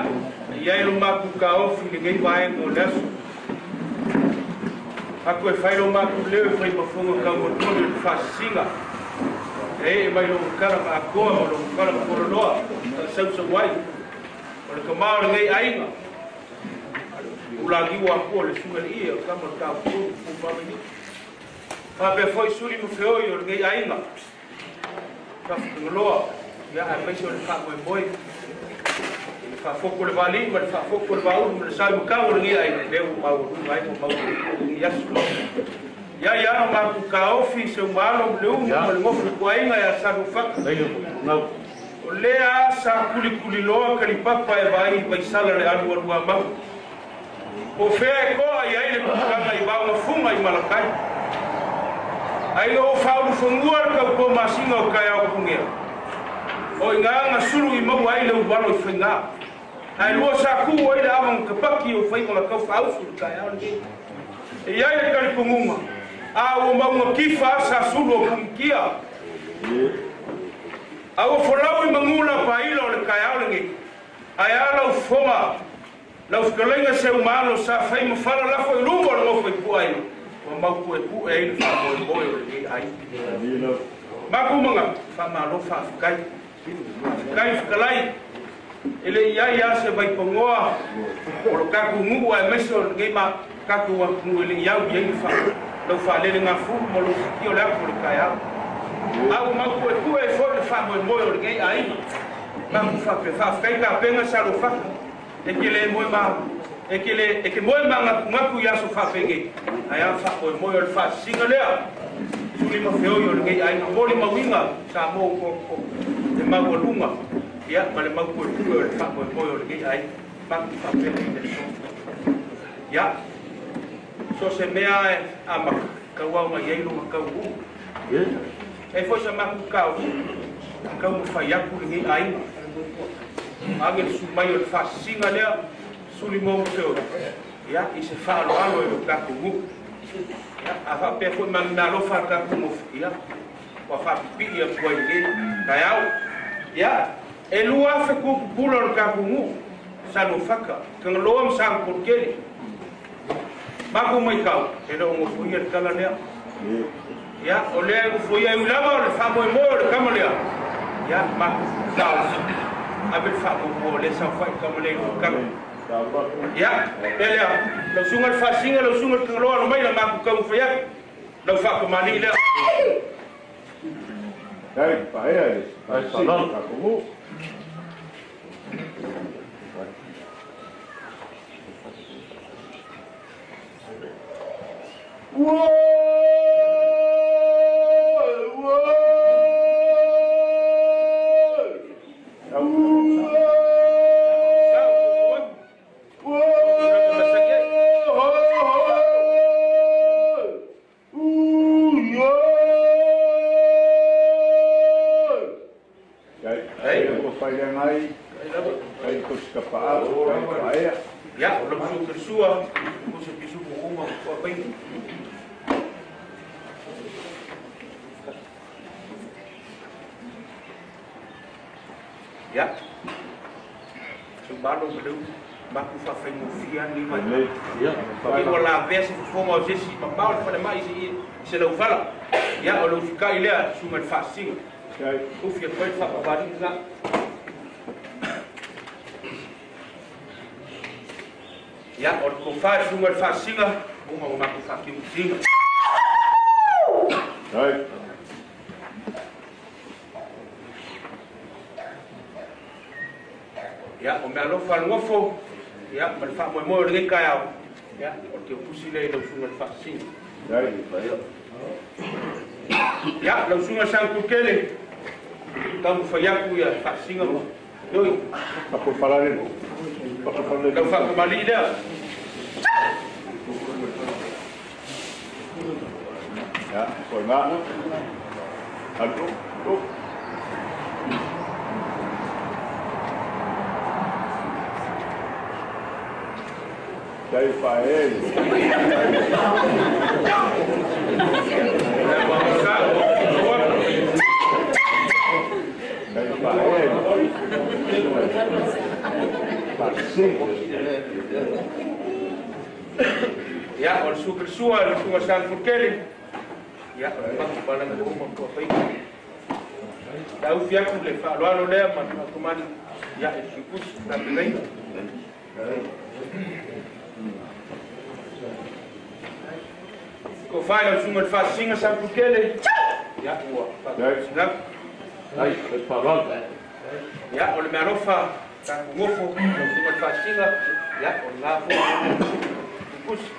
ia e lo mapu ka ofi le ngei vaenga o le aso. Aku e whairo māku leo e whai mafonga kau motoni o le whasisinga. E e mai lo kala ma akoa ma lo kala ma koroloa. Ta sau ai. O le kamao le ngei ainga. Ula giwa aku o le sunga le ia o kama le kau furu fu ni. Whapea foi suri mo feoi o le ngei ainga. Whawhakangaloa. Ia ai maisi o le wha moe moe. Le whafoko le wali ma le whafoko le waulu ma le sai mukau o le ngei ainga. Leo mau runga ai mo mau i asu. Ia ia maku kaofi se umalo le umu ma le ngofu kuainga ya salu faka. O lea sa kulikuli loa kalipapa e vai vaisala le alu alua mau. O fea e koa i ai le kukanga i waunga funga i Malakai. Ai o whaulu whangua le kau po masinga o kai au kungea. O i ngā sulu i mau ai le uwalo i whainga. Ai lua sa ku ai le awang kapaki o whainga la kau whausu le kai au le. E iai le kalipungunga. A o maunga kifa sa sulu o kumkia. A o folau i mangula paila o le kai au le. Ai ala u fonga. Lau whakalenga se umalo sa whai mawhala lafo i luma o le ngofo i puai. Wa mau kue pue ai le wha moe o le ngei ai. Maku manga, wha malo wha whakai. Whakai whakalai. Ele iai a se vai pongoa. O lo kaku ngu ai meso o le ngei ma kaku wa ngu ele iau iai wha. Lau wha lele ngā fu mo lo whiki o le aku o le kai au. Au mau kue pue ai fo le wha moe moe o le ngei ai. Maku wha pe wha whakai ka penga sa lo whaka. E ke le moe ma e ke le e ke moe ma ngaku ia so fa penge ai a fa moe moe o le fa singa lea suli ma feo o le ngai ai moli mawinga sa mo ko te mau lunga ia ma le mau ko tu o le fa moe moe o le ngai ai ma fa penge le so ia so se mea e ama ka wa ma iai lo ma ka u e foi sa ma ku kau kau mo fa ia ku le ngai ai Age le sumai o le whasisinga lea, suli mo mfeo. Ia, i se whaaloalo e lo kaku ngu. Ia, a whapea foi mangi mea alofa kaku ngofu. Ia, wa whapipii a pua i ngei, kai au. Ia, e lua afe kupupula o le kaku ngu, sa no whaka, kanga loa msang porkele. Maku mai kau, e leo ngofu ia le kala lea. Ia, o lea e ngofu ia e ulama o le whamoe moe o le kama lea. Ia, maku kau. Abe fa mo le sa fa ka mo le ka ya ele lo sunga fa singa lo sunga ka lo mai la ma ku ka fa ya lo fa ko mali le dai pa ya le salam ka ko wo wo Ya, lo sua, ko se pisu ko uma ko pai. Ya. Sumbalo melu maku fa fai mo fia ni mai. Ya. Ko la vesi fo mo jesi pa pa fa mai si se lo fala. Ya, o lo fika ile sumal fa sing. O fia foi fa pa ni na. Ya, o ko fa sumal fa singa, uma uma ko fa ki singa. Hai. Ya, o me alofa ngofo. Ya, ma fa mo mo le ka ya. Ya, o te pusi le lo sumal fa singa. Hai. Ya, lo sunga sang kukele. Tamu fa yaku ya fa singa mo. Yo. Pa ko falare. Lau fa ko mali lea. Ya, ko nga. Alu. Dai fa e. Dai fa e. Ya, o le supelisua le suga sanfulukele. Ia, o le maku palagi uma kua faiga. Tau fiaku le faaaloalo lea ma le faatomani. Ia, e suikusi tapenaina. Ko fai lau suga le faasiga sanfulukele. Ia, ua faatusilaku. Ia, o le mealofa takugofo lau suga le faasiga. Ia, o le gafo suikusi.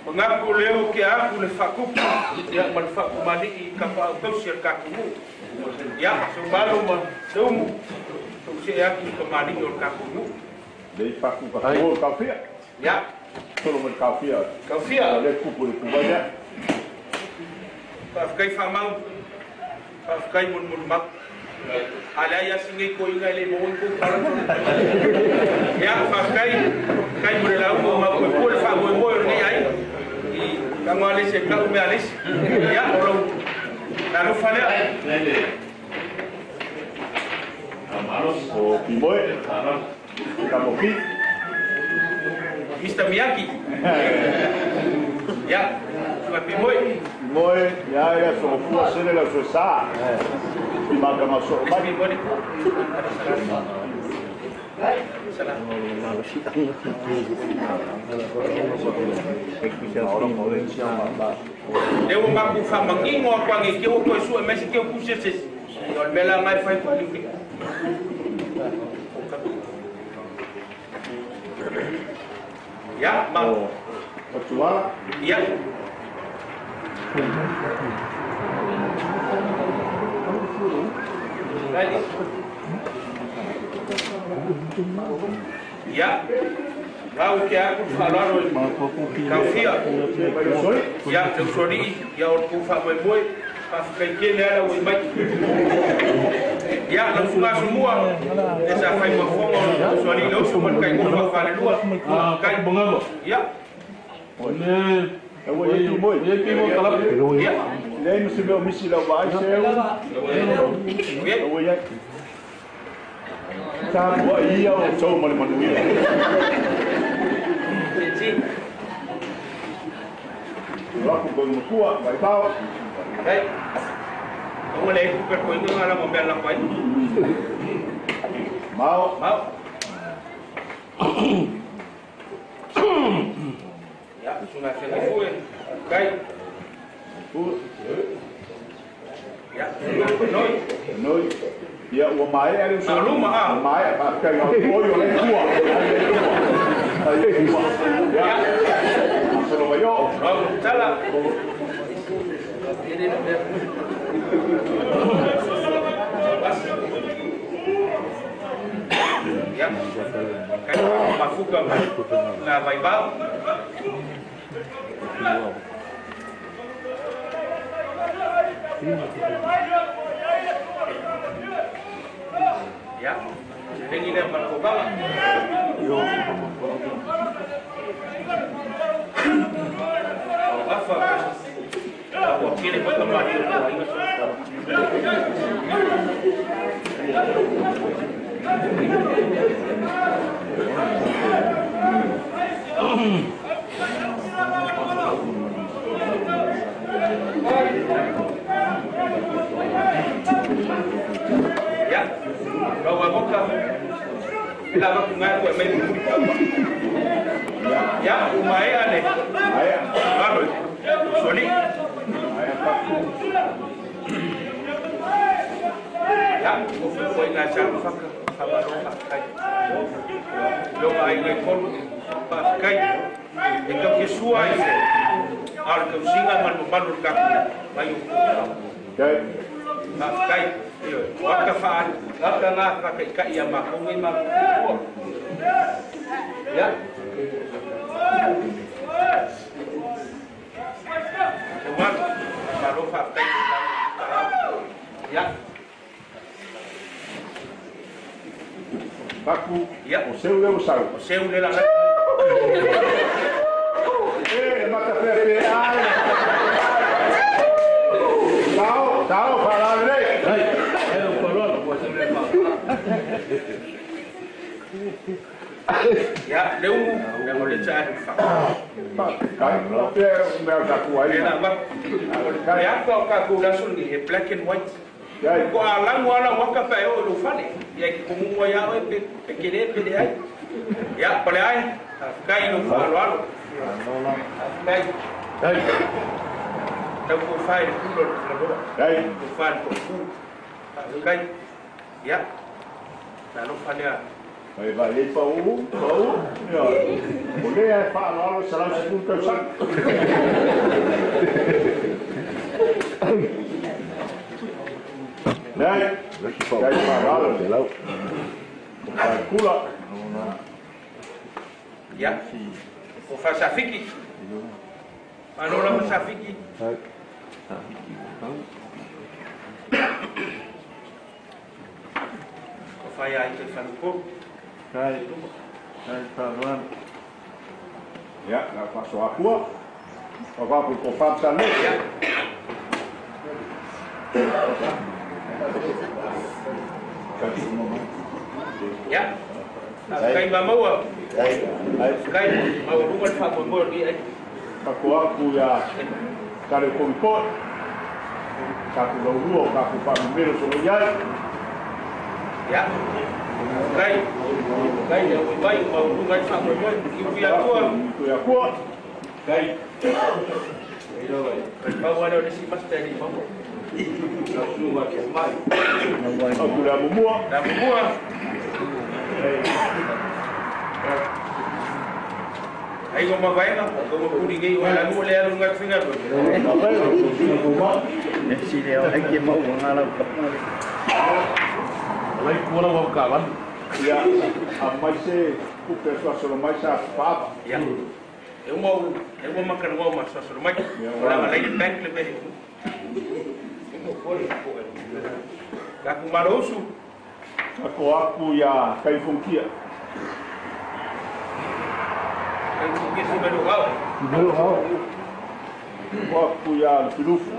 Pengaku leo ke aku le fakupu ya ma le faakumali'i ka faautausi a le tatou ya seumalo ma seumu tause'e atu i kamali'i o le tatou nuu lei faku ka o kaufia ya tolo mo le kaufia kaufia le kupu le kuva lea faafetai faamau faafetai molimoli ale ai asinei koiga e le maua i kou pala ya faafetai kai mo le lauga o maupuepue le faamoemoe o lenei aiga i tago alesi e kau mea alesi ia o lou lalofa lea o Pimoe Kamoki Mr. Miyagi ia suga Pimoe Pimoe ia ia sofua sele la sosa i maka maso mai Salam. Leo maku famangingo a kwange ke o koe sua mesi ke o kuse sesi. O le mela ngai fai ko liuli. Ya, ma. O tuala. Ya. Ya, lau ke aku faalalo kaufia. Ya, leusoli'i ia o le kou faamoemoe faafekaitele ala ua i mai. Ya, lau sugasumua le sa faimafoga o leusoali'i le uso ma le kaigofo afalelua. Kai ya. Ua ia pimoe. Ia pimoe kalapu. Ya. Lei ma se mea o misi lau vaai seu. Ua ia. Tāpua ia o tau ma le manuia. Laku koe matua, vai pao. Hei, ua le ku per koe ngā la mo mea lako ai. Mao. Mao. Ya, sunga whenga fue. Kai. Ya, noi. Noi. Ia ua mae ale uso. Maluma a. Mae a kai o oi o le tua. Ai le tua. Ya. Solo vai yo. Tala. Ya. Kai mafuka na vai ba. Ya, lengi le malakobanga. Afa, ua kele koe kamali o kua inga so. Ya, lau amoka, la va kunga ko mai muri. Ya, umae ale. Malo. Soli. Ya, o foi na cha faka fa ba kai. Lo ai ngai kolu pa kai. E ka ke sua i. Al ka singa man malu ka. Mai o. Kai. Kai. Waka fa waka ngā whaka i kai a mākou ngai mākou. Ya. Te malo whaatai. Ya. Paku. Ya. O seu le o sau. O seu le la. E mata pepe ai. Tao, tao para le. Ya, leu, O le tsa fa. Kai, pe mea ka ku ai. Na ma. O le aka o ka ku la sul ni black and white. Ko ala mo ala waka pa o lo fale. Ia ki komu mo ia o pe kere pe le ai. Ia pale ai. Kai no fa lo alo. Kai. Kai. Tau ko fai ku lo lo. Kai. Ko fa ko ku. Kai. Ia. Na lo fale a. Vai vai le pa u, pa u. Ia. O le ai fa lo alo sa la su ka sa. Nei, kai fa lo alo. Ko kula. Ia. Ko fa safiki. Manola ma safiki. Ko fa ia te falupo. Kai, kai fa Ia, na fa so akua. Ko fa ko fa sa le. Ia. Ia. Kai mamaua. Kai mau runga fa mo mo ni ai. Ka ko aku ia kare ko ko. Ka ku lo ruo ka ku fa mero so ia. Ia. Kai. Kai ia ui mai mau runga fa mo mo i ia tua. Ia kua. Kai. Kai wale o si master ni mo. La sua ke mai. Aku la mumua. La mumua. Ai ko mavaena, ko mo puri ngai o la nu le alu ngat finga do. Ne si le ai ke mau ngala ka. Lai ku la wa ka lan. Ia, a mai se ku persoa solo mai sa papa. Ia. E uma makana wa ma sa solo mai. Ora ma lai bank le me. Ka ku marosu. Ka ko aku ia kai funkia. Kai funkia si melu hao. Melu hao. Ko aku ia filufu.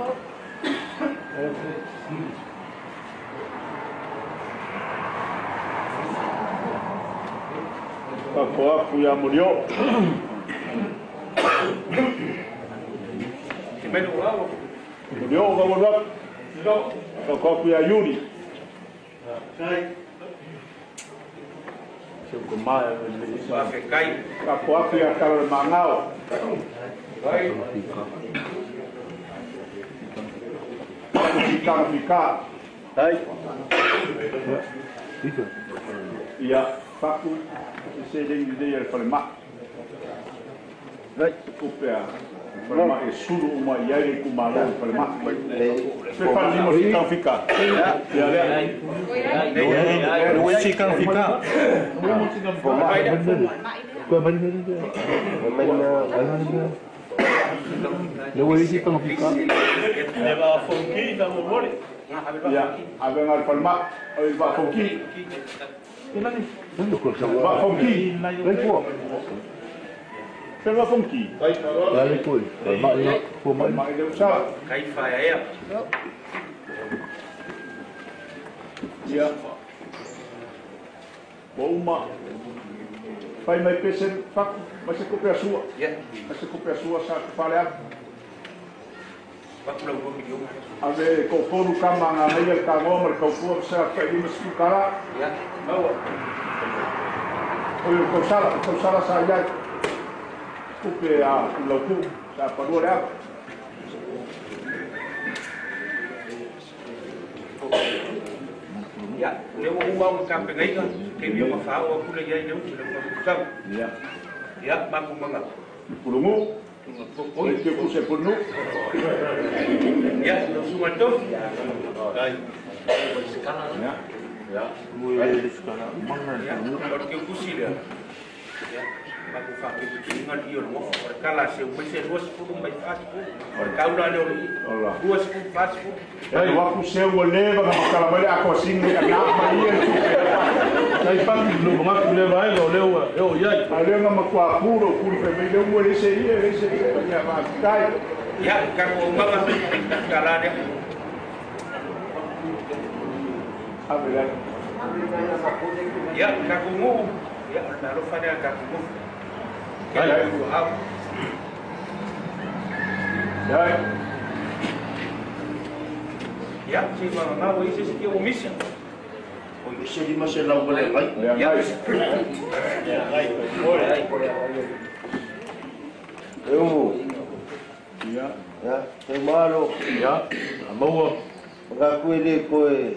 Ka ko aku ia murio. Si melu hao. Murio ka mo. Ka ko aku ia Yuri. Se ko mai le kai. Ka ko aku ia kala mangao. Kai. Aku ka fika. Ai. Ia faku se le le ia fale ma. Vai ko pea. Fale ma e sulu uma ia le ku malo fale ma. Se fa limo si ka fika. Ia le. Le si ka fika. Ko mai mai mai le wei si ka fika. Le va fonki da mo mole. Ia, ave ngal fale ma, o va fonki. Va fonki. Le ko. Se va fonki. Le ko. Ma ko mai mai le sa. Kai fa ia. Ia. Bouma. Fai mai pese faku, mas se copia sua. Ia. Mas se copia sua sa fale a. Faku la uo miliona. Ave ko foru kama nga nei ka ngoma ka fu sa fa i mas kala. Ia. Maua. O ko sala sa ia. Kupe a lauku sa palua le aku. Ia, le ua uma o ka pengaiga, ke mio ma fao aku le ia i le utu le uma kusau. Ia. Ia, maku manga. Pulungu. Oi. Te kuse pulunu. Ia, sunga tof. Kai. Ia. Ia. Ue skala manga. Ia, o ke kusi lea. Ia. Maku fa ke kusi ngal io no o kala se o se duas pulu mai fas pulu. O kaula le o duas pulu fas pulu. E wa ku se o leva ka kala mai a ko singi ka na mai e. Kai pa no ma ku le vai o le o e o ia. A le nga ma kwa puro puro fe mai le o le se ia le se ia ma kai. Ia ka ko mama kala ne. Ave la. Ia ka ko ngu. Ia na lo fa ne ka ko ngu. Ia, se magamau ai se isi ua misi. O se lima se lau le ngai. Ia. E umu. Ia. Ia, te malo. Ia, maua. Maka koe le koe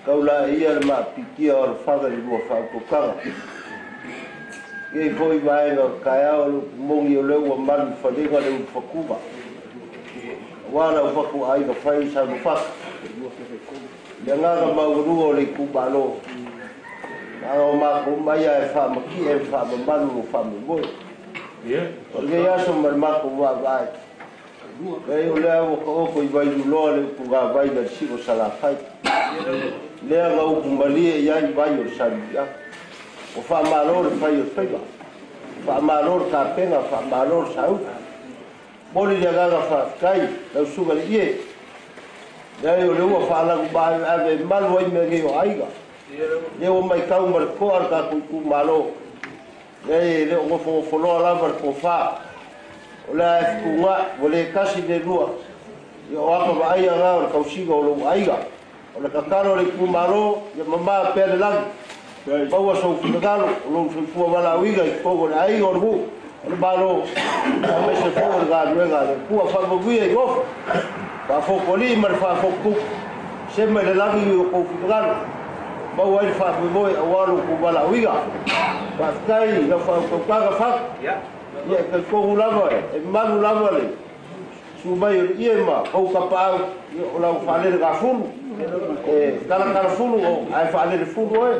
kaula ia le maapikia o le faga i lua faaopokaga. Ia foi vaega o kaeao le upumogi o le ua malu falega le ulufakuga. Aua lau faku aiga fai sa mafaka. Le agaga maualuga o le itumalo. Na o makou mai ae faamaki'e e faamamalu lo faamoemoe. O lenei aso ma le makou vaavaai. Leai o lea ua taoto i vailuloa le upugavai na le sio salafai. Lea na upu malie i ai vai o le saluiaga. Ua faamalo le fai o le faiva. Faamalo le tapena, faamalo le sauta. Moli le agaga faafetai lau susuga i le ie. Leai o le ua faalagumaave e malu ai mea nei o aiga. Lea ua maitau ma le toa le tatou itumalo. Leai e le o nofonofoloa lava le tofa. O le a e fetuga'i, ua le tasi le lua. Ia o aka vaaia na o le tausiga o lou aiga. O le tatalo a le itumalo, ia mamā pea le lagi. Maua sou finagalo, o lou soifua valaauina i totonu o le aiga o le nuu, o le Malo, aemaise foi o le galuega a le Atua. Faamanuia i nofo, faafofoalii ma le faafofotupu, sema i le lagi i o tou finagalo. Maua ai le faamoemoe aua lo outou valaauina. Faafetai i lau faautautaga Fatu. Ia e talitonu lava e malu lava le su mai o le ie ma kou tapaau, ia o lau faalele gafulu. E talatala fulu o ae faalele fulu oe.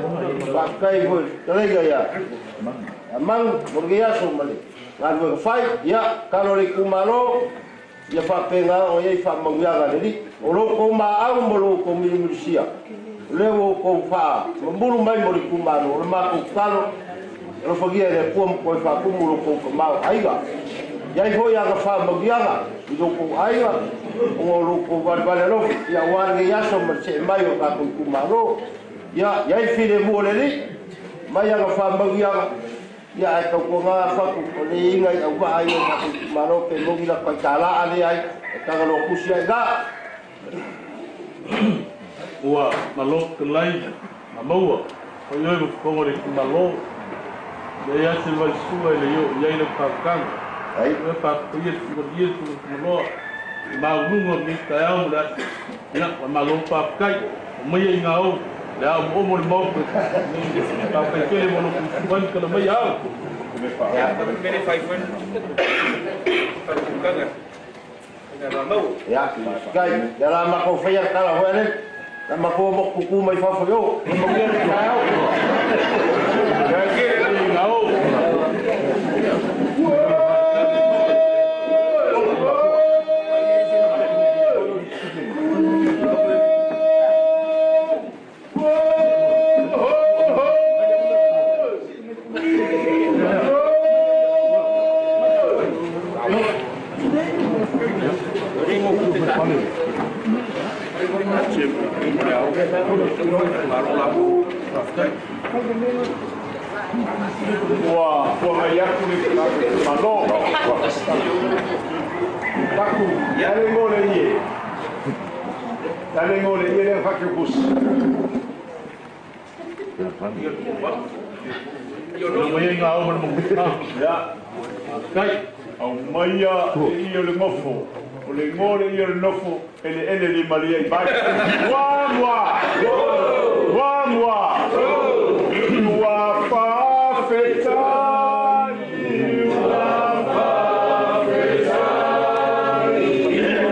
Faafetai foi le fetalaiga ia Manu mo lenei aso ma le galuega fai. Ia, talo le itumalo, ia faapena ona i ai faamanuiaga a le Alii. O lo outou maau ma lo outou milimilisia, o lea ua outou faamamulu mai mo le itumalo, o le matou tatalo, alofagia e le Atua ma toe faatumu lo outou tamaoaiga. Iai foi aga faamanuiaga i lo outou aiga, ona o lo outou valevale alofa, ia aua lenei aso ma le see mai o tatou itumalo. Ia, iai le filemu o le Alii, mai aga faamanuiaga, ia ae tautuaga fatu o le iga i auvaa ai o tatou itumalo pe mogi la paitala'a lea ai e tagaloa tusi ai ga. Ua malo fetalai ma maua foi oe ma fofoga o le itumalo. Leai lava se vaisua e le oo i ai lau faautaga. Oe faafetaia le tuualia le tulatumaloa i mauluga o lenei taeao ma le aso. Ia, ua malo faafetai. Aumaia i gā ou le a omoomo le maoto faafetai tele mo lou tuusuani kala mai au. Ia, faafetai. Ia la matou faia le tala foi alele. Na matou motu tutu mai fafo i o. Ia manuia le taeao. Ua mai atu le malo. Taku, le ngole ie. Le ngole ie le whakiukusi. Ia. Au maia e ia le ngofo. O le ngole ia le nofo, ele ele li malia i bai. Wa mua! Wa mua! Ua fa'afetai, ua fa'afetai,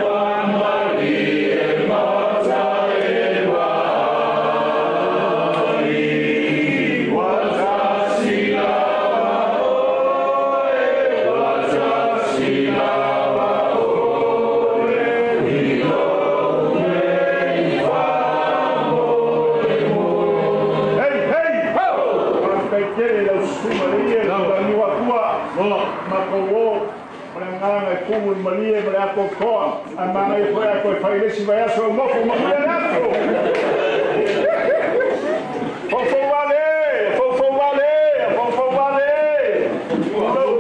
ua malie mata e vai. Ua tasi lava oe, ua tasi lava oe, i lou nei faamoemoe. Hei, hei, ho! Faafetai tele lau susuga le ie, lagi o atua, matou o, o le agaga e tumu i le malie ma le atoatoa, ae manaia foi a toe fai le isi vaiaso e nofo manuia le aso. Foufou vale, foufou vale, foufou vale. Tulou.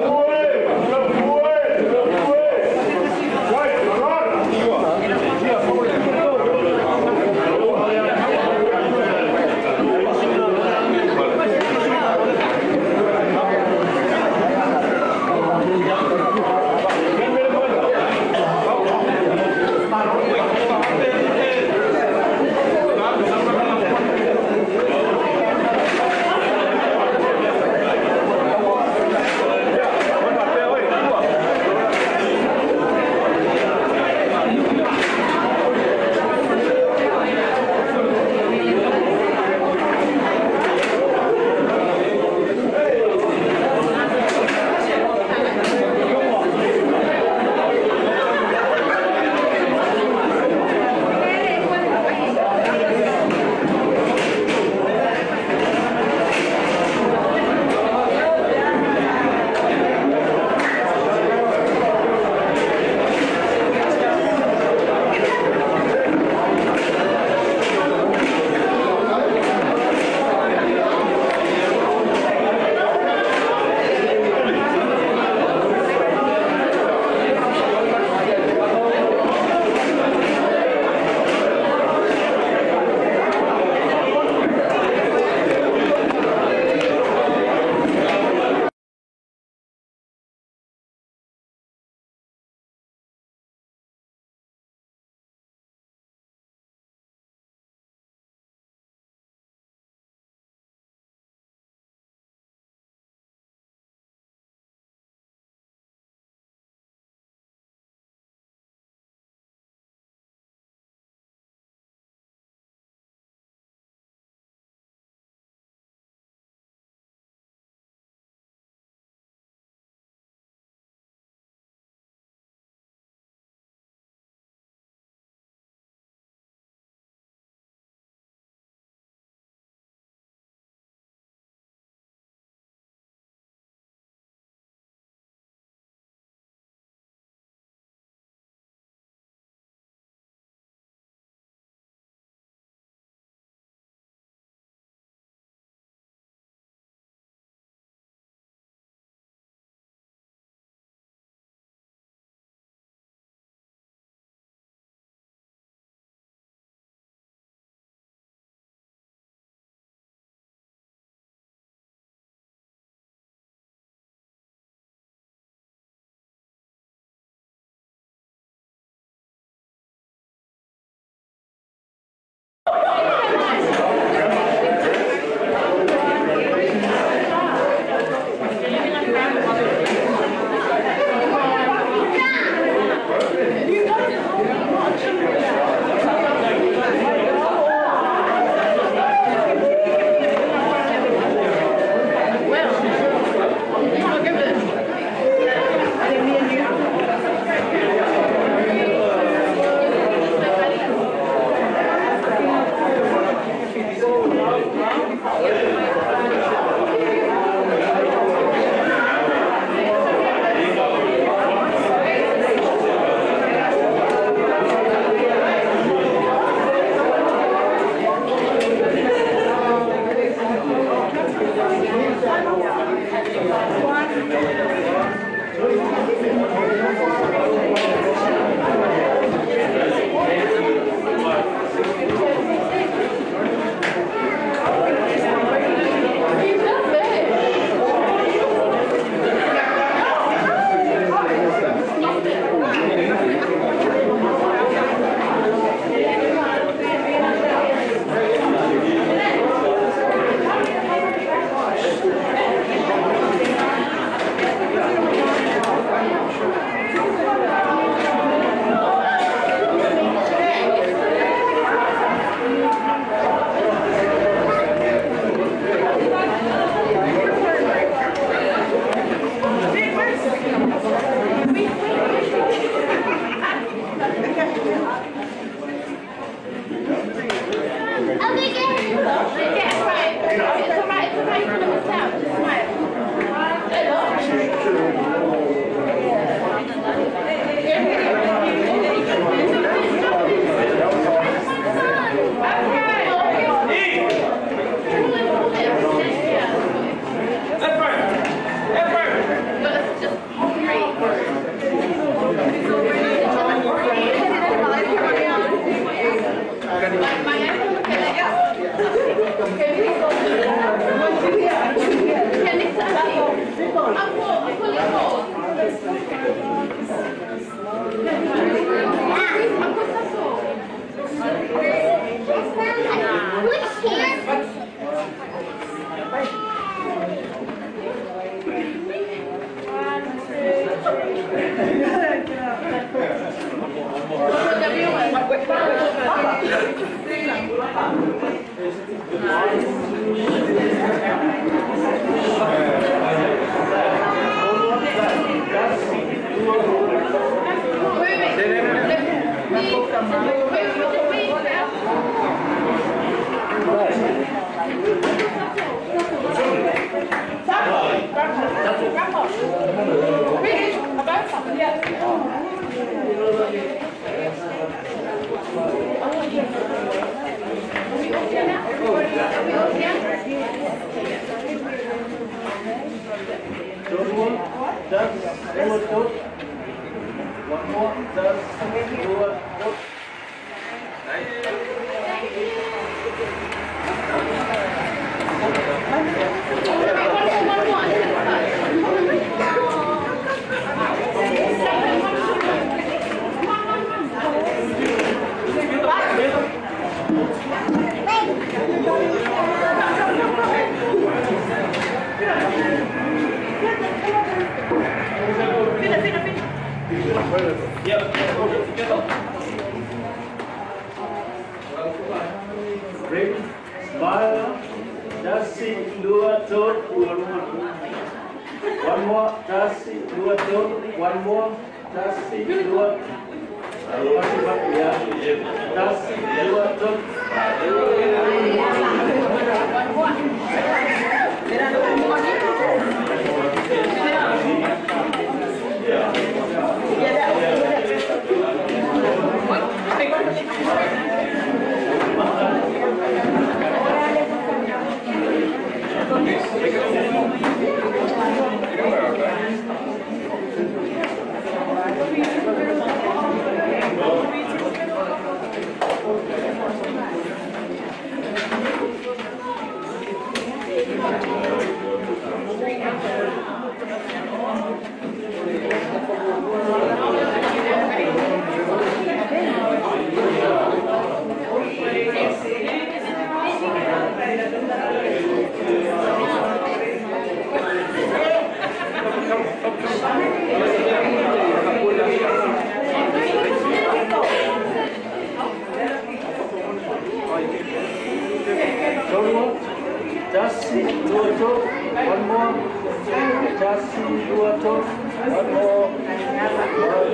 One more.